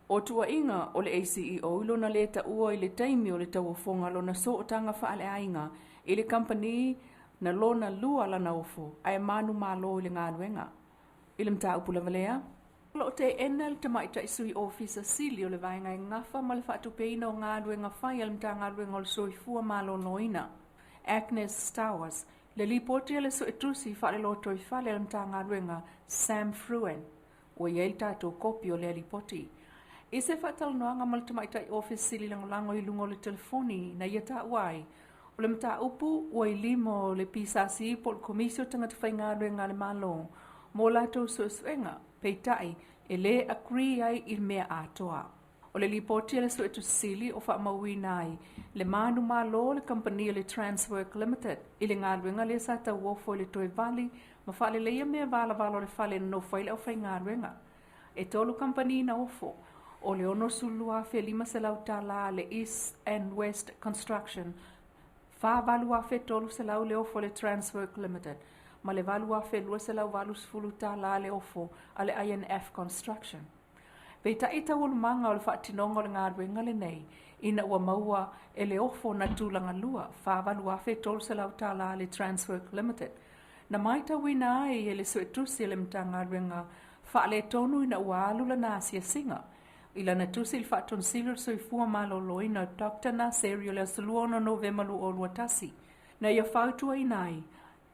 O tuuaiga o le ACEO i lona lē taua i le taimi o le tauofoga lona sootaga faaleaiga i le kamupani na lona lua lana ofo ae manumalo i le galuega. I le mataupu lava lea, o lo o teena le tamaitai sui ofisa sili o le vaega e gafa ma le faatupeina o galuega fai a le Matagaluega o le Soifua Maloloina, Agnes Stowers, le lipoti a le suetusi faalelotoifale a le Matagaluega, Sam Fruin. Ua i ai le tatou kopi o lea lipoti. I se faatalanoaga ma le tamaitai ofisa sili lagolago i luga o le telefoni na ia taua ai, o le mataupu ua i lima o le PSC po o le Komisi o Tagata Faigaluega a le Malo mo latou suesuega, peitai e lē agree ai i le mea atoa. O le lipoti a le Suetusi Sili o faamauina ai le manumalo o le kamupani o le Transwork Limited i le galuega lea sa tauofo i le toe vali ma faaleleia mea valavala o le fale e nonofo ai le aufaigaluega. E tolu kamupani na ofo, o le $62,500 a le East and West Construction, $48,300 le ofo a le Transwork Limited, ma le $8,280 le ofo a le INF Construction. Peitai taualumaga o le faatinoga o le galuega lenei ina ua maua e le ofo na tulaga lua $48,300 a le Transwork Limited, na matauina ai e le Suetusi a le Matagaluega faaletonu ina ua alu lana asiasiga i lana tusi i le Faatonisili o le Soifua Maloloina Dr. Naseri o le aso 26 Novema 2021, na ia fautuaina ai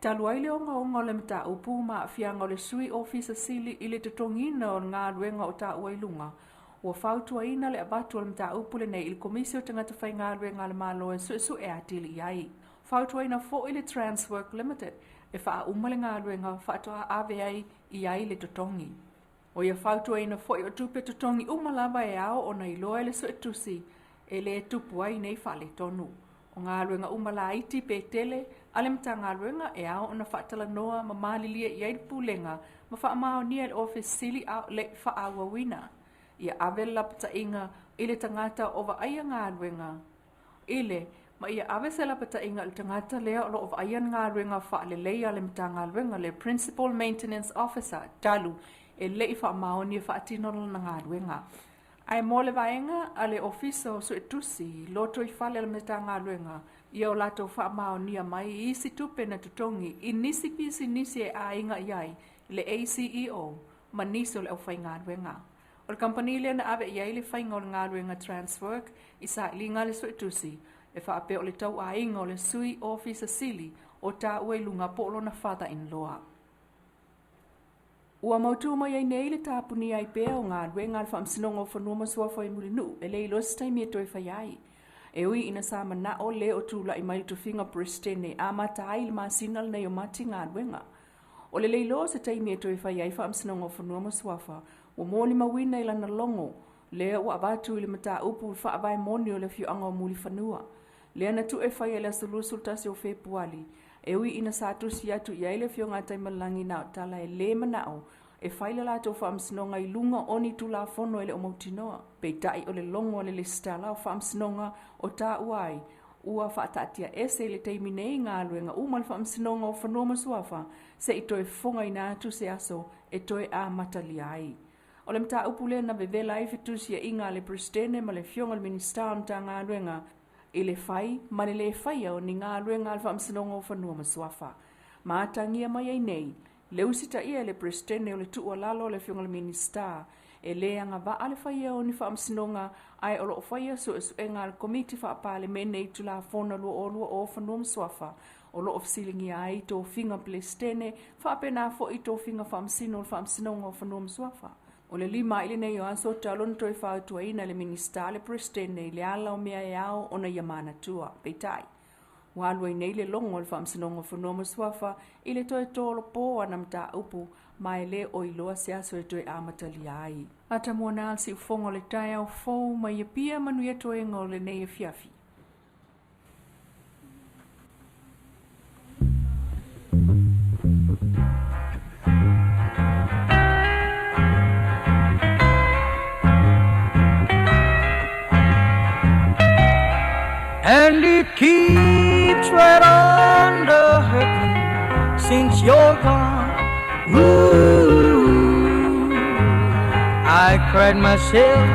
Talu ai le ogaoga o le mataupu ma aafiaga o le Sui Ofisa Sili i le totogiina o le galuega o taua i luga, ua fautuaina le avatu o le mataupu lenei i le Komisi o Tagata Faigaluega a le Malo e suesue atili i ai. Fautuaina foi le Transwork Limited e faauma le galuega faatoa ave ai i ai le totogi. O ia fautuaina foi o tupe totogi uma lava e ao ona iloa e le suetusi e lē tupu ai nei faaletonu. O galuega uma laiti pe tele a le Matagaluega e ao ona faatalanoa ma malilie i ai le Pulega ma faamaonia e le Ofisa Sili a o le i faaauauina. Ia ave le lapataiga i le tagata o vaaia galuega i le ma ia ave se lapataiga i le tagata lea o lo o vaaia le galuega faaleleia a le Matagaluega, le Principal Maintenance Officer, talu e le i faamaoni e faatino lana galuega. Ae mo le vaega a le Ofisa o Suetusi Lotoifale a le Matagaluega, ia o latou faamaonia mai i isi tupe na totogi i nisi pisinisi e aiga i ai le ACEO ma nisi o le aufaigaluega. O le kamupani lea na ave i ai le faiga o le galuega Transwork i sailiga a le Suetusi e faapea o le tauaiga o le Sui Ofisa Sili o taua i luga po o lona father-in-law. Ua mautū mai ai nei le tapunia ai pea o galuega a le Faamasinoga o Fanua ma Suafa i Mulinuu e le iloa se taimi e toe fai ai. E ui ina sa mana'o le o tula'i mai le tofiga Peresetene e amata ai i le masina lenei o Mati galuega. O le le iloa o se taimi e toe fai ai Faamasinoga o Fanua ma Suafa ua molimauina i lana logo lea ua avatu i le mataupu i le faavae moni o le afioaga o Mulifanua lea na tuu e faia i le aso 21 o Fepuali e ui ina sa tusi atu i ai le Afioga a Taimalelagi na o tala e lē mana'o e fai le latou faamasinoga i luga o ni Tulafono e le o mautinoa. Peitai o le logo a le Lesitala o Faamasinoga o taua ai ua faataatiaese i le taimi nei galuega uma a le Faamasinoga o Fanua ma Suafa se i toe fofogaina atu se aso e toe amatalia ai. O le mataupu lea na vevela ai fetusiaiga a le Peresetene ma le Afioga i le Minisita o le Matagaluega i le fai ma le lē faia o ni galuega a le Faamasinoga o Fanua ma Suafa. Ma atagia mai ai nei le usitaia e le Peresetene o le tuualalo a le Afioga i le Minisita e lē agavaa le faia o ni faamasinoga ae o lo o faia suesuega a le Komiti Faa-Palemene i Tulafono 2020 o Fanua ma Suafa o lo o fesiligia ai tofiga Peresetene faapena foi tofiga faamasino o le Faamasinoga o Fanua ma Suafa. O le 5 ai lenei o aso talu ona toe fautuaina e le Minisita le Peresetene i le ala o mea e ao ona ia manatua. Peitai, ua alu ai nei le logo o le Faamasinoga o Fanua ma Suafa i le toe tolopo ana mataupu ma e lē o iloa se aso e toe amatalia ai. Atamuana le siufofoga o le taeao fou mai Apia manuia toega o lenei afiafi. And it keeps right on the hurting since you're gone. Ooh, I cried myself.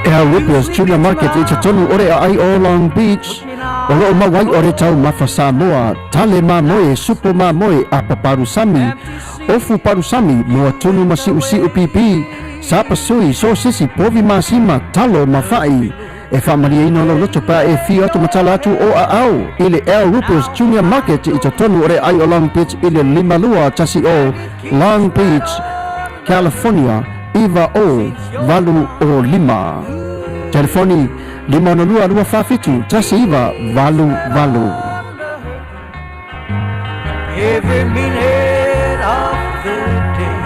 E au Rippers Junior Market i totonu o le aai o Long Beach, o loo mau ai o le taumafa Samoa, tale mamoe, supo mamoe, apa palusami, ofu palusami, moa tunu ma siusiu pipi, sapasui, sosisi, povi masima, talo ma fa'i. E faamalieina lou loto pe a e fio atu ma tala atu o aao i le Al Rupert's Junior Market i totonu o le aai o Long Beach i le 5210 Long Beach, California 90805. Telefoni 562 247 1988. Every minute of the day,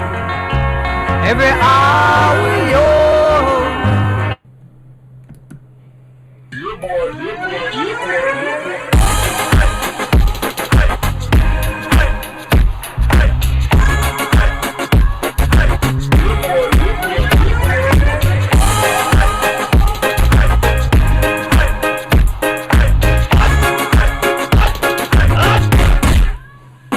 every hour you're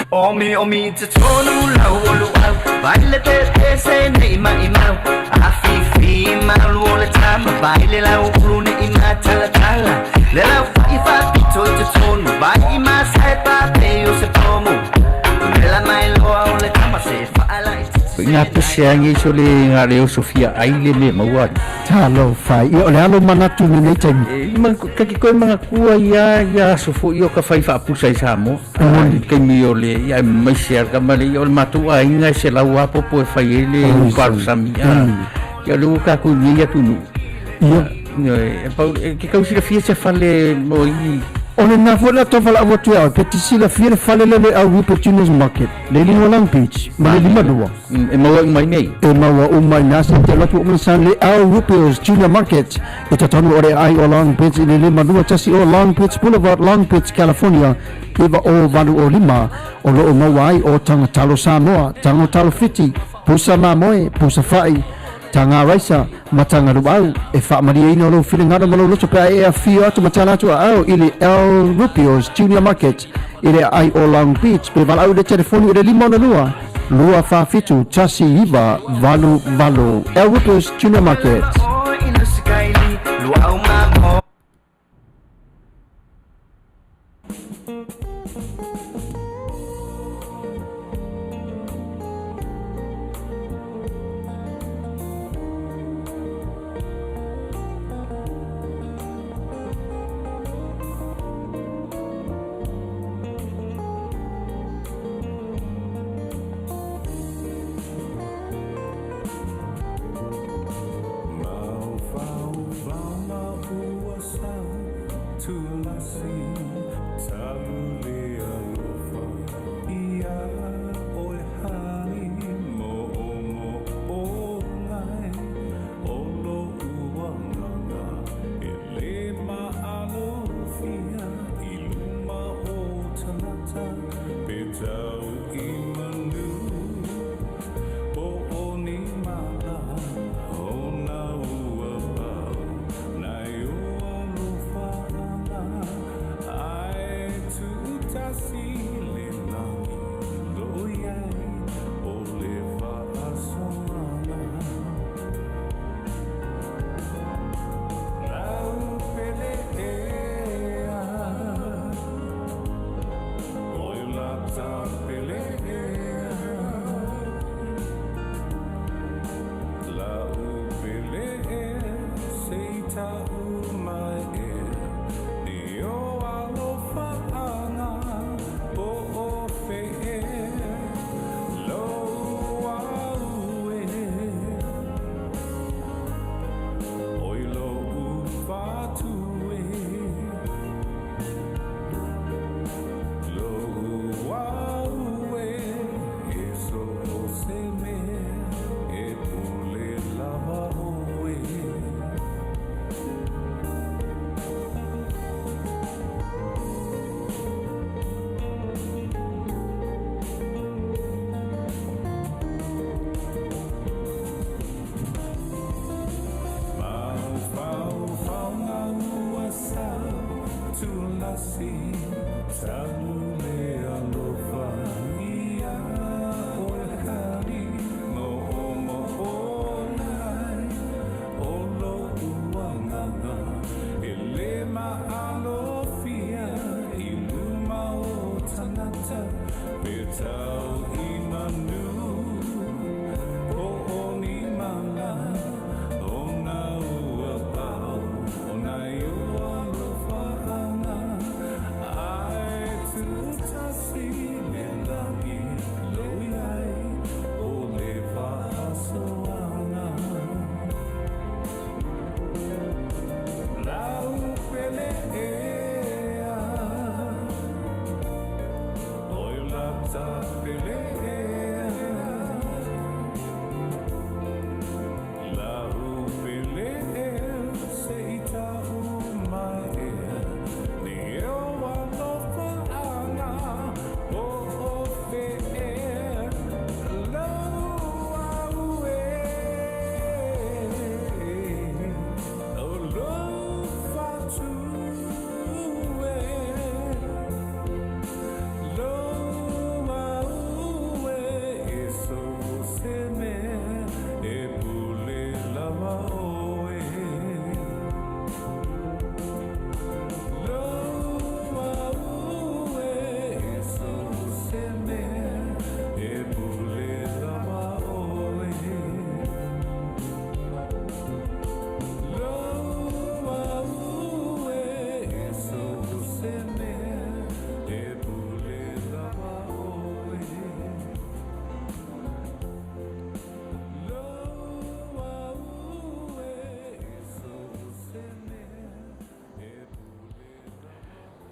Omi omi te tonu lau o luau Vai le te te se nei mai mau A fi fi malu o le tama Vai le lau ulu ne i ma tala tala Le lau fa i fa pito i te tonu Vai i ma sai pa pe o se pomu Le la mai loa o le tama se fa ala i te Nga pese angi so le nga leo Sofia ai le me maua. Talofa, ia o le alo manatu i lenei taimi. E ma ka ki koe mangatua ia ia aso foi o ka fai faapusa i Samoa. I taimi o le ia mai se ka male ia o le matou aiga e se lau apopo e fai ai le palusami. Ia le ua ka ku ni atunuu. Ia. E pau e ke kau silafia se fale mo i O lena foi le a tau atu ia oe, pe te silafia le fale lea o le Au Rupert Juniors Market, le i luga o Long Beach, ma le 52. E maua uma i mea ia? E maua uma i ina se te alu atu uma sa le Au Rupert's Junior Market i totonu o le aai o Long Beach i le 521 o Long Beach Boulevard, Long Beach, California 90805, o lo o maua ai o taga talo Samoa, tago talo Fiti, pusa mamoe, pusa fai, taga raisa, ma taga luau. E faamalieina lou finagalo ma lou loto pe a e afio atu ma tala atu aao i le El Rubio's Junior Market i le aai o Long Beach pe valaau i le telefoni i le 562 247 1988. El Rubio's Junior Market.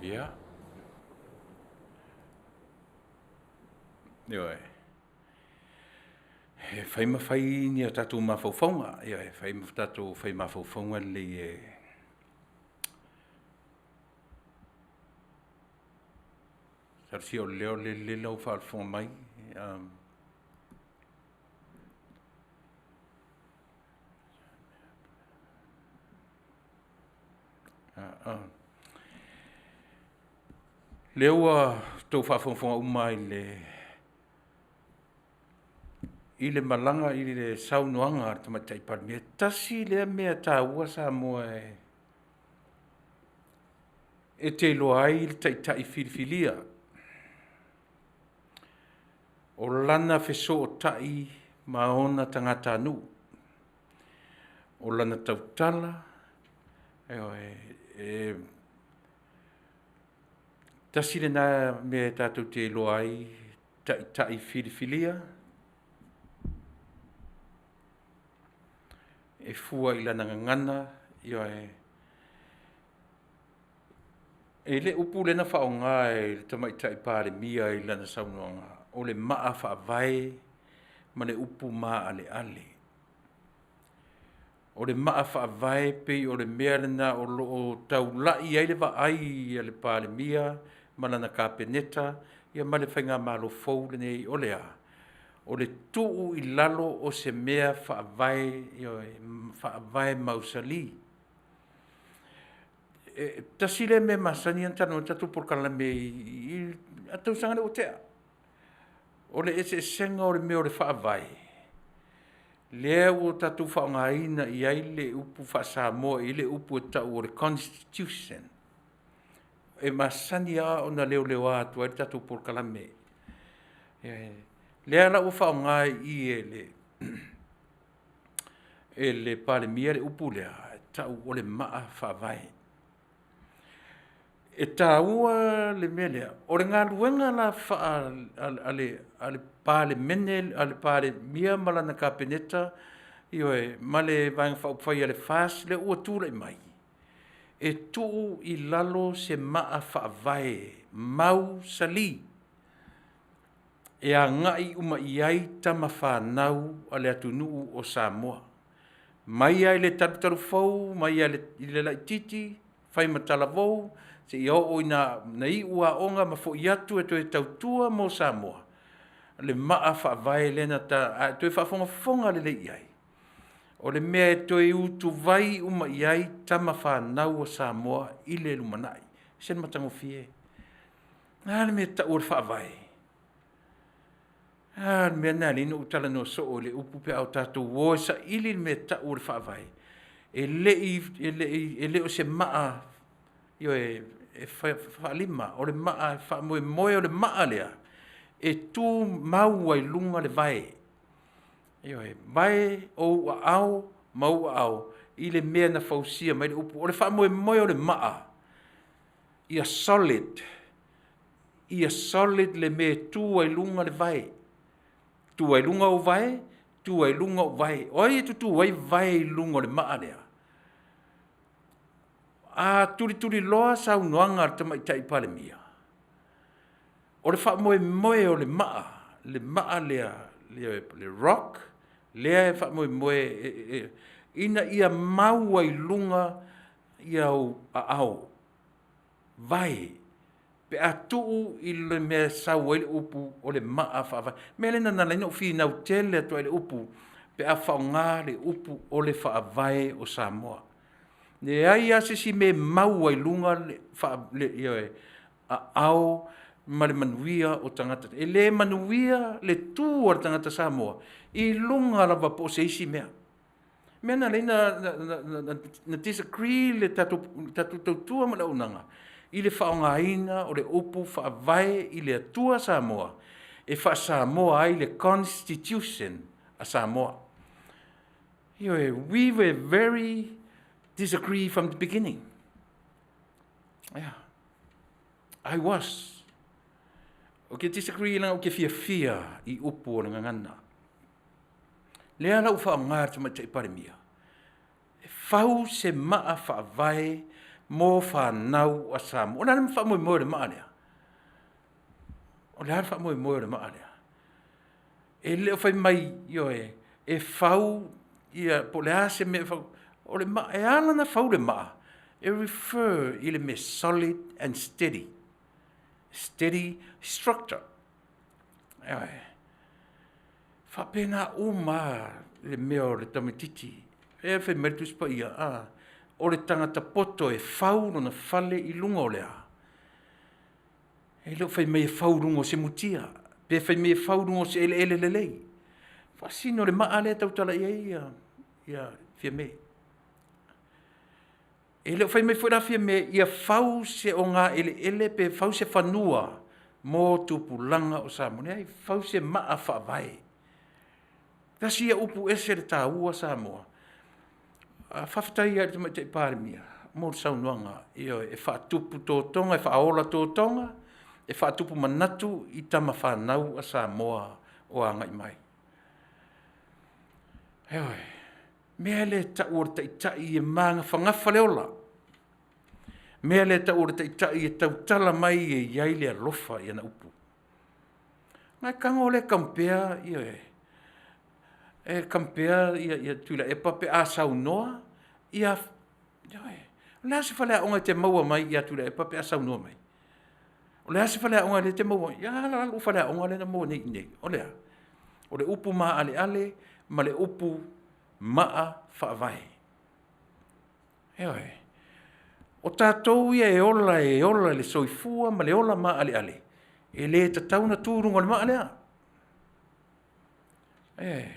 Ia. Ioe. E fai ma fai ni a tatou mafaufauga. Ioe, e fai ma tatou fai mafaufauga lelei e Talosia o le leo le lelei lau faafofoga mai. Lea ua outou faafogafoga uma i le i le malaga i le saunoaga a le Tamaitai Palemia. Tasi lea mea taua Samoa e te iloa ai le taitai filifilia o lana fesootai ma ona tagatanuu, o lana tautala, ioe, e tasi lena mea tatou te iloa ai taitai filifilia e fua i lana gagana, ioe. E le upu lea na faaaoga e le Tamaitai Palemia i lana saunoaga, o le maa faavae ma le upu maaleale. O le maa faavae pei o le mea lena o lo o taulai ai le vaai a le Palemia ma lana Kapeneta ia ma le faigamalo fou lenei, o le a? O le tuu i lalo o se mea faavae, ioe, faavae mausali. E tasi lea mea masani ona talanoa ai le tatou polokalame i tausaga lea ua tea, o le eseesega o le mea o le Faavae lea ua tatou faaaogaina i ai le upu faa-Samoa i le upu e tau o le Constitution. E masani lava ona leoleoa atu ai le tatou polokalame. Lea la ua faaaoga i i e le Palemia le upu lea e tau o le maa faavae. E taua le mea lea, o le galuega la a le Palemene a le Palemia ma lana Kapeneta, ioe, ma le Vaega Faaupufai a le FAST lea ua tulai mai, e tuu i lalo se maa faavae mausali e agai uma i ai tama fanau a le atunuu o Samoa, mai lava i le talutalufou mai lava i le laitiiti, fai ma talavou, seia oo ina iu aoga ma foi atu e toe tautua mo Samoa, le maa faavae lea na ta… A e toe faafogafoga lelei i ai, o le mea e toe utuvai uma i ai tama fanau a Samoa i le lumanai. E ese le matagofie. O le a le mea e tau o le Faavae? A le mea lena e ala ai ona ou talanoa soo i le upu pe a tatou o e saili le mea e tau o le Faavae, e le o se maa, ioe, e faalima, o le maa e faamoemoe o le maa lea e tumau ai i luga le vae, ioe, vae o ou aao ma ou aao i le mea na fausia mai ai le upu. O le faamoemoe o le maa, ia solid, ia solid le mea e tu ai i luga le vae, tu ai luga ou vae, tu ai luga ou vae. O ai e tutu ai vae i luga o le maa lea? A tulituliloa saunoaga a le Tamaitai Palemia, o le faamoemoe o le maa, le maa lea le rock lea e faamoemoe ina ia mau ai i luga ou aao, vae pe a tuu i le mea e sau ai le upu o le maa faavae. O le mea lea na ala ai ona ou finau tele atu ai i le upu pe a faaaoga le upu o le Faavae o Samoa. E leai lava se isi mea e mau ai i luga le aao ma le manuia o tagata. E le manuia le tu a le tagata Samoa i luga lava po o se isi mea. O le mea lena na ala ai ona disagree le tatou tautua ma le auaunaga i le faaaogaina o le upu Faavae i le Atua Samoa e faa-Samoa ai le Constitution a Samoa. Ioe, we were very disagree from the beginning. Yeah. I was. Ou te disagree leaga ou te fiafia i upu o le gagana. Lea la ua faaaoga e le Tamaitai Palemia e fau se maa faavae mo fanau a Samoa. O le a le faamoemoe o le maa lea? O le a le faamoemoe o le maa lea? E le o fai mai, ioe, e fau ia po o le a se mea e fau. O le maa, e ala ona fau le maa, e refer i le mea solid and steady. Steady structure. Ioe. Faapena uma le mea o le tamaitiiti. E fai mai le Tusi Paia, a, o le tagata poto e fau lona fale i luga o le a? E le o fai mai e fau i luga o se mutia, pe fai mai e fau i luga o se eleele lelei. Faasino le maa lea e tautala i ai ia, ia Fiame. E le o fai mai foi la Fiame ia fau se ogaeleele pe fau se fanua mo tupulaga o Samoa. Leai, fau se maa faavae. Tasi ia upu ese le taua Samoa. Faafetai lava i le Tamaitai Palemia mo le saunoaga, ioe, e faatupu totoga, e faaola totoga, e faatupu manatu i tama fanau a Samoa o agai mai. Ioe, mea lea e tau o le taitai e magafagafa le ola. Mea lea e tau o le taitai e tautala mai e i ai le alofa i ana upu. Na e tago lea e compare, ioe, e compare ia Tuilaepa pe a saunoa ia, ioe, o le a se faleaoga e te maua mai ia Tuilaepa pe a saunoa mai? O le a se faleaoga lea e te maua ai? A la lou faleaoga lea na maua nei i inei. O le a? O le upu maaleale ma le upu maa faavae. Ioe. O tatou ia e ola e ola i le soifua ma le ola maaleale, e le tatau ona tu i luga o le maa lea. E,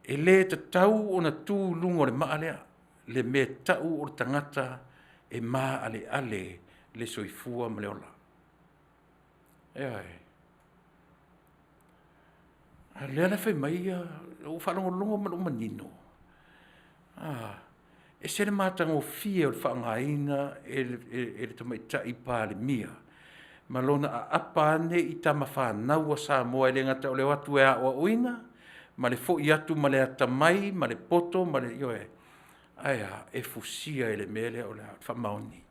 e le tatau ona tu i luga o le maa lea, le mea tau o le tagata e maaleale le soifua ma le ola. Ioe. A lea la fai mai ia, ua faalogologo ma lou manino, a, ese le matagofie o le faaaogaina e le Tamaitai Palemia ma lona aapa ane i tama fanau a Samoa, e le gata o le o atu e aoaoina ma le foi atu ma le atamai ma le poto ma le, ioe, ae a? E fusia i le mea lea o le faamaoni.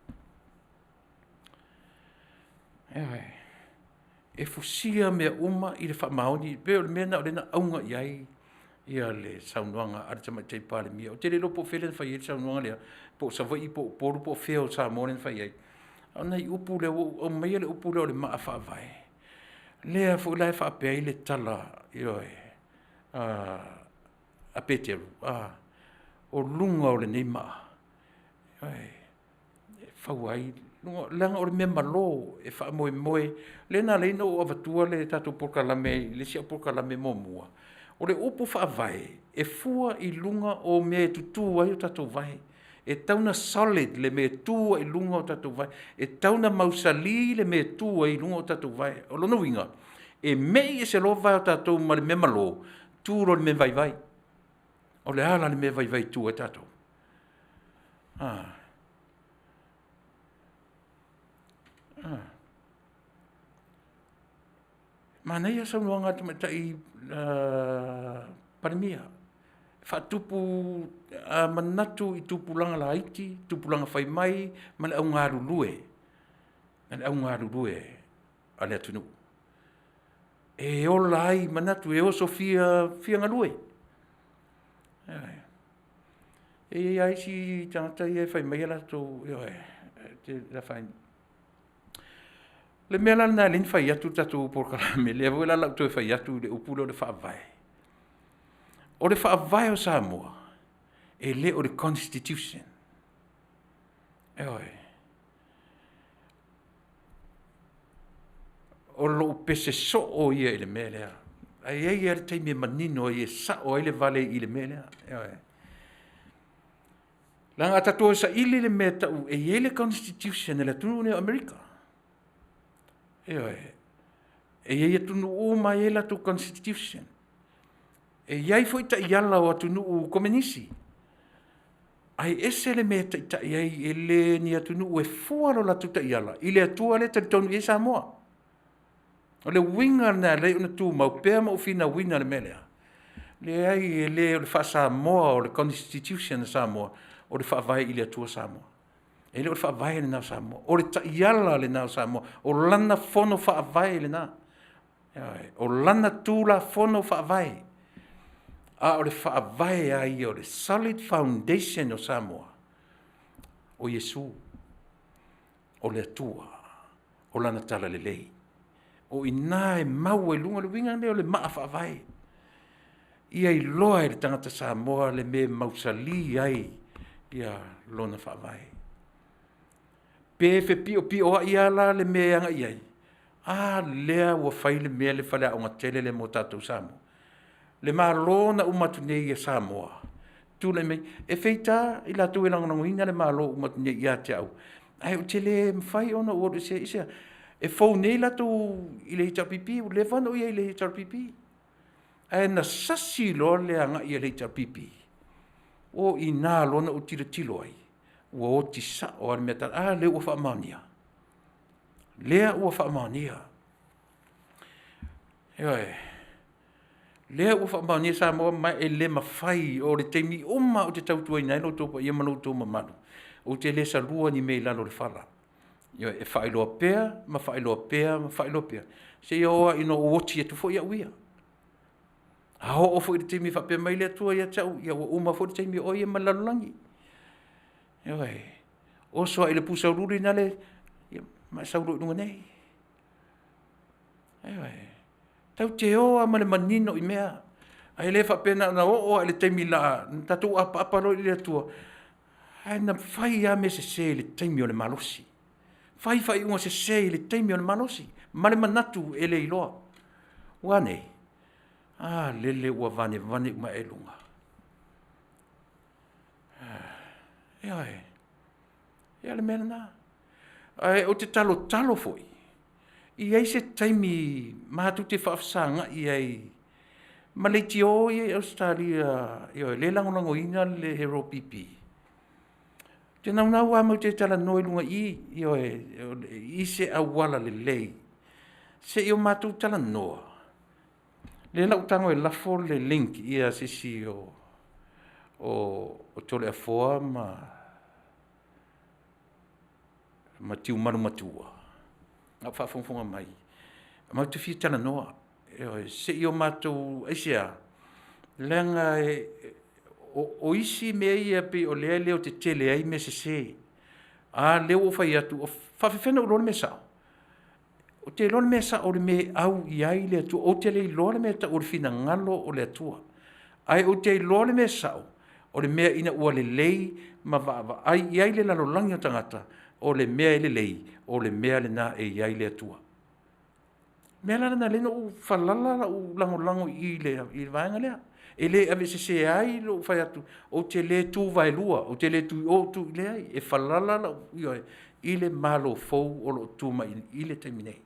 Ioe. E fusia mea uma i le faamaoni, pei o le mea lena o lea na auga i ai ia le saunoaga a le Tamaitai Palemia. Ou te le iloa po o fea lea na fai ai le saunoaga lea, po o Savaii po o Upolu po o fea o Samoa lea na fai ai. A o nai upu lea ua ou aumaia le upu lea o le maa faavae, lea foi la e faapea ai le tala, ioe, a Peteru, a, o luga o lenei maa, ioe, e fau ai, leaga o le mea malo e faamoemoe, lea na ala ai ona ou avatua le tatou polokalame i le isi au polokalame muamua, o le upu faavae, e fua i luga o mea e tutu ai o tatou vae. E tatau ona solid le mea e tu ai i luga o tatou vae. E tatau ona mausali le mea e tu ai i luga o tatou vae. O lona uiga, e mei ese loa vae o tatou ma le mea malo, tu loa i le mea vaivai. O le a la le mea vaivai e tu ai tatou? Ah. Ah. Manaia saunoaga a le Tamaitai Palemia, faatupu manatu i tupulaga laiti, tupulaga fai mai ma le au galulue, ma le au galulue a le atunuu. E ola ai manatu, e oso fia, fia galue. E i ai isi tagata ia e fai mai a latou, ioe, te la fai. Le mea la lena e le fai atu le tatou polokalame, lea foi la lau toe fai atu i le upu lea o le faavae. O le faavae o Samoa, e le o le constitution. Ioe. O lou pese soo ia i le mea lea. Ae i ai lava le taimi e manino ai, e sao ai le vale i le mea lea. Ioe. Leaga a tatou saili le mea tau e i ai le constitution a le atunuu lenei o Amerika. Ioe. E i ai atunuu uma e i ai latou constitution. E i ai foi taiala o atunuu komenisi. Ae ese le mea e taitai ai, e le ni atunuu e fua lo latou taiala i le Atua lea e talitonu i ai Samoa. O le uiga lena e ala ai ona tumau pea ma ou finauina le mea lea. Leai, e le o le faa-Samoa o le Constitution a Samoa, o le Faavae i le Atua Samoa. E le o le Faavae lena o Samoa, o le taiala lena o Samoa, o lana fono faavae lena. O lana Tulafono Faavae, a o le Faavae lava ia o le solid foundation o Samoa, o Iesu, o le Atua, o Lana Talalelei. O i ina e mau ai i luga le uiga lea o le maa faavae. Ia iloa e le tagata Samoa le mea e mausali ai lona faavae. Pe fepiopioai lava la le mea e agai i ai, a lea ua fai le mea le faleaoga tele lea mo tatou i Samoa. Le Malo na uma atu nei a Samoa, tulai mai, e feita i latou e lagolagoina le Malo ua uma atu nei ia te au, ae ou te le mafai ona ou alu ese ai. Aisea? E fou nei latou i le HRPP, ua leva ona ou i ai i le HRPP, ae na sasi loa le agai a le HRPP, o i ina loa na ou tilotilo ai, ua oti sao lava le mea. A lea ua faamaonia, lea ua faamaonia. Ioe. Lea ua faamaonia Samoa, ma e le mafai, o le taimi uma lava ou te tautuaina ai lo outou paia ma lo outou mamalu, ou te le salua ni mea i lalo o le fala. Ioe, e faailoa pea ma faailoa pea ma faailoa pea, seia oo lava ina ou oti atu foi au ia. A oo foi i le taimi e faapea mai le Atua ia te au, ia ua uma foi le taimi o oe ia ma le lalolagi. Ioe. Oso lava i le pusa uliuli lale, ia ma e sau loa i luga nei. Ioe. Tatou te o lava ma le manino i mea, ae le faapea na ona oo lava i le taimi o le a tatou apaapa loa i le Atua, ae na fai lava mea sese i le taimi o le malosi, fai faaiuga sese i le taimi o le malosi, ma le manatu e le iloa. Ua a nei? A lele ua vanevane uma ea i luga. Ioe. Ia o le mea lena. Ae ou te talotalo foi, i ai se taimi matou te faafesagai ai ma leitio ia i Ausetalia lea e lagolagoina le HRPP. Ou te naunau lava matou te talanoa i luga i i, ioe, i se auala lelei se i o matou talanoa. Lea o le a ou tago e lafo le link ia se isi o Toleafoa ma Tiumalu Matua a o faafogafoga mai, matou te fia talanoa, ioe, se i o matou… Aisea? Leaga o isi mea ia pei o lea e leotetele ai mea sese. A lea ua ou fai atu, e faapefea ona ou iloa le mea sao? Ou te iloa le mea sao o le mea e au i ai le Atua. Ou te le iloa le mea e tau o le finagalo o le Atua, ae ou te iloa le mea sao, o le mea ina ua lelei ma vaavaai i ai le lalolagi o tagata, o le mea e lelei, o le mea lena e i ai le Atua. O le mea la lena e ala ai ona ou falala lou lagolago i i le vaega lea. E le avesese ai lou fai atu, ou te le tu vaelua, ou te le tu i o tu i… leai, e falala lau… ioe, i le Malo fou o lo o tu mai i le taimi nei.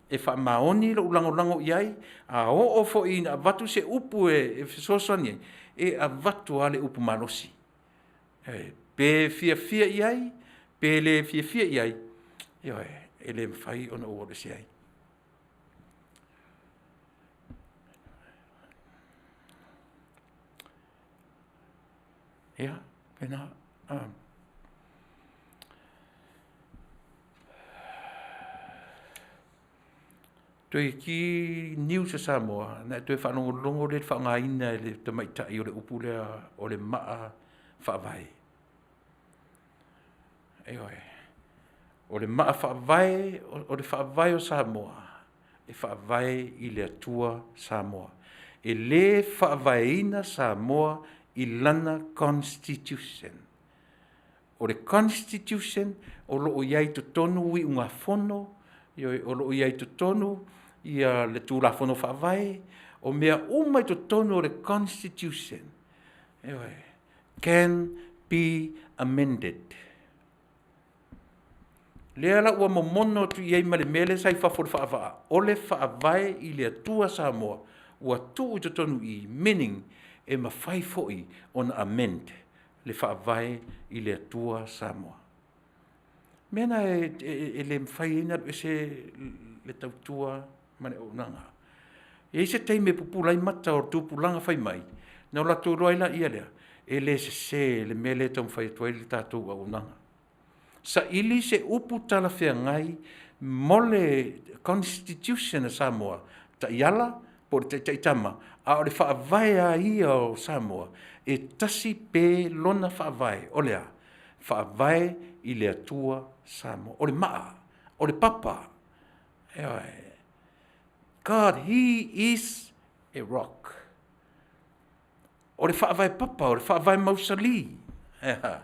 E faamaoni lou lagolago i ai, a oo foi ina avatu se upu e fesoasoani ai, e avatu lava le upu malosi, pe fiafia i ai pe le fiafia i ai, ioe, e le mafai ona ou alu ese ai. Ia, faapena. Toeitiiti News a Samoa ona e toe faalogologo lea i le faaaogaina e le tamaitai o le upu lea o le maa faavae. Ioe. O le maa faavae, o le faavae o Samoa, e faavae i le Atua Samoa. E le faavaeina Samoa i lana Constitution. O le Constitution o lo o i ai i totonu iugafono, ioe, o lo o i ai i totonu le Tulafono Faavae, o mea uma i totonu o le Constitution, ioe, can be amended. Lea la ua momono atu i ai ma le mea lea sa i fafo o le faavaa, o le Faavae i le Atua Samoa ua tuu i totonu i i, meaning e mafai foi ona amend le Faavae i le Atua Samoa. O le mea lena e le mafai ai ona alu ese le tautua ma le auaunaga. E i ai se taimi e pupula ai mata o le tupulaga fai mai, na o latou iloa ai laia lea, e le sese le mea lea e taumafai atu ai le tatou auaunaga. Saili se upu talafeagai mo le Constitution a Samoa, taiala po o le taitaitama, a o le Faavae lava ia o Samoa, e tasi pe lona faavae, o le a? Faavae i le Atua Samoa. O le maa, o le papa, ioe. God, He is a rock. O le faavae papa, o le faavae mausali. E a?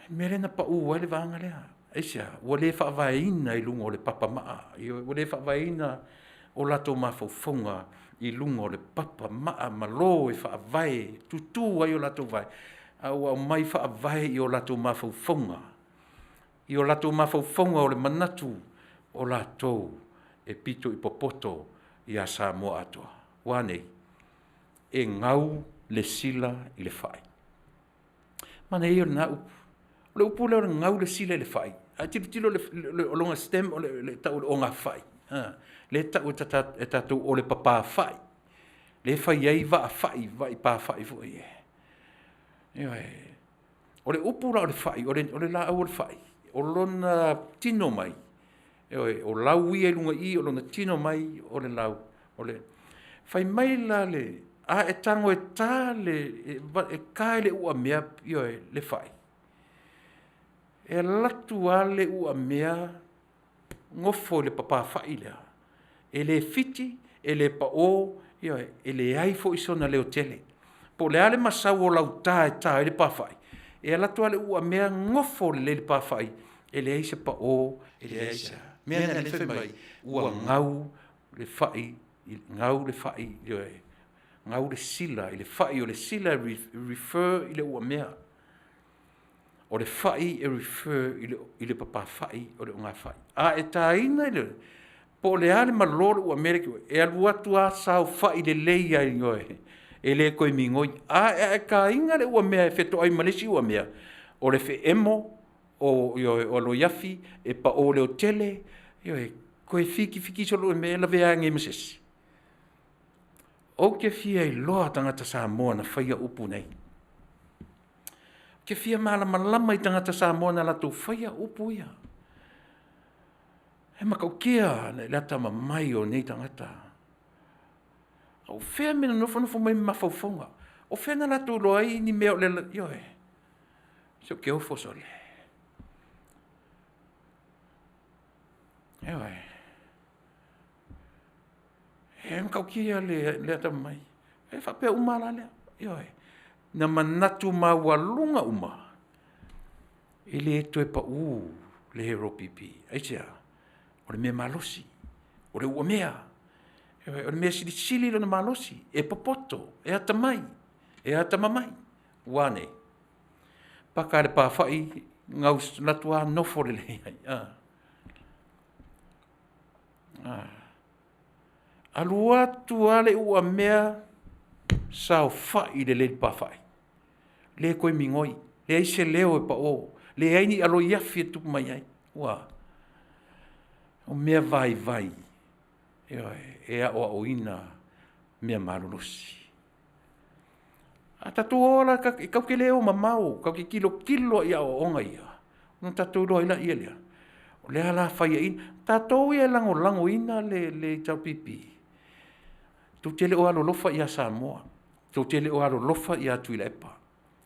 Le mea lea na pau ai le vaega lea. Aisea? Ua le faavaeina i luga o le papa maa, ua le faavaeina o latou mafaufauga i luga o le papa maa malo e faavae, e tutu ai o latou vae, a ua aumai faavae i o latou mafaufauga, i o latou mafaufauga o le manatu o latou e pito i popoto ia Samoa atoa. Ua a nei? E gau le sila i le fai. Manaia ia o lena upu. O le upu lea o le gau le sila i le fai, a tilotilo o lona stem o le tau o le ogafai, lea e tau e tatou o le papafai, lea e fai ai vaa fai, vai pafa'i foi e. Ioe. O le upu la o le fai, o le laau o le fai, o lona tino mai, ioe, o lau ia i luga i i, o lona tino mai o le lau, o le… Fai mai la le, a e tago e ta le, e ta i le uamea, ioe, le fai, e alu atu lava le uamea gofo i le papafai lea, e le fiti, e le pao, ioe, e leai foi sona leotele. Po o le a le masau o lau ta e ta ai le pafa'i, e alu atu lava le uamea gofo lelei i le pafa'i, e leai se pao, e leai se a. O le mea lena lea fai mai ua gau le fai, gau le fai, ioe, gau le sila i le fai, o le sila e refer i le uamea. O le fai e refer i le papafai o le ogafai. A e taina i le, po o le a le malo o le uamea, e alu atu lava saofai lelei lava, ioe, e le toe migoi. A e taina le uamea e fetoai ma le isi uamea, o le feemo, ioe, o aloiafi, e pao leotele, ioe, toe fitifiti solo mea e lavea ai nei ma se isi. Ou te fia iloa tagata Samoa na faia upu nei. Ou te fia malamalama i tagata Samoa na latou faia upu ia. E matautia le atamamai o nei tagata. O fea le mea na nofonofo mai ai ma mafaufauga? O fea na latou iloa ai ni mea o le… ioe, se ou te ofo sole. Ioe. E matautia le atamamai. E faapea uma lava la lea, ioe, na manatu maualuga uma e le toe pau le HRPP. Aisea? O le mea malosi, o le uamea, o le mea silisili lona malosi, e popoto, e atamai, e atamamai. Ua a nei? Paka i le pafa'i, alu atu lava nofo lelei ai, a. Alu atu lava le uamea saofai lelei i le pafa'i, le toe migoi, leai se leo e pao, leai ni aloiafi e tupu mai ai. Ua a? O mea vaivai, ioe, e aoaoina mea malolosi. A tatou o la, tatou te le o mamao, tatou te tilotilo lava i aoaoga ia ona tatou iloa ai lea lea, o le a la faiaina tatou ia e lagolagoina le HRPP, tou te le o alolofa ia Samoa, tou te le o alolofa ia Tuilaepa,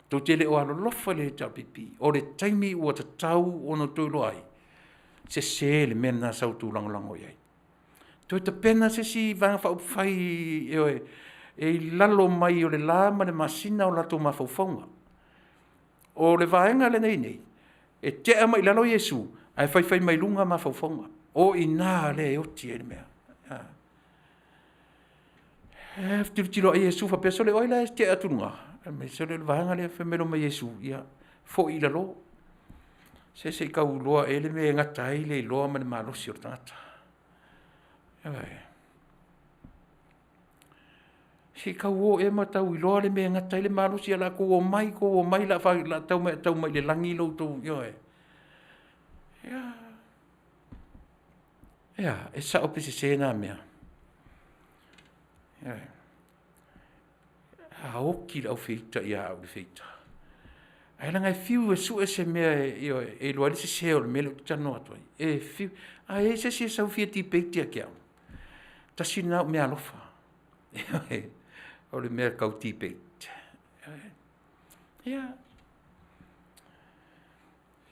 tou te le o alolofa i le HRPP. O le taimi ua tatau ona outou iloa ai, sese le mea lena sa outou lagolago i ai. Toe tapena se isi Vaega Faaupufai, ioe, e i lalo mai o le la ma le masina o latou mafaufauga. O le Vaega lea e i ai nei, e tea mai i lalo Iesu ae faifai mai luga mafaufauga. O i ina lea e oti ai le mea. E tilotilo lava Iesu faapea, sole o ai la e tea atu i luga? Fai mai, sole o le Vaega lea. Fai mai loa ma Iesu, ia, foi i lalo, se se i tau iloa ea le mea e gata ai le iloa ma le malosi o le tagata. Ioe. Se i tau o ea ma tau iloa le mea e gata ai le malosi, ae o le a tou omai, tou omai o le a tau mai i le lagi lo outou, ioe. Ia. Ia, e sao pe sese na mea. Ia. A oki le au feita ia au le feita. Ae leaga e fiu e sue se mea e, ioe, e iloa ai le sese o le mea lea ou te talanoa atu ai. E fiu, a i ai se isi e sau fia debate ia te au, tasi lena au meaalofa. Ioe, o le mea tau debate. Ia,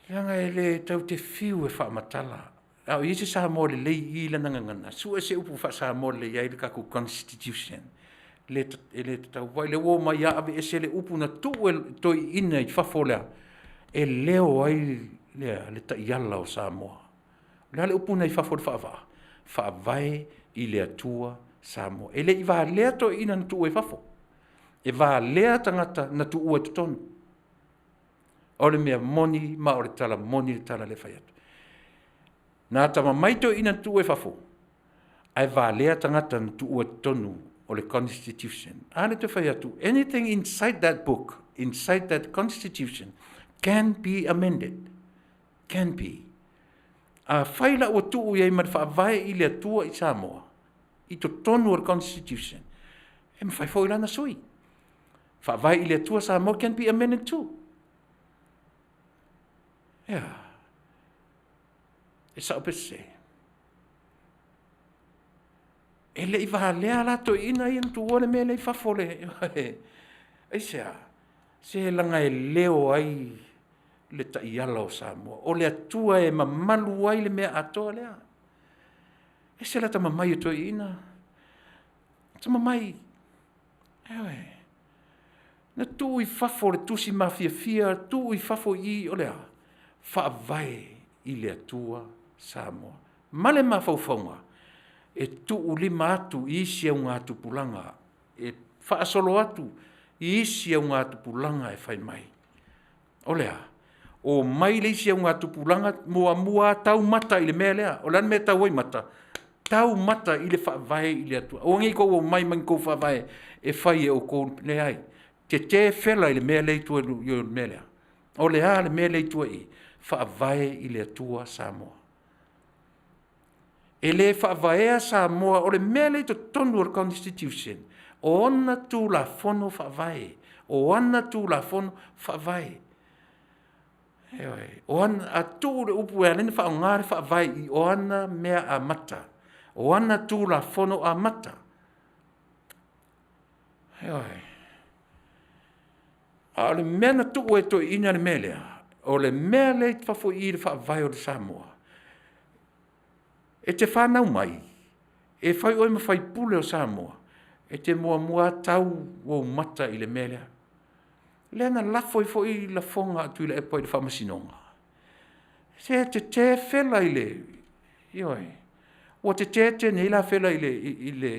leaga e le tatou te fiu e faamatala, a o i ai se Samoa lelei i i lana gagana, sue se upu faa-Samoa lelei ai le tatou Constitution, e le tatau. Aua o lea ua omai lava aveese le upu na tuu e toeaiina i fafo lea e leo ai le taiala o Samoa. O le a le upu na i fafo i le faavaa? Faavae i le Atua Samoa. E le i valea toeaiina na tuua i fafo, e valea tagata na tuua i totonu. O le mea moni ma o le tala moni le tala lea e fai atu. Na atamamai toeaiina na tuua i fafo, ae valea tagata na tuua i totonu o le Constitution. A lea ou te fai atu, anything inside that book, inside that Constitution can be amended, can be. Afai la ua tuu i ai ma le Faavae i le Atua i Samoa i totonu o le Constitution, e mafai foi la ona sui. Faavae i le Atua Samoa can be amended too. Ia. E sao pe sese? E le i valea la toeaiina ia na tuua le mea lea i fafo le aisea? Se leaga e leo ai le taiala o Samoa. O le Atua e mamalu ai le mea atoa lea. E ese le atamamai o toeaiina. Atamamai. Ioe. Na tuu i fafo le tusi mafiafia, tuu i fafo i i, o le a? Faavae i le Atua Samoa. Ma le mafaufauga, e tuulima atu i isi augatupulaga, e faasolo atu i isi augatupulaga e fai mai. O le a? Omai le isi augatupulaga muamua tau mata i le mea lea. O le a le mea e tau ai mata? Tau mata i le Faavae i le Atua. Aua ne i tou omai ma ni tou faavae e fai e outou, leai. Tetē fela i le mea lea i tua i le mea lea. O le a le mea lea i tua i i? Faavae i le Atua Samoa. E le faavaea Samoa, o le mea lea i totonu o le Constitution, o ona Tulafono Faavae, o ana Tulafono Faavae. Ioe, o ana, a tuu le upu e ala ai ona faaaoga le Faavae i o ana mea amata, o ana Tulafono amata. Ioe. A o le mea na tuu e toeaiina le mea lea, o le mea lea i fafo i i le Faavae o le Samoa, e te fanau mai, e fai oe ma faipule o Samoa, e te muamua tau ou mata i le mea lea. Lea na lafo ai foi lafoga a Tuilaepa i le Faamasinoga. Se tetē fela i le, ioe, ua tetē tele nei la fela i le, i le,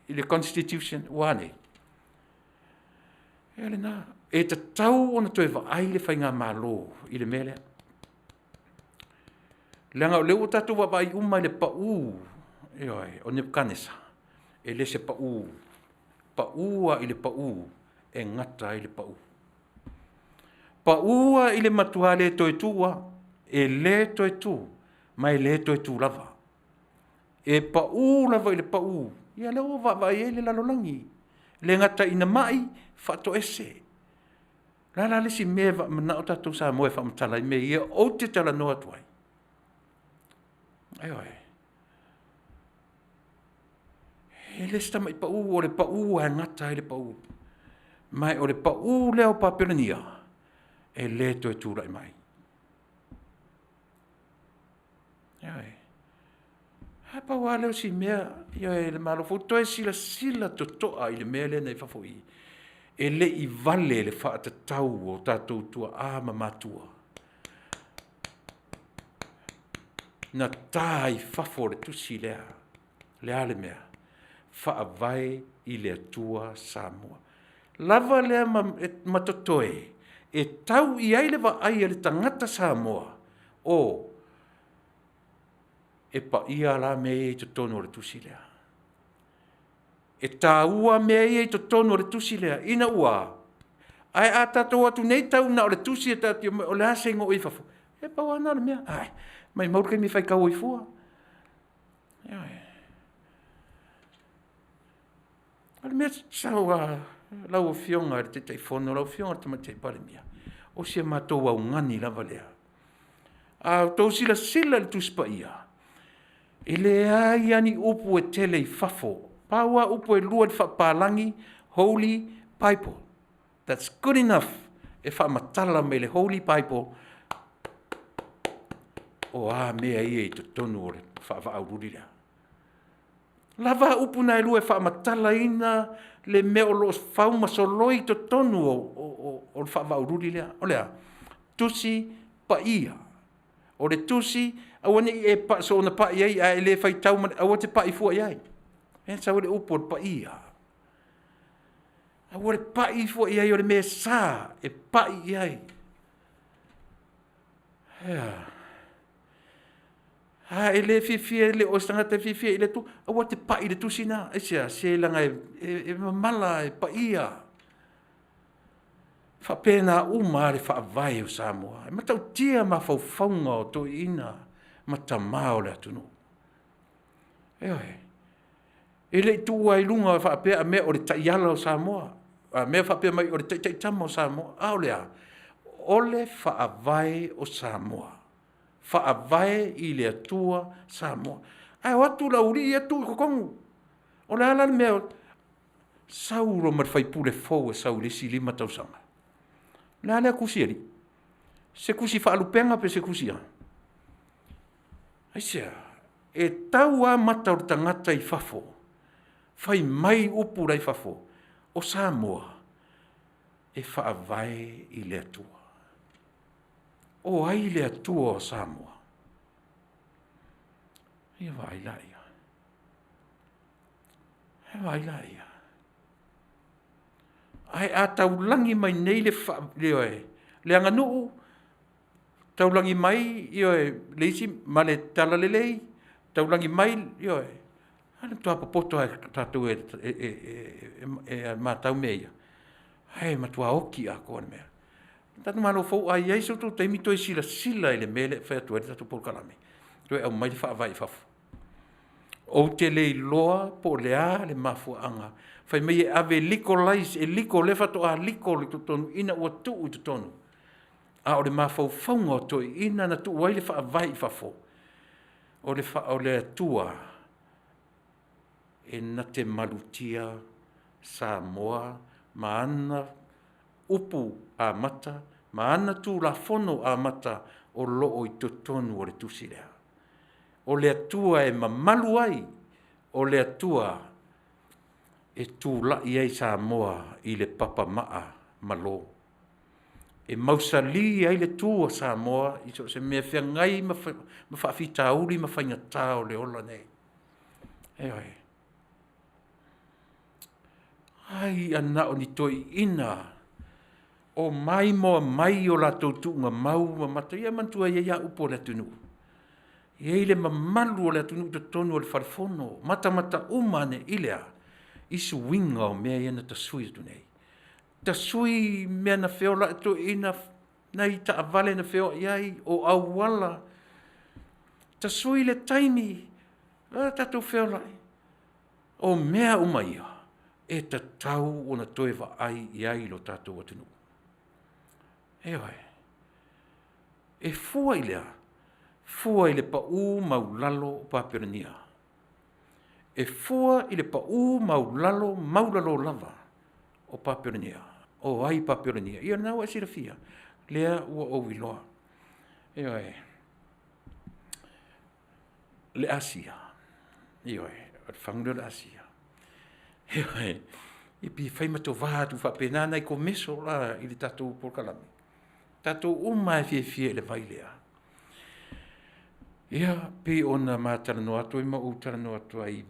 i le Constitution, ua a nei? Ia lena, e tatau ona toe vaai le faigamalo i le mea lea. Leaga o lea ua tatou vaavaai uma i le pau, ioe, o Nebukanesa, e le se pau, pau lava i le pau e gata ai le pau. Pau lava i le matua le toe tu lava, e le toe tu, ma e le toe tu lava. E pau lava i le pau, ia lea ua vaavaai ai le lalolagi. E le gata ina mai, faatoese. O le a la le isi mea e manao tatou Samoa e faamatala ai mea ia ou te talanoa atu ai? Ioe. E le se tamai pau, o le pau lava e gata ai le pau. Ma o le pau lea o Papelonia, e le toe tulai mai. Ioe. A pau lava lea o si mea, ioe, le Malo fou, toe silasila totoa i le mea lea na i fafo i i. E le i vale le faatatau o tatou tuaa ma matua. Na ta i fafo le tusi lea. Le a le mea? Faavae i le Atua Samoa. Lava lea ma, ma totoe e tau i ai le vaai a le tagata Samoa, o e paia la mea ia i totonu o le tusi lea. E taua mea ia i totonu o le tusi lea, ina ua, ae a tatou o atu nei tau na o le tusi e taatia mai, o le a se igoa i fafo? E pau lava lena o le mea, ai, maumau le taimi e faitau ai fua. Ioe. O le mea tatau a lau Afioga i le Taitaifono, lau Afioga i le Tamaitai Palemia, o si a matou augani lava lea. A outou silasila i le Tusi Paia, e leai lava ni upu e tele i fafo, pau lava upu e lua i le faapapalagi, Holy Bible. That's good enough e faamatala mai le Holy Bible o a mea ia i totonu o le faavaaululi lea. Lava upu na e lua e faamatalaina le mea o lo o fau ma soloi i totonu o le faavaaululi lea. O le a? Tusi Paia. O le tusi, aua ne i e soona pai i ai, a e le faitau ma le, aua e te pai fua i ai. E sau ai le upu o le paia. Aua le pai fua i ai, o le mea sa e pai i ai. Ea. A e le fiafia, e le o se tagata e fiafia i le Atua, aua te pai i le tusi lena. Aisea? Se leaga e mamala, e paia. E faapena uma lava le faavae o Samoa. E matautia mafaufauga o toeaiina ma tama o le atunuu. Ioe. E le i tuua ai i luga faapea a mea o le taiala o Samoa, a mea faapea mai o le taitaitama o Samoa. A o le a? O le Faavae o Samoa. Faavae i le Atua Samoa. Ae o atu le aualii ia tuu i totonu. O le a la le mea? Sau loa ma le faipule fou e sau i le isi 5 tausaga. O le a lea tusi alii? Se tusi faalupega pe se tusi a? Aisea? E tau lava mata o le tagata i fafo, fai mai upu la i fafo, o Samoa e faavae i le Atua. O ai le Atua o Samoa? Ia vaai laia. Ia vaai laia. Ae a taulagi mai nei le, ioe, le aganuu, taulagi mai, ioe, le isi ma le talalelei, taulagi mai, ioe, a le matua popoto lava e tatou e matau mea ia, ae matua oti atoa le mea. Le tatou Malo fou, a i ai so outou taimi toe silasila i le mea lea e fai atu ai le tatou polokalame, toe aumai le Faavae i fafo. Ou te le iloa po o le a le mafuaaga fai mai e ave e legalize, e legal, lea faatoa legal i totonu ina ua tuu i totonu. A o le mafaufauga o toeaiina na tuu ai le Faavae i fafo, o le Atua e na te malutia Samoa ma ana upu amata ma ana Tulafono amata o lo o i totonu o le tusi lea. O le Atua e mamalu ai, o le Atua e tulai ai Samoa i le papamaa malo, e mausali ai le tu a Samoa i so o se mea e feagai ma faafitauli ma faigata o le ola nei. Ioe. Ai a na o ni toeaiina o maimoa mai o latou tuugamau ma mata. Ia manatua e i ai lava upu a le atunuu, e i ai le mamalu o le atunuu i totonu o le falefono, matamata uma ane i le a? I suiga o mea ia na tasui atu nei. Tasui mea na feola ai toeaiina, nai taavale na feoai ai, o auala, tasui le taimi, a tatou feolai. O mea uma ia, e tatau ona toe vaai i ai lo tatou atunuu. Ioe. E fua i le a? Fua i le pau maulalo o Papelonia. E fua i le pau maulalo maulalo lava o Papelonia. O ai Papelonia? Ia lena ua e silafia, lea ua ou iloa. Ioe. Le Asia. Ioe, o le fagu lea o le Asia. Ioe, e pei e fai ma tovā atu faapena nai komeso la i le tatou polokalame. Tatou uma lava e fiafia i le vai lea. Ia, pei ona ma talanoa atu ai ma ou talanoa atu ai,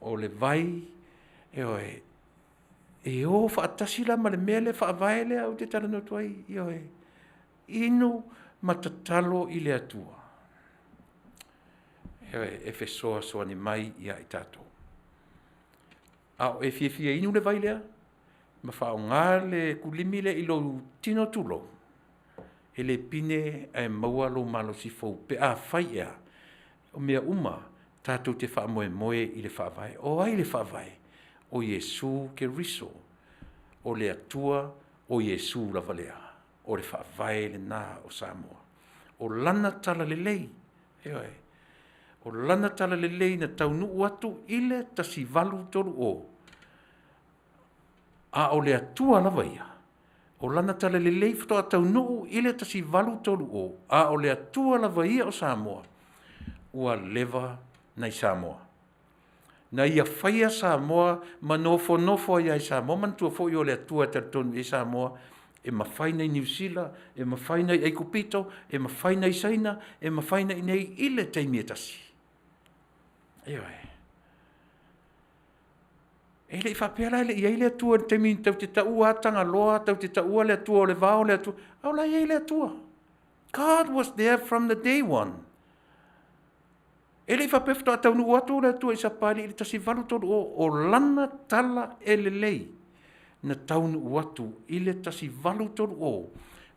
o le vai, ioe, e o faatasi la ma le mea lea faavae lea ou te talanoa atu ai, ioe, inu ma tatalo i le Atua. Ioe, e fesoasoani mai ia i tatou. A o e fiafia e inu le vai lea ma faaaoga le kulimi lea i lou tino tulou, e le pine ae maua lou malosi fou pe afai e a? O mea uma Tatou te faamoemoe i le Faavae. O ai le Faavae? O Iesu Keriso. O le Atua o Iesu lava lea. O le Faavae lena o Samoa. O Lana Talalelei, ioe, o Lana Talalelei na taunuu atu i le 1830, a o le Atua lava ia, o Lana Talalelei faatoa taunuu i le 1830, a o le Atua lava ia o Samoa, ua leva na i Samoa. Na ia faia Samoa ma nofonofo ai lava i Samoa. Manatua foi o le Atua e talitonu i ai Samoa, e mafai ona i Niu Sila, e mafai ona i Aikupito, e mafai ona i Saina, e mafai ona i inei i le taimi e tasi. Ioe. E le i faapea la e le i i ai le Atua i le taimi tatou te taua lava Tagaloa, tatou te taua le Atua o le vao, le Atua, a o la e i ai le Atua. God was there from the day one. E le i faapea faatoa taunuu atu le Atua i Sapali i le 1830, o lana tala e lelei na taunuu atu i le 1830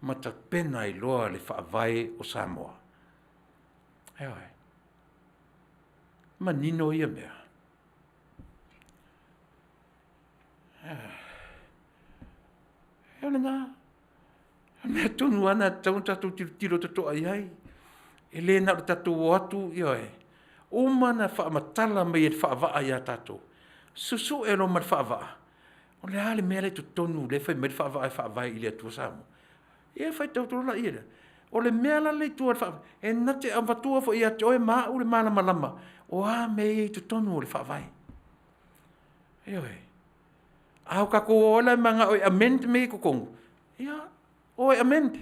ma tapena ai loa le faavae o Samoa. Ioe. Manino ia mea. O lena, o le mea tonu lava lena e tatau ona tatou tilotilo totoa i ai. E le na o le tatou o atu, ioe, uma ona faamatala mai e le faavaa ia tatou, susue loa ma le faavaa, o le a le mea la e i totonu lea e fai mai le faavaa e faavae i le Atua Samoa? Ia faitau atu loa lea. O le mea la lea i tua o le faavae, e na te avatua foi ia te oe ma au le malamalama, o a mea ia i totonu o le faavae. Ioe. A o tatou o ai la e mananao e amend mea ia i totonu, ia, o e amend.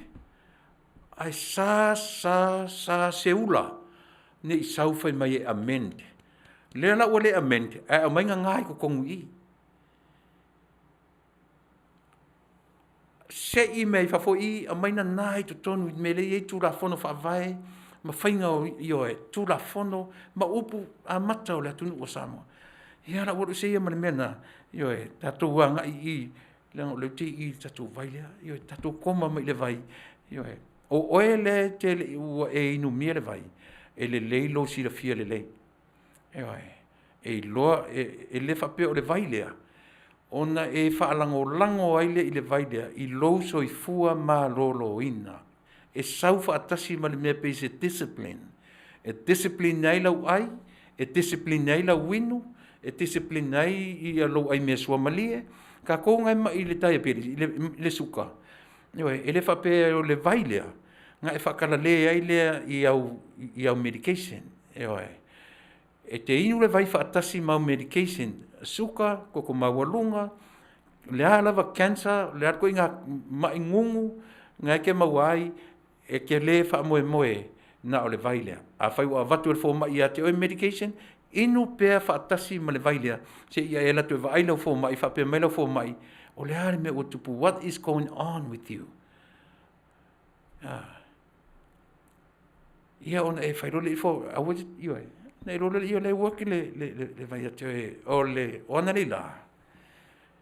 Ae sa sa sa seula ne i sau fai mai e amend. Lea la ua le amend ae aumai nana i totonu i i. Sei mea i fafo i i, aumai nana i totonu i le mea lea e i ai Tulafono Faavae ma faiga o, ioe, Tulafono ma upu amata o le atunuu o Samoa. Ia o le a ou alu ese ia ma le mea lena, ioe, tatou agai i i, leaga o lea ou te i i i le tatou vai lea. Ioe, tatou koma mai le vai. Ioe. O oe lea e te le i, ua e inumia le vai, e lelei lou silafia lelei. Ioe. E iloa, e le faapea o le vai lea ona e faalagolago ai lea i le vai lea i lou soifua maloloina. E sau faatasi ma le mea pei se discipline, e discipline ai lau ai, e discipline ai lau inu, e discipline ai ia lou ai mea suamalie. Tatou na e mai i le diabetes, i le suka, ioe, e le faapea o le vai lea na e faakalale ai lea i au medication, ioe. E te inu le vai faatasi ma au medication, suka, toto maualuga, o le a lava cancer, o le a le ituaiga mai gugu na e te maua ai, e te le faamoemoe na o le vai lea. Afai ua avatu e le fomai ia te oe medication, inu pea faatasi ma le vai lea seia e alu atu e vaai lau fomai, faapea mai lau fomai, o le a le mea ua tupu, what is going on with you? Ia ona e fai loa lea ifo, aua e te, ioe, ona e iloa loa lea o lea e work le vai ia te oe. O le, o analeila,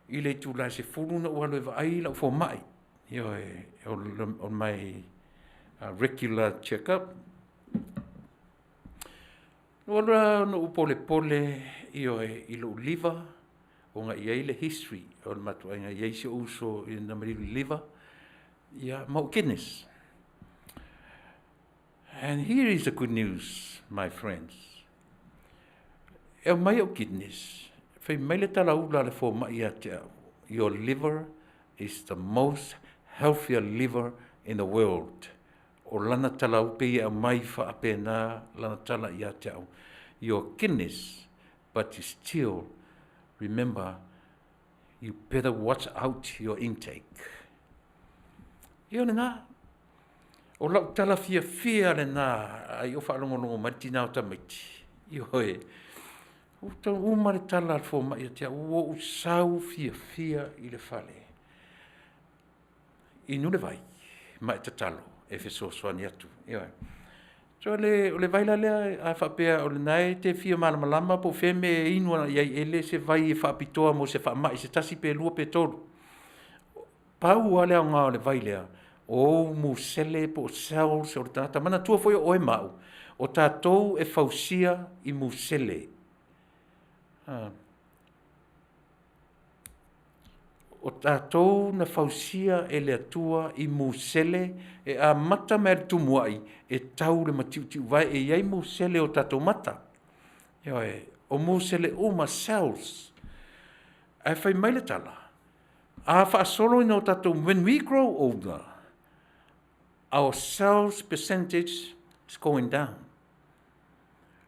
i le itula e 10 na ou alu ai e vaai lau fomai, ioe, o my regular check up. Na ou alu la na ou polepole, ioe, i lou liver, ona e i ai le history o le matou aiga, e i ai si ou uso na maliu i le liver, ia, ma ou kidneys. And here is the good news, my friends. E aumai ou kidneys, fai mai le talaula a le fomai ia te au, your liver is the most healthier liver in the world. O lana tala pei e aumai faapena lana tala ia te au. Your kidneys, but you still remember you better watch out your intake. Ia lena. O lau tala fiafia lena a i o faalogologo mai le tina o tamaiti. Ioe. Ua tau uma le tala a le fomai ia te au, ua ou sau fiafia i le fale. Inu le vai ma e tatalo e fesoasoani atu. Ioe. So o le vai la lea, a faapea o lena e te fia malamalama po o fea mea e inu ana i ai, e le se vai e faapitoa mo se faamai se tasi pe lua pe tolu. Pau lava le aoga o le vai lea, o ou musele po o cells o le tagata. Manatua foi o oe ma au, O tatou e fausia i musele. O tatou na fausia e le Atua i musele e amata mai le tumuai e tau le mati'uti'uvae, e i ai musele o tatou mata. Ioe, o musele uma, cells. Ae fai mai le tala, a faasolo ina o tatou, when we grow older, our cells percentage is going down.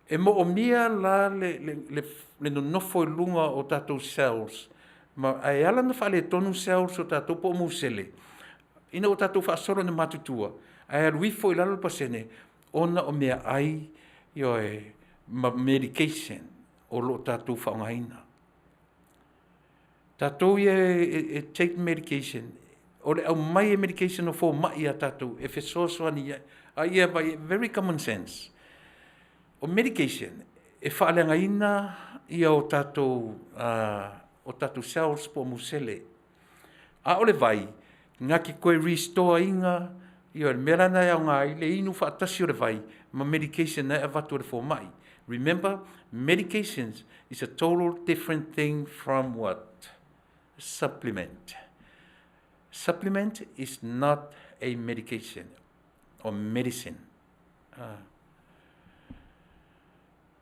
E moomia la le nonofo i luga o tatou cells, ma ae ala ona faaletonu cells o tatou po o musele, ina ua tatou faasolo ina matutua, ae alu ifo i lalo le pasene ona o meaai, ioe, ma medication o lo o tatou faaaogaina. Tatou ia e take medication, o le aumai e medication o fomai ia tatou e fesoasoani ai. A ia vai, very common sense. O medication e faaleagaina ia o tatou cells po o musele. A o le vai, na te toe restore ina ia le mea lena e aoga ai le inu faatasi o le vai ma medication na e avatu e le fomai. Remember, medications is a total different thing from what? Supplement. Supplement is not a medication or medicine.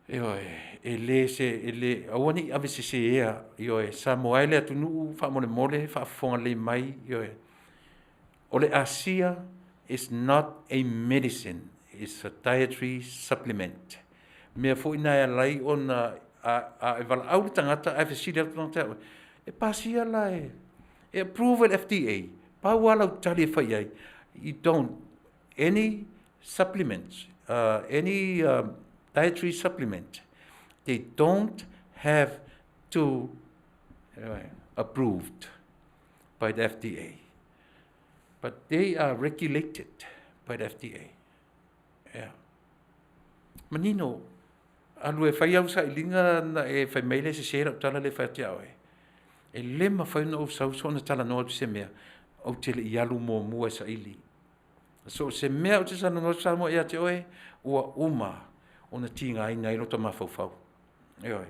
Ioe, e le se, e le, aua ne i avesesea, ioe, Samoa e le atunuu faamolemole faafofoga lelei mai, ioe. O le asia is not a medicine, it's a dietary supplement. Mea foi na e ala ai ona a e valaau le tagata ae fesili atu le tagata ia oe, e pasia la e, e approve e le FDA, pau lava lau tali e fai i ai, you don't, any supplements, any dietary supplement, they don't have to approved by the FDA. But they are regulated by the FDA. Yeah. Manino, alu e fai au sailiga na e fai mai le sese lau tala le fai atu ia oe. E le mafai ona ou sau soona talanoa atu se mea, ou te le i alu muamua e saili. So o se mea ou te talanoa atu Samoa ia te oe, ua uma ona tigaina ai lota mafaufau. Ioe.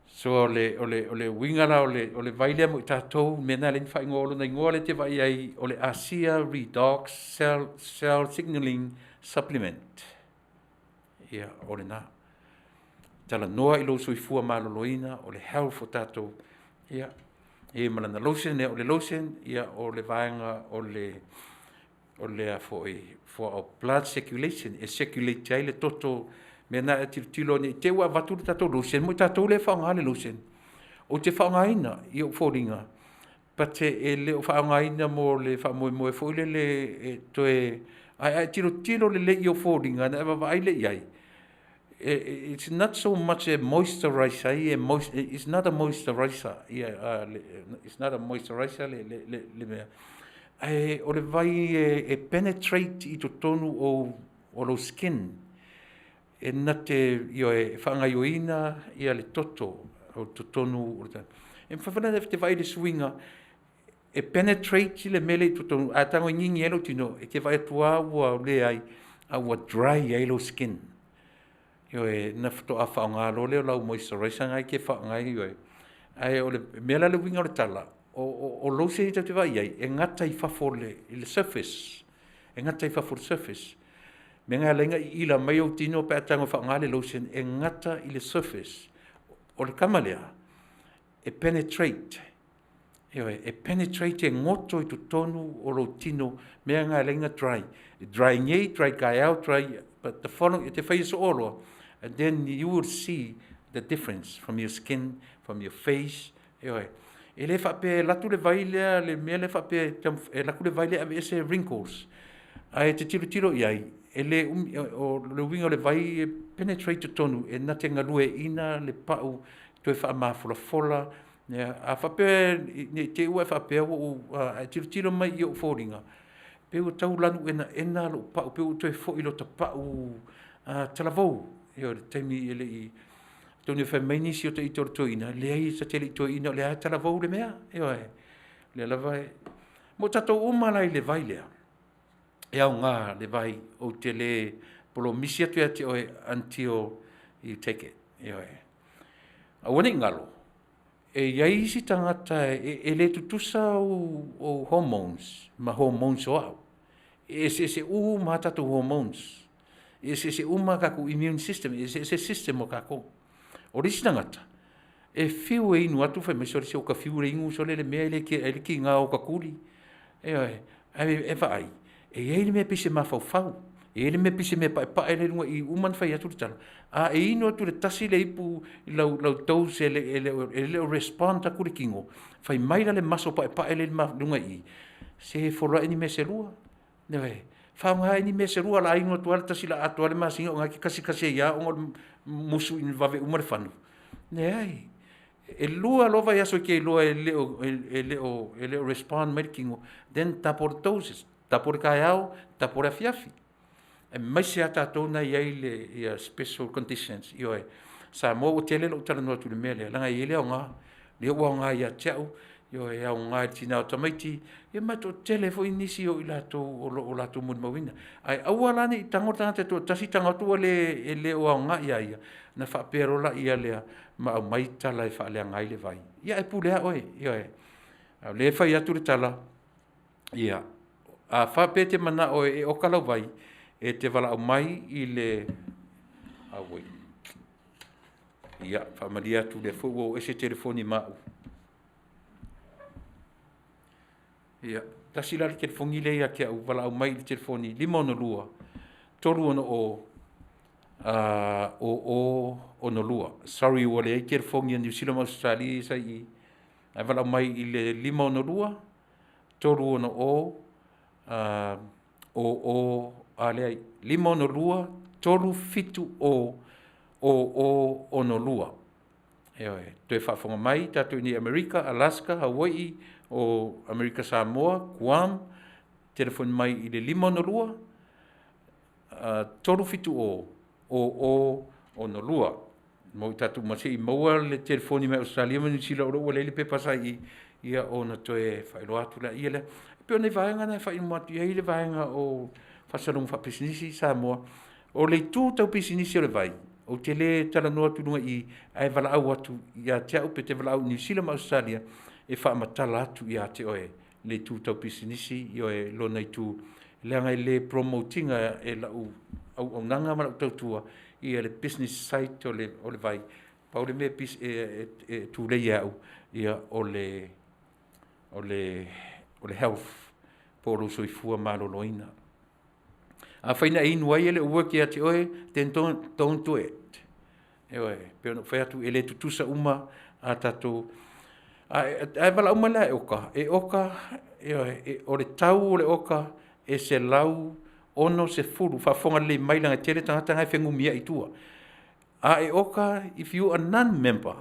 So o le uiga la o le vai lea mo i tatou, mea na e ala ai ona faaigoa, o lona igoa lea e te vaai ai, o le Asia Redox Cell Signaling Supplement. Ia, o lena. Talanoa i lou soifua maloloina, o le health o tatou, ia, e ma lana lotion, ia, o le lotion, ia, o le vaega o le o le a foi for our blood circulation, e circulate ai le toto, mea na e tilotilo ne i te i ua avatu le tatou lotion mo i tatou lea e faaaoga le lotion. Ou te faaaogaina i ou foliga, but e le o faaaogaina mo le faamoemoe foi lele e toe, ae a e tilotilo lelei i ou foliga ona e vaavaai lea i ai, it's not so much e moisturize ai, it's not a moisturizer, it's not a moisturizer le mea, ae o le vai e penetrate i totonu o lou skin, e na te, ioe, e faagaoioina ia le toto o totonu o le, e mafai foi la ona e vaai i le suiga, e penetrate le mea lea i totonu, a tago e gigi ai lou tino, e te vaai atu lava ua leai, a ua dry ai lou skin. Ioe, na faatoa faaaoga loa lea o lau moisturizer na e te faaaoga, ioe. Ae o le mea la le uiga o le tala, o lotion ia tatou te vaai i ai, e gata i fafo i le surface, e gata i fafo i le surface. Mea na e ala ai ona iila mai ou tino pe a tago e faaaoga le lotion, e gata i le surface. O le tama lea, e penetrate, ioe, e penetrate e goto i totonu o lou tino, mea na e ala ai ona dry. E dry nei, dry taeao, dry, but the following, e te fai e soo loa, and then you will see the difference from your skin, from your face, ioe. E le faapea e alu atu le vai lea, le mea lea faapea e alu atu le vai lea aveese wrinkles. Ae e te tilotilo i ai, e le umi, o le uiga o le vai e penetrate totonu, e na te galueaiina le pau toe faamafolafola. Ia, a faapea ne i te i ua e faapea ua ou, a e tilotilo mai i ou foliga, pei ua tau lanuenaena lou pau, pei ua toe foi i lota pau talavou, ia o le taimi e le i, atonu e fai mai nisi o ita o le toeaina, leai ta te le i toeaina o lea lava e talavou le mea, ioe. O lea lava e, mo tatou uma la i le vai lea. E aoga le vai, ou te le polomisi atu ia te oe until you take it. Ioe. Aua ne i galo, e i ai isi tagata e le tutusa ou hormones ma hormones o au. E eseese uma lava tatou hormones. E eseese uma a tatou immune system, e eseese system o tatou. O le isi tagata, e fiu e inu atu fai mai, sole se ua ta fiu e inu sole le mea e le tiga o ta tuli. Ioe, ae e vaai, e i ai le mea pei se mafaufau, e i ai le mea pei se mea paepae lea i luga i i, ua uma ona fai atu le tala, a e inu atu i le tasi le ipu i lau dose e le o respond atu le tino, fai mai la le maso paepae lea i luga i i, se e foloai ni mea se lua. Ioe, faaaoga ai ni mea se lua, o le a inu atu lava le tasi o le a atoa le masina o lena e te kasikasi ai lava ona o le musu ina vave uma le fanu. Leai, e lua loa vaiaso e te iloa e le o respond mai le tino, then double the doses, double le taeao, double le afiafi. Aemaise lava tatou na e i ai le special conditions. Ioe, Samoa ua tele lou talanoa atu i le mea lea, leaga e i ai le aoga, lea ua aoga ia te au, ioe, e aoga i le tina o tamaiti, ia ma e toatele foi nisi o i latou o lo o latou molimauina. Ae aua la ne i tago le tagata e toatasi tago atu ua le, e le o aoga ia ia, ona faapea loa lea ma aumai tala e faaleaga ai le vai. Ia ae pule lava oe, ioe. A o lea e fai atu le tala, ia, a faapea e te manao e oka lau vai, e te valaau mai i le, auoi, ia, faamalie atu o lea foi ua o ese telefoni ma au. Ia, tasi la le telefoni lea ia te au, valaau mai i le telefoni 562 360 0062. Sorry ua leai telefoni a Niu Sila ma Ausetalia ia sa i i, ae valaau mai i le 562 360 00, a leai, 562 370 0062. Ioe, toe faafofoga mai tatou i nei Amerika, Alaska, Hawaii, o Amerika Samoa, Guam, telefoni mai i le 562 370 0062. Mo i tatou uma se i maua le telefoni mai Ausetalia ma Niu Sila o lea ua leai le pepa sa i i, ia ona toe faailoa atu laia lea. E pei o nai vaega na e faailoa atu i ai le vaega o faasalalauga faapisinisi i Samoa. O le itu tau pisinisi o le vai, ou te le talanoa atu i luga i i, ae valaau atu ia te au pe te valaau i Niu Sila ma Ausetalia e faamatala atu ia te oe le itu tau pisinisi, ioe, lona itu, leaga e le promote ina e lau auaunaga ma lau tautua ia le business side o le vai. Pau le mea e tulei e au, ia o le health po o lou soifua maloloina. Afai na e inu ai e le o work ia te oe, then don't do it. Ioe, pei ona ou fai atu, e le tutusa uma a tatou, ae valaau mai la e oka, e oka, ioe, o le tau o le oka e $160, faafofoga lelei mai leaga e tele tagata na e fenumiai i tua. A e oka if you are non-member,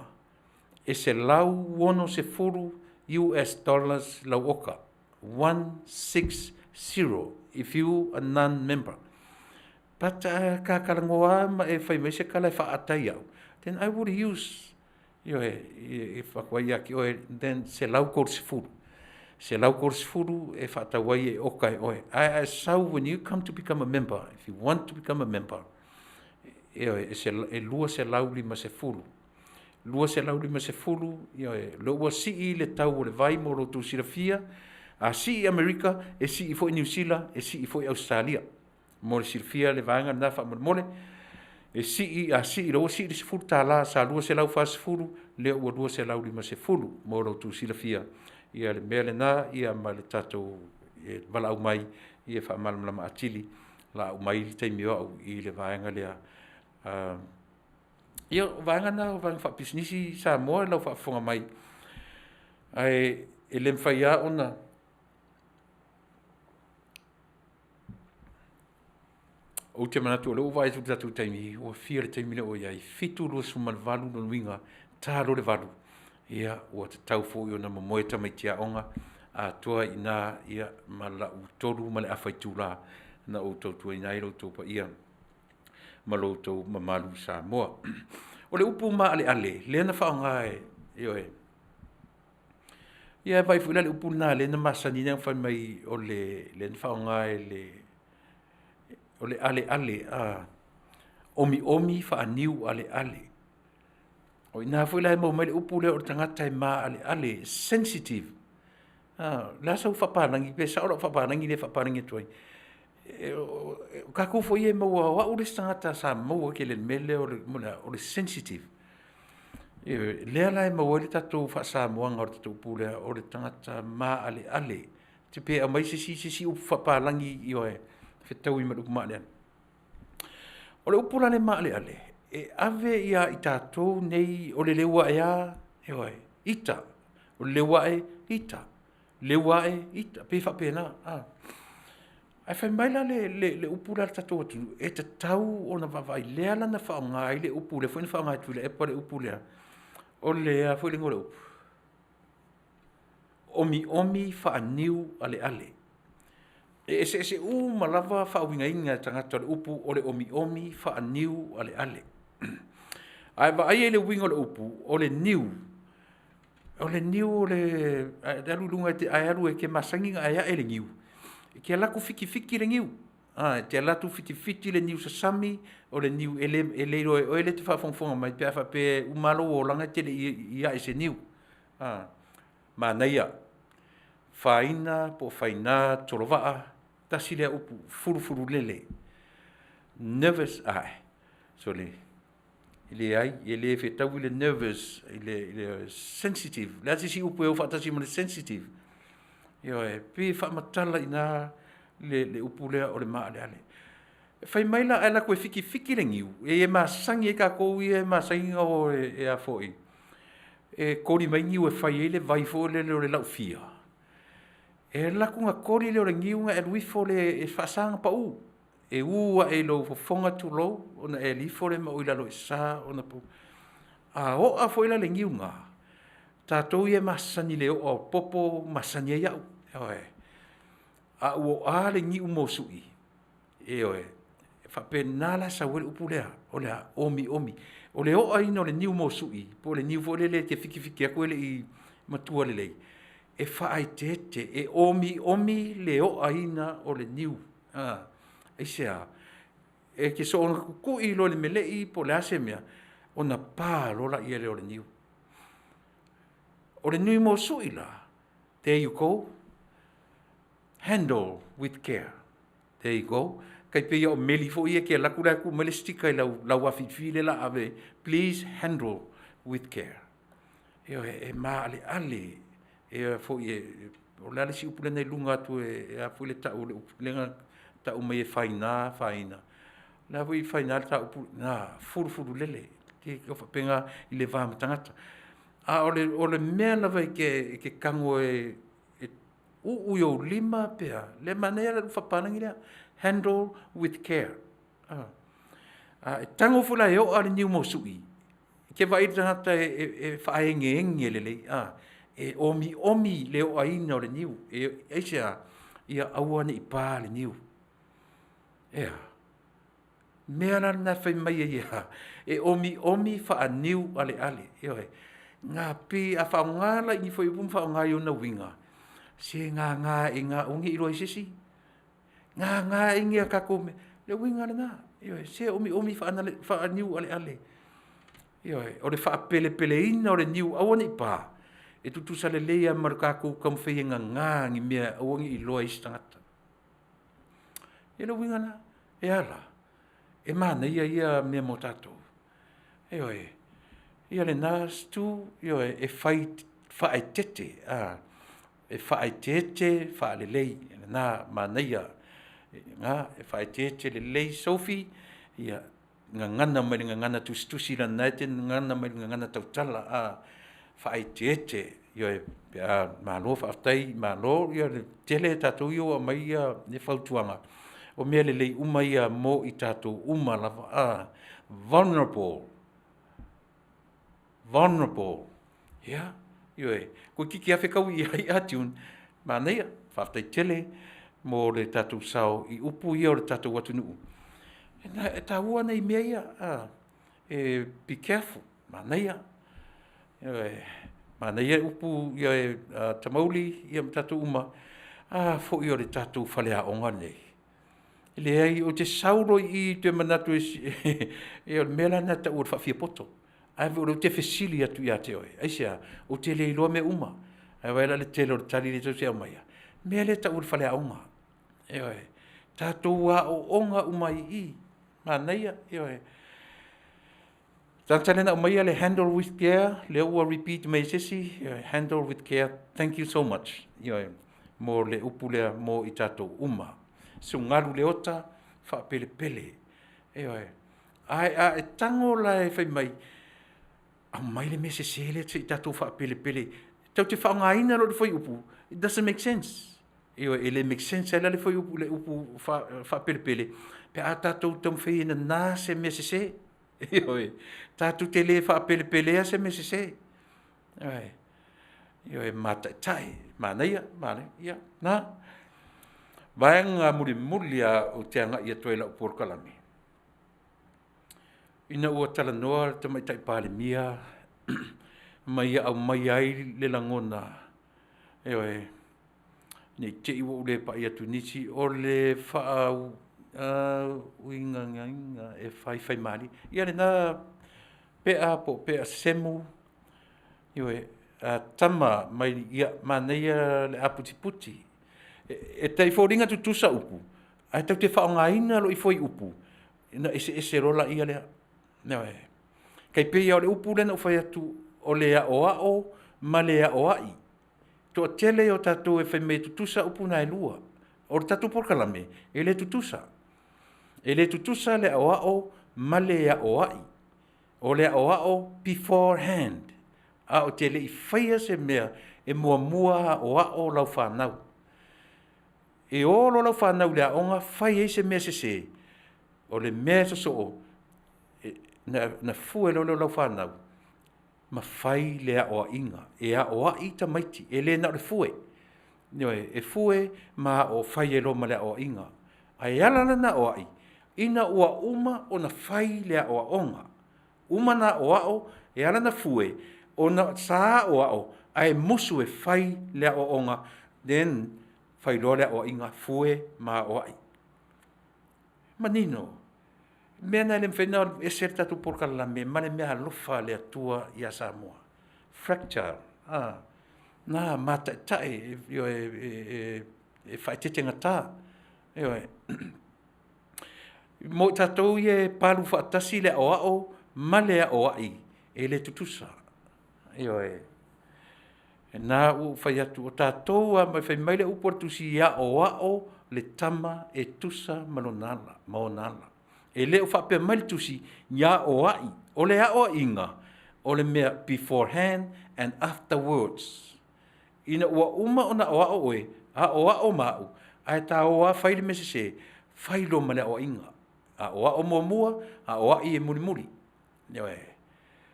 e $160 US dollars lau oka, 160 if you are non-member. But a ta talanoa ma e fai mai se tala e faaata ai au, then I would use, ioe, e avatu ai ia te oe, then $130. $130 e faatau ai e oka e oe. Ae a e sau when you come to become a member, if you want to become a member, ioe, e $250. $250, ioe, o lea ua sii le tau o le vai mo lo outou silafia, a sii Amerika, e sii foi Niu Sila, e sii foi Ausetalia. Mo le silafia le vaega lena faamolemole, e sii, a sii loa ua sii le $10, sa 240, lea ua 250 mo lo outou silafia. Ia le mea lena, ia ma le tatou valaau mai ia faamalamalama atili la aumai le taimi o au i le vaega lea. Ia, o vaega na o vaega faapisinisi Samoa i lau faafofoga mai, ae e le mafai lava ona ou te manatu o lea ua vaai atu i le tatou taimi, ua fia le taimi lea ua i ai, 7:28 lona uiga, ta loa le 8, ia ua tatau foi ona momoe tamaiti aoga atoa i ina ia ma lau 3:30 itula na ou tautuaina ai lo outou paia ma lo outou mamalu Samoa. O le upu maaleale lea na faaaoga e, ioe, ia e vaai foi la i le upu lena lea na masani ai ona fai mai o le lea na faaaoga e le o le aleale, a, omiomi faaniu aleale. O i ina foi la e maua mai le upu lea o le tagata e maaleale, sensitive. A, o le a sau faapalagi pe sao lau faapalagi lea e faapalagi atu ai? O tatou foi ia e maua, o au le isi tagata sa maua tele i le mea lea o le sensitive. Ioe, lea la e maua ai le tatou faa-Samoaga o le tatou upu lea o le tagata maaleale. Pe aumai se isi upu faapalagi, ioe, fetaui ma le upu maaleale. O le upu la le maaleale, e ave ia i tatou nei o le leuae a, ioe, ita, o le leuae, ita, leuae, ita, pei e faapena. Ae fai mai la le upu lea a le tatou atunuu, e tatau ona vaavaai, lea la na faaaoga ai le upu lea foi na faaaoga e Tuilaepa le upu lea, o le a foi le igoa o le upu? Omiomi faaniu aleale. E eseese uma lava faauigaina e tagata o le upu o le omiomi faaniu aleale. Ae vaai i le uiga o le upu, o le niu, o le niu o le e alu i luga e alu e te masani ona e ae i le niu, e te alu atu fitifiti le niu. E te alu atu fitifiti le niu sasami, o le niu e le iloa e oe lea e te faafogafoga mai pe a faapea e uma lou olaga e te le i ae i se niu. Manaia, faina po o faina Tolovaa, tasi lea upu, fulufululele, nervous, sole, e leai, e le fetaui le nervous i le sensitive. O le a se isi upu e o faatasi ma le sensitive? Ioe, e pei e faamatala i ina le upu lea o le maaleale. E fai mai la a e alu atu e fitifiti le niu, e masani ai tatou ia e masani ona o e a foi e koli mai niu e fai ai le vai foi lele o le laufia. E alu atu ona koli lea o le niu ona e alu ifo lea e faasa ona pau, e u ae i lou fofoga tulou, ona e alu ifo lea ma oi lalo e sa ona pau. A oa foi la le niu lena, tatou ia e masani i le oa o popo, masani ai au, ioe. A ua oa le niu mosui, ioe, e faapena la e sau ai le upu lea, o le a? Omiomi. O le oaina o le niu mosui po o le niu foi lele e te fitifiti atu e le i matua lelei, e faaeteete, e omiomi le oaina o le niu. Aisea? E te soona tutui loa i le melei po o le a se mea, ona pa loa lea o le niu. O le niu mosui la, there you go, handle with care. There you go. Tai pei o meli foi ia e te alu atu la e tuu mai le sticker i lau afifi lea o le a ave, please handle with care. Ioe, e maaleale e foi o le a le isi upu lea na i luga atu e a foi le tau o le upu lea na tau mai e faina faina. O le a foi e faina le upu na fulufululele e faapena i le va ma tagata. A o le mea lava e te tago e uu i ou lima pe a, le manaia le faapalagi lea, handle with care. A e tago foi la e oa le niu mosui, e te vaai i le tagata e faaegeege lelei, e omiomi le oaina o le niu. Aisea? Ia aua ne i pa le niu. Ea, mea la lena e fai mai ai e omiomi faaniu aleale. Ioe, na pei a faaaoga la i ni fuaiupu ma faaaoga i ona uiga, se gaga i ina aua ne i iloa e se isi, gaga i ni a tatou mea. O le uiga lena, ioe, se omiomi faaniu aleale. Ioe, o le faapelepeleina o le niu aua ne i pa, e tutusa lelei lava ma le tatou taumafai e gaga ni mea aua ne i iloa e isi tagata. Ia o le uiga lena, e a la? E manaia ia mea mo tatou. Ioe, ia lena Stu, ioe, e fai faaeteete, e faaeteete faalelei, lena manaia, lena e faaeteete lelei Sophie, ia gagana mai le gagana tusitusi leaga o lena e te gagana mai le gagana tautala, faaeteete, ioe, pe a malo faafetai, malo le tele o tatou ia ua aumai fautuaga, o mea lelei uma ia mo i tatou uma lava, vulnerable, vulnerable. Ia, ioe, toeitiiti lava fetaui i ai June, manaia, faafetai tele mo le tatou sao i upu ia o le tatou atunuu. E taua nai mea ia, e be careful, manaia. Ioe, manaia upu ia Tamauli ma tatou uma, a foi o le tatou faleaoga lenei. Leai, ou te sau loa i i toe manatu e o le mea la lena e tau o le faafiapoto. Ae o lea ou te fesili atu ia te oe, aisea? Ou te le iloa mea uma. Ae vaai la i le tele o le tali lea tou te aumaia? O le mea lea e tau o le faleaoga. Ioe. Tatou aooga uma ai i i, manaia, ioe. O le tagata lea na aumaia le handle with care, lea ua repeat mai e se isi, handle with care, thank you so much. Ioe, mo le upu lea mo i tatou uma. Sugalu Leota, faapelepele. Ioe. Ae a e tago la e fai mai, aumai le mea sese lea se i tatou faapelepele, tatou te faaaogaina loa le fuaiupu, it doesn't make sense. Ioe, e le make sense ai la le fuaiupu le upu faapelepele pe a tatou taumafai e nana se mea sese. Ioe, tatou te le faapelepelea se mea sese. Ioe, ioe, mataitai, manaia, manaia, ia na. Vaega mulimuli lava ou te agai atu ai i lau polokalame, ina ua talanoa le Tamaitai Palemia ma ia aumaia ai le lagona, ioe, ne i te i ua ou le pai atu i nisi, o le faauigaina e faifaimalie. Ia lena Pea po o Pea Semo, ioe, tama mai, ia manaia le aputiputi. E tai foliga tutusa upu, ae tatou te faaaogaina loa i fuaiupu, ona eseese loa lea. Ioe. E tai pei lava o le upu lea na ou fai atu o le aoao ma le aoai. Toatele o tatou e fai mai e tutusa upu na e lua. O le tatou polokalame, e le tutusa. E le tutusa le aoao ma le aoai. O le aoao beforehand, a ou te le i faia se mea, e muamua aoao lau fanau. E o loa lau fanau i le aoga fai ai se mea sese, o le mea e sosoo, ona fue loa lea o lau fanau ma fai le aoaiga. E aoai tamaiti, e le na o le fue. Ioe, e fue ma fai ai loa ma le aoaiga. Ae ala la ona aoai, ina ua uma ona fai le aoaoga, uma ona aoao, e ala ona fue, ona sa aoao ae musu e fai le aoaoga, then fai loa le aoaiga, fue ma aoai. Manino? O le mea lena e le mafai ona alu ese ai le tatou polokalame ma le meaalofa a le Atua ia Samoa. Fracture, na mataitai, ioe, e faaeteetegata, ioe. Mo i tatou ia e palu faatasi le aoao ma le aoai, e le tutusa. Ioe. Na ua ou fai atu, o tatou lava, fai mai le upu a le Tusi, e aoao le tama e tusa ma lona ala, ma ona ala. E le o faapea mai le Tusi, ia aoai. O le aoaiga, o le mea beforehand and afterwards. Ina ua uma ona aoao oe, aoao ma au, ae ta o lava fai le mea sese, fai loa ma le aoaiga. Aoao muamua, aoai e mulimuli. Ioe.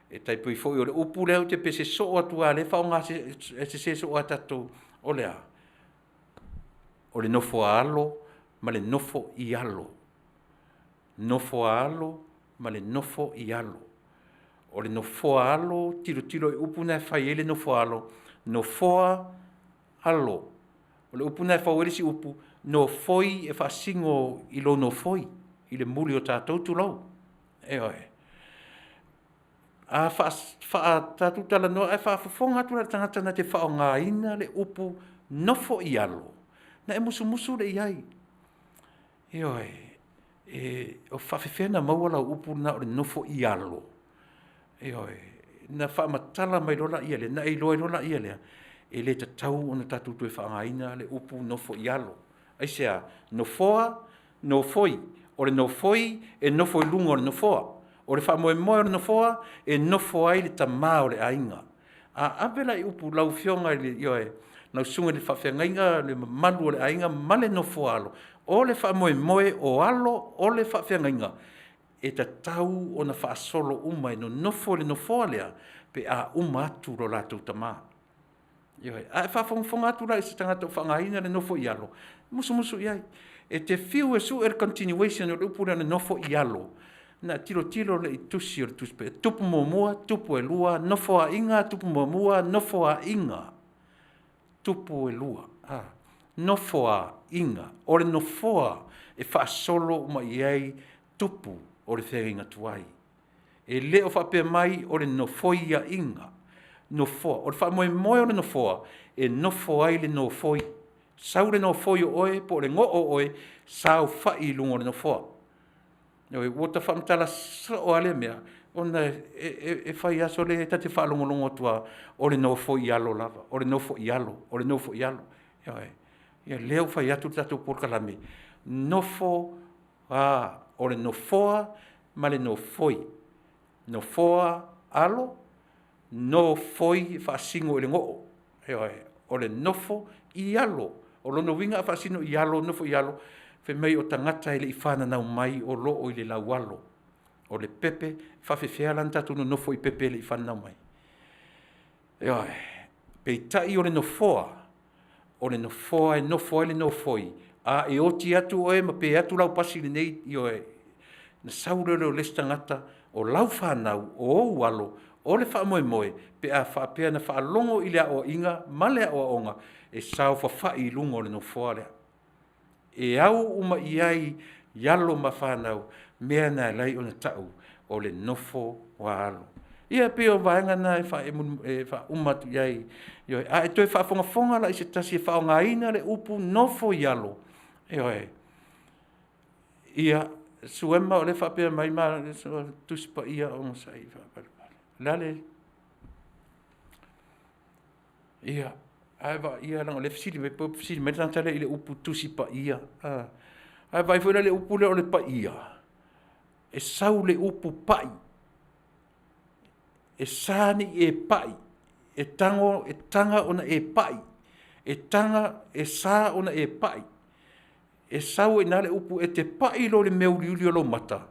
E tai pei foi o le upu lea ou te pese soo atu lava o lea e faaaoga sese soo lava e tatou, o le a? O le nofo a alo ma le nofo i alo. Nofo a alo ma le nofo i alo. O le nofoa alo, tilotilo i upu na e fai ai le nofo alo, nofoa alo. O le upu lena e fau ai le isi upu, nofoi e faasino i lou nofoi, i le muli o tatou tulou. Ioe. A tatou talanoa, ae faafofoga atu la i le tagata na te faaaogaina le upu nofo i alo, ona e musumusu lea i ai, ioe, e faapefea ona maua lau upu lena o le nofo i alo? Ioe. Ona faamatala mai loa lea, ona e iloa ai loa lea, e le tatau ona tatou toe faaaogaina le upu nofo i alo. Aisea? Nofoa, nofoi. O le nofoi e nofo i luga o le nofoa. O le faamoemoe o le nofoa, e nofo ai le tama o le aiga. A ave la i upu lau Afioga i le, ioe, lau susuga i le faafeagaiga, le mamalu o le aiga ma le nofo a alo, o le faamoemoe o alo o le faafeagaiga, e tatau ona faasolo uma e nonofo i le nofoa lea pe a uma atu lo latou tama. Ioe. A e faafogafoga atu la i se tagata o faaaogaina le nofo i alo, musumusu i ai. E te fiu e sue le continuation o le upu lea o le nofo i alo, ona e tilotilo lea i tusi o le Tusi Paia, Tupu muamua, Tupu e lua, Nofoaiga, Tupu muamua, Nofoaiga, Tupu e lua. Nofoaiga, o le nofoa e faasolo uma i ai tupu o le feagaiga tuai. E le o faapea mai o le nofoiaiga, nofoa. O le faamoemoe o le nofoa, e nofo ai le nofoi. Sau le nofoi o oe po o le goo o oe, saofai i luga o le nofoa. Ioe, ua ta faamatala soo lava lea mea ona e fai aso lea ta te faalogologo atu lava o le nofoi alo lava, o le nofoi alo, o le nofoi alo. Ioe. Ia lea ua fai atu le tatou polokalame, nofo a, o le nofoa ma le nofoi, nofoa alo, nofoi e faasino i le goo. Ioe. O le nofo i alo. O lona uiga a faasino i alo, nofo i alo, fai mai o tagata e le i fananau mai o lo o i le laualo. O le pepe, e faapefea la ona tatou nonofo i pepe e le i fananau mai? Ioe. Peitai o le nofoa, o le nofoa e nofo ai le nofoi, a e oti atu oe ma pe atu lau pasi lenei, ioe, ona sau loa lea o le isi tagata, o lau fanau, o ou alo, o le faamoemoe pe a faapea na faalogo i le aoaiga ma le aoaoga e saofafai i luga o le nofoa lea, e au uma i ai i alo ma fanau mea na e ala ai ona tau o le nofo a alo. Ia pei o vaega na e faauma atu i ai. Ioe. A e toe faafogafoga la i se tasi e faaaogaina le upu nofoialo, ioe, ia, Suema o lea e faapea mai Tusi Paia, onosai faapalepale. O le a le… Ia, ae vaaia leaga o lea e fesili mai fesili mai le tagata lea i le upu Tusi Paia. A e vaai foi la i le upu lea o le paia, e sau i le upu pai, e sa ne i e pai, e taga ona e pai, e taga, e sa ona e pai. E sau ai i ina le upu e te pai loa i le mea uliuli o lou mata,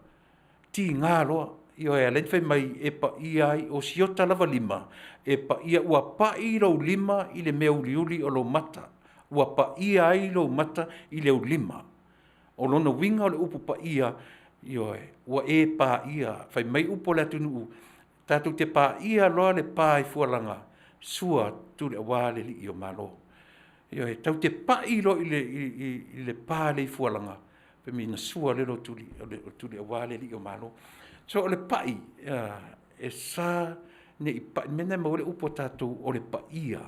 tiga loa. Ioe, e ala ai ona fai mai e paia ai, o si ota lava lima e paia, ua pai lou lima i le mea uliuli o lou mata, ua paia ai lou mata i le aulima. O lona uiga o le upu paia, ioe, ua e paia. Fai mai upu a le atunuu, tatou te paia loa le pa i Fualaga, sua Tuliauā le alii o Malo. Ioe, tatou te pai loa i le pa lea i Fualaga, fai mai na sua lele o Tuliauā le alii o Malo. So o le pai, e sa ne i pai, o le mea lena e maua ai le upu a tatou o le paia.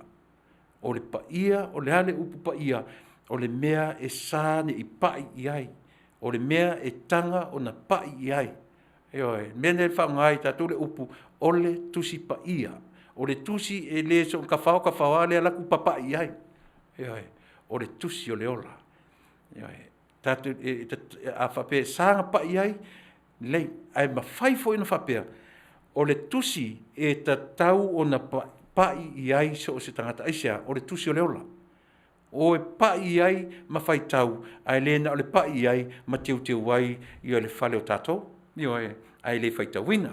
O le paia, o le a le upu paia? O le mea e sa ne i pai i ai, o le mea e taga ona pai i ai. Ioe. O le mea lea e faaaoga ai e tatou le upu o le Tusi Paia. O le tusi e le soona tafao tafao lava lea alu atu papai i ai. Ioe. O le tusi o le ola. Ioe. A faapea e sa ona pai i ai, lelei, ae mafai foi ona faapea, o le tusi e tatau ona pai i ai so o se tagata. Aisea? O le tusi o le ola. O e pai i ai ma faitau, ae le na o le pai i ai ma teuteu ai le fale o tatou. Ioe, ae le faitauina.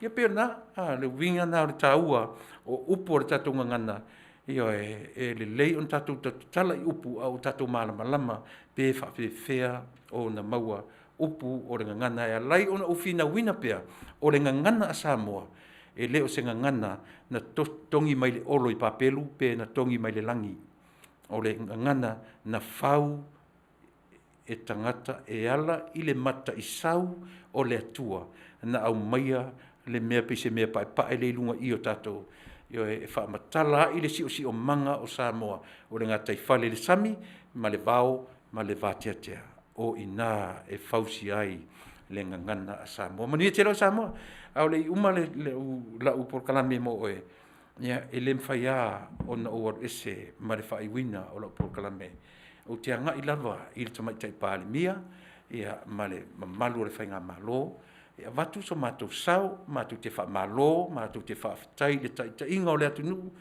Ia pei o lena, le uiga lena o le taua o upu o le tatou gagana. Ioe, e lelei ona tatou tautala i upu a ua tatou malamalama pe faapefea ona maua upu o le gagana e ala ai ona ou finauina pea, o le gagana a Samoa, e le o se gagana na togi mai le olo i Papelu pe na togi mai le lagi. O le gagana na fau e tagata e ala i le mataisau o le Atua na aumaia le mea pei se mea paepae lea i luga i i o tatou, ioe, e faamatala ai le siosiomaga o Samoa, o le gataifale i le sami ma le vao ma le vateatea. O i ina e fausia ai le gagana a Samoa. Manuia tele oe Samoa. A o le i uma lau polokalame mo oe, ia e le mafai lava ona ou alu ese ma le faaiuina o lau polokalame. Ou te agai lava i le Tamaitai Palemia ma le mamalu o le faigamalo e avatu so matou sao, matou te faamalo, matou te faafetai i le taitaiga o le atunuu.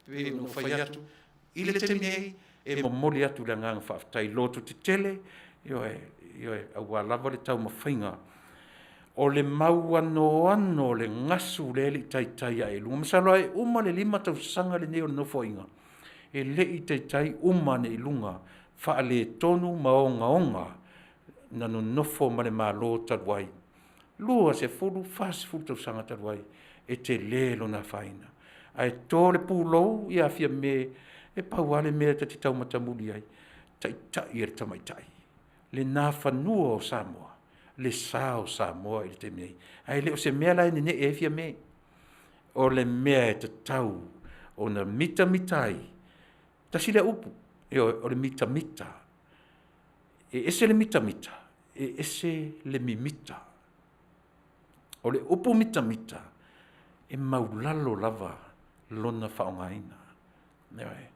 E pei ona ou fai atu i le taimi nei, e momoli atu le agaga faafetai lototetele, ioe, ioe, aua lava le taumafaiga o le mau anoano o le gasu lea e le i taitai ae i luga. Masalo e uma le 5 tausaga lenei o le Nofoaiga e le i taitai uma ane i luga faaletonu ma ogaoga na nonofo ma le Malo talu ai, 20, 40 tausaga talu ai, e tele lona afaina. Ae to le pulou ia Fiame, e pau lava le mea ta te tau matamuli ai, Taitai e le tamaitai, le nafanua o Samoa, le sa o Samoa i le taimi nei. Ae le o se mea la e nene'e ai Fiame, o le mea e tatau ona mitamita ai, tasi lea upu, ioe, o le mitamita. E ese le mitamita, e ese le mimita. O le upu mitamita, e maulalo lava lona faaaogaina. Ioe.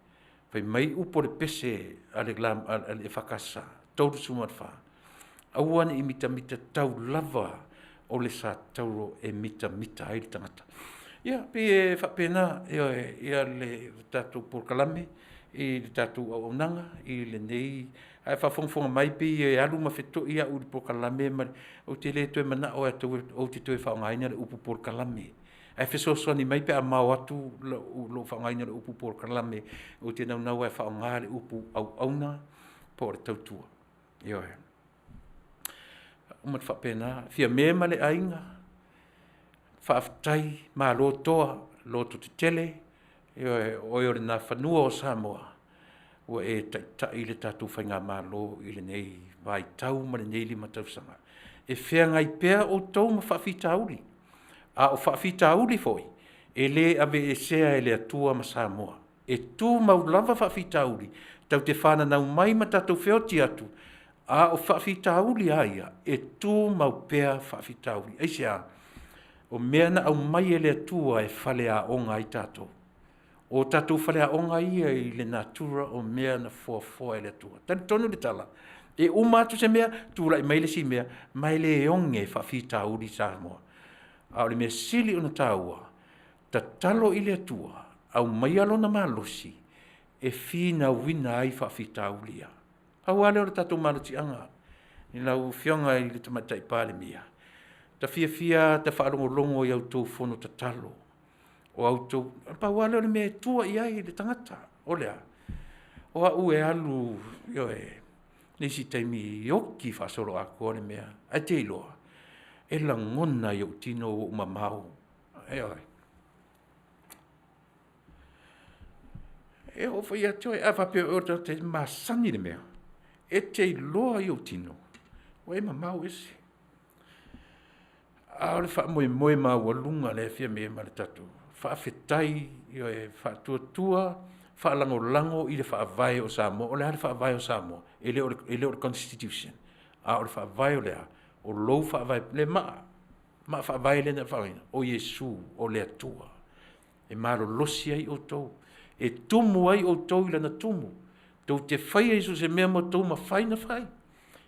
Fai mai upu o le pese a le EFKS 34, aua ne i mitamita tau lava o le satauro e mitamita ai le tagata. Ia, pei e faapena, ioe, ia le tatou polokalame i le tatou auaunaga i lenei ae faafogafoga mai pei e alu ma feto'i au i le polokalame ma le, ou te le toe manao lava ou te toe faaaogaina le upu polokalame, ae fesoasoani mai pe a mao atu lou faaaogaina o le upu polokalame. Ou te naunau lava e faaaoga le upu auauna po o le tautua, ioe. E uma atu faapena, Fiame ma le aiga, faafetai malo toa, lototetele, ioe, o oe o le Nafanua o Samoa, ua e taitai le tatou faigamalo i lenei vaitau ma lenei 5 tausaga. E feagai pea outou ma faafitauli, a o faafitauli foi e le aveesea e le Atua ma Samoa. E tumau lava faafitauli tatou te fananau mai ma tatou feoti atu, a o faafitauli lava ia, e tumau pea faafitauli. Aisea? O mea na aumai e le Atua e faleaoga ai tatou. O tatou faleaoga ia i le natura o mea na foafoa e le Atua. E talitonu le tala, e uma atu se mea tulai mai le isi mea, ma e le oge faafitauli Samoa. A o le mea sili ona taua, tatalo i le Atua, aumaia Lona malosi e finauina ai faafitauli ia. Pau lava lea o le tatou malosiaga i lau Afioga i le Tamaitai Palemia, ota fiafia lava ota faalogologo i a outou fono tatalo, o a outou… Na pau lava lea o le mea e tua i ai le tagata, o le a? O au e alu, ioe, le isi taimi e oti faasoloatoa le mea, ae te iloa e lagona i ou tino ua ou mamao, ioe. E oo foi ia te oe, a faapea o oe o le tagata e masani i le mea, e te iloa i ou tino ua e mamao ese. A o le faamoemoe maualuga lea Fiame ma le tatou faafetai, ioe, faatuatua faalagolago i le Faavae o Samoa. O le a le Faavae o Samoa? E le o le Constitution, a o le Faavae o le a? O lou faavae, le maa, maa faavae lea na e faaaogaina, o Iesu o le Atua e malolosi ai outou, e tumu ai outou i lana tumu, tou te faia i so o se mea ma outou mafai ona fai.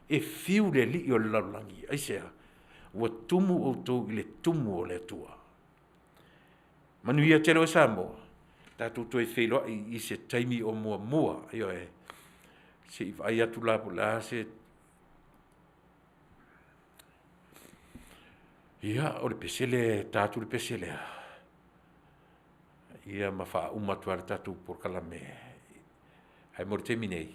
E fiu le alii o le lalolagi. Aisea? Ua tumu outou i le tumu o le Atua. Manuia tele oe Samoa, tatou toe feiloai i se taimi o muamua, ioe, se i vaai atu la po o le a se… Ia, o le pese lea e ta atu le pese lea, ia ma faauma atu ai le tatou polokalame. Ae mo le taimi nei,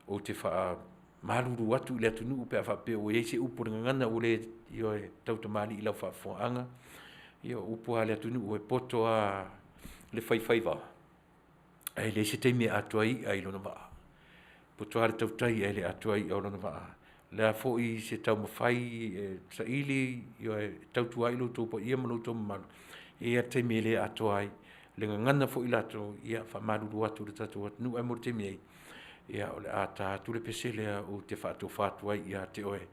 ou te faamalulu atu i le atunuu pe a faapea ua i ai se upu o le gagana ua le, ioe, tautamalii i lau faafofogaaga. Ia o upu lava a le atunuu e poto lava le faifaiva ae leai se taimi e atoa ai i'a i lona vaa. E poto lava le tautai ae le atoa i'a o lona vaa. O le a foi se taumafai e saili, ioe, e tautua ai lo outou paia ma lo outou mamalu, e i ai lava le taimi e le atoa ai. O le gagana foi latou, ia e faamalulu atu i le tatou atunuu, ae mo le taimi nei, ia o le a ta atu le pese lea ou te faatofa atu ai ia te oe,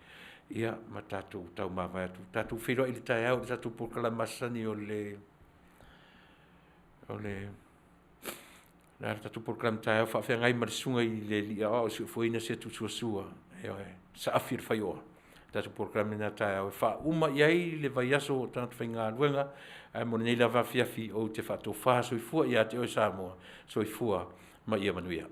ia ma tatou taumavae atu. Tatou feiloai i le taeao i le tatou polokalame masani o le a le tatou polokalame taeao, faafeagai ma le susuga i le alii aoao e soifuaina si atu suasua, ioe, Saafi le Faioa. Le tatou polokalame lena taeao e faauma i ai le vaiaso o tagata faigaluega, ae mo lenei lava afiafi ou te faatofa soifua ia te oe Samoa, soifua ma ia manuia.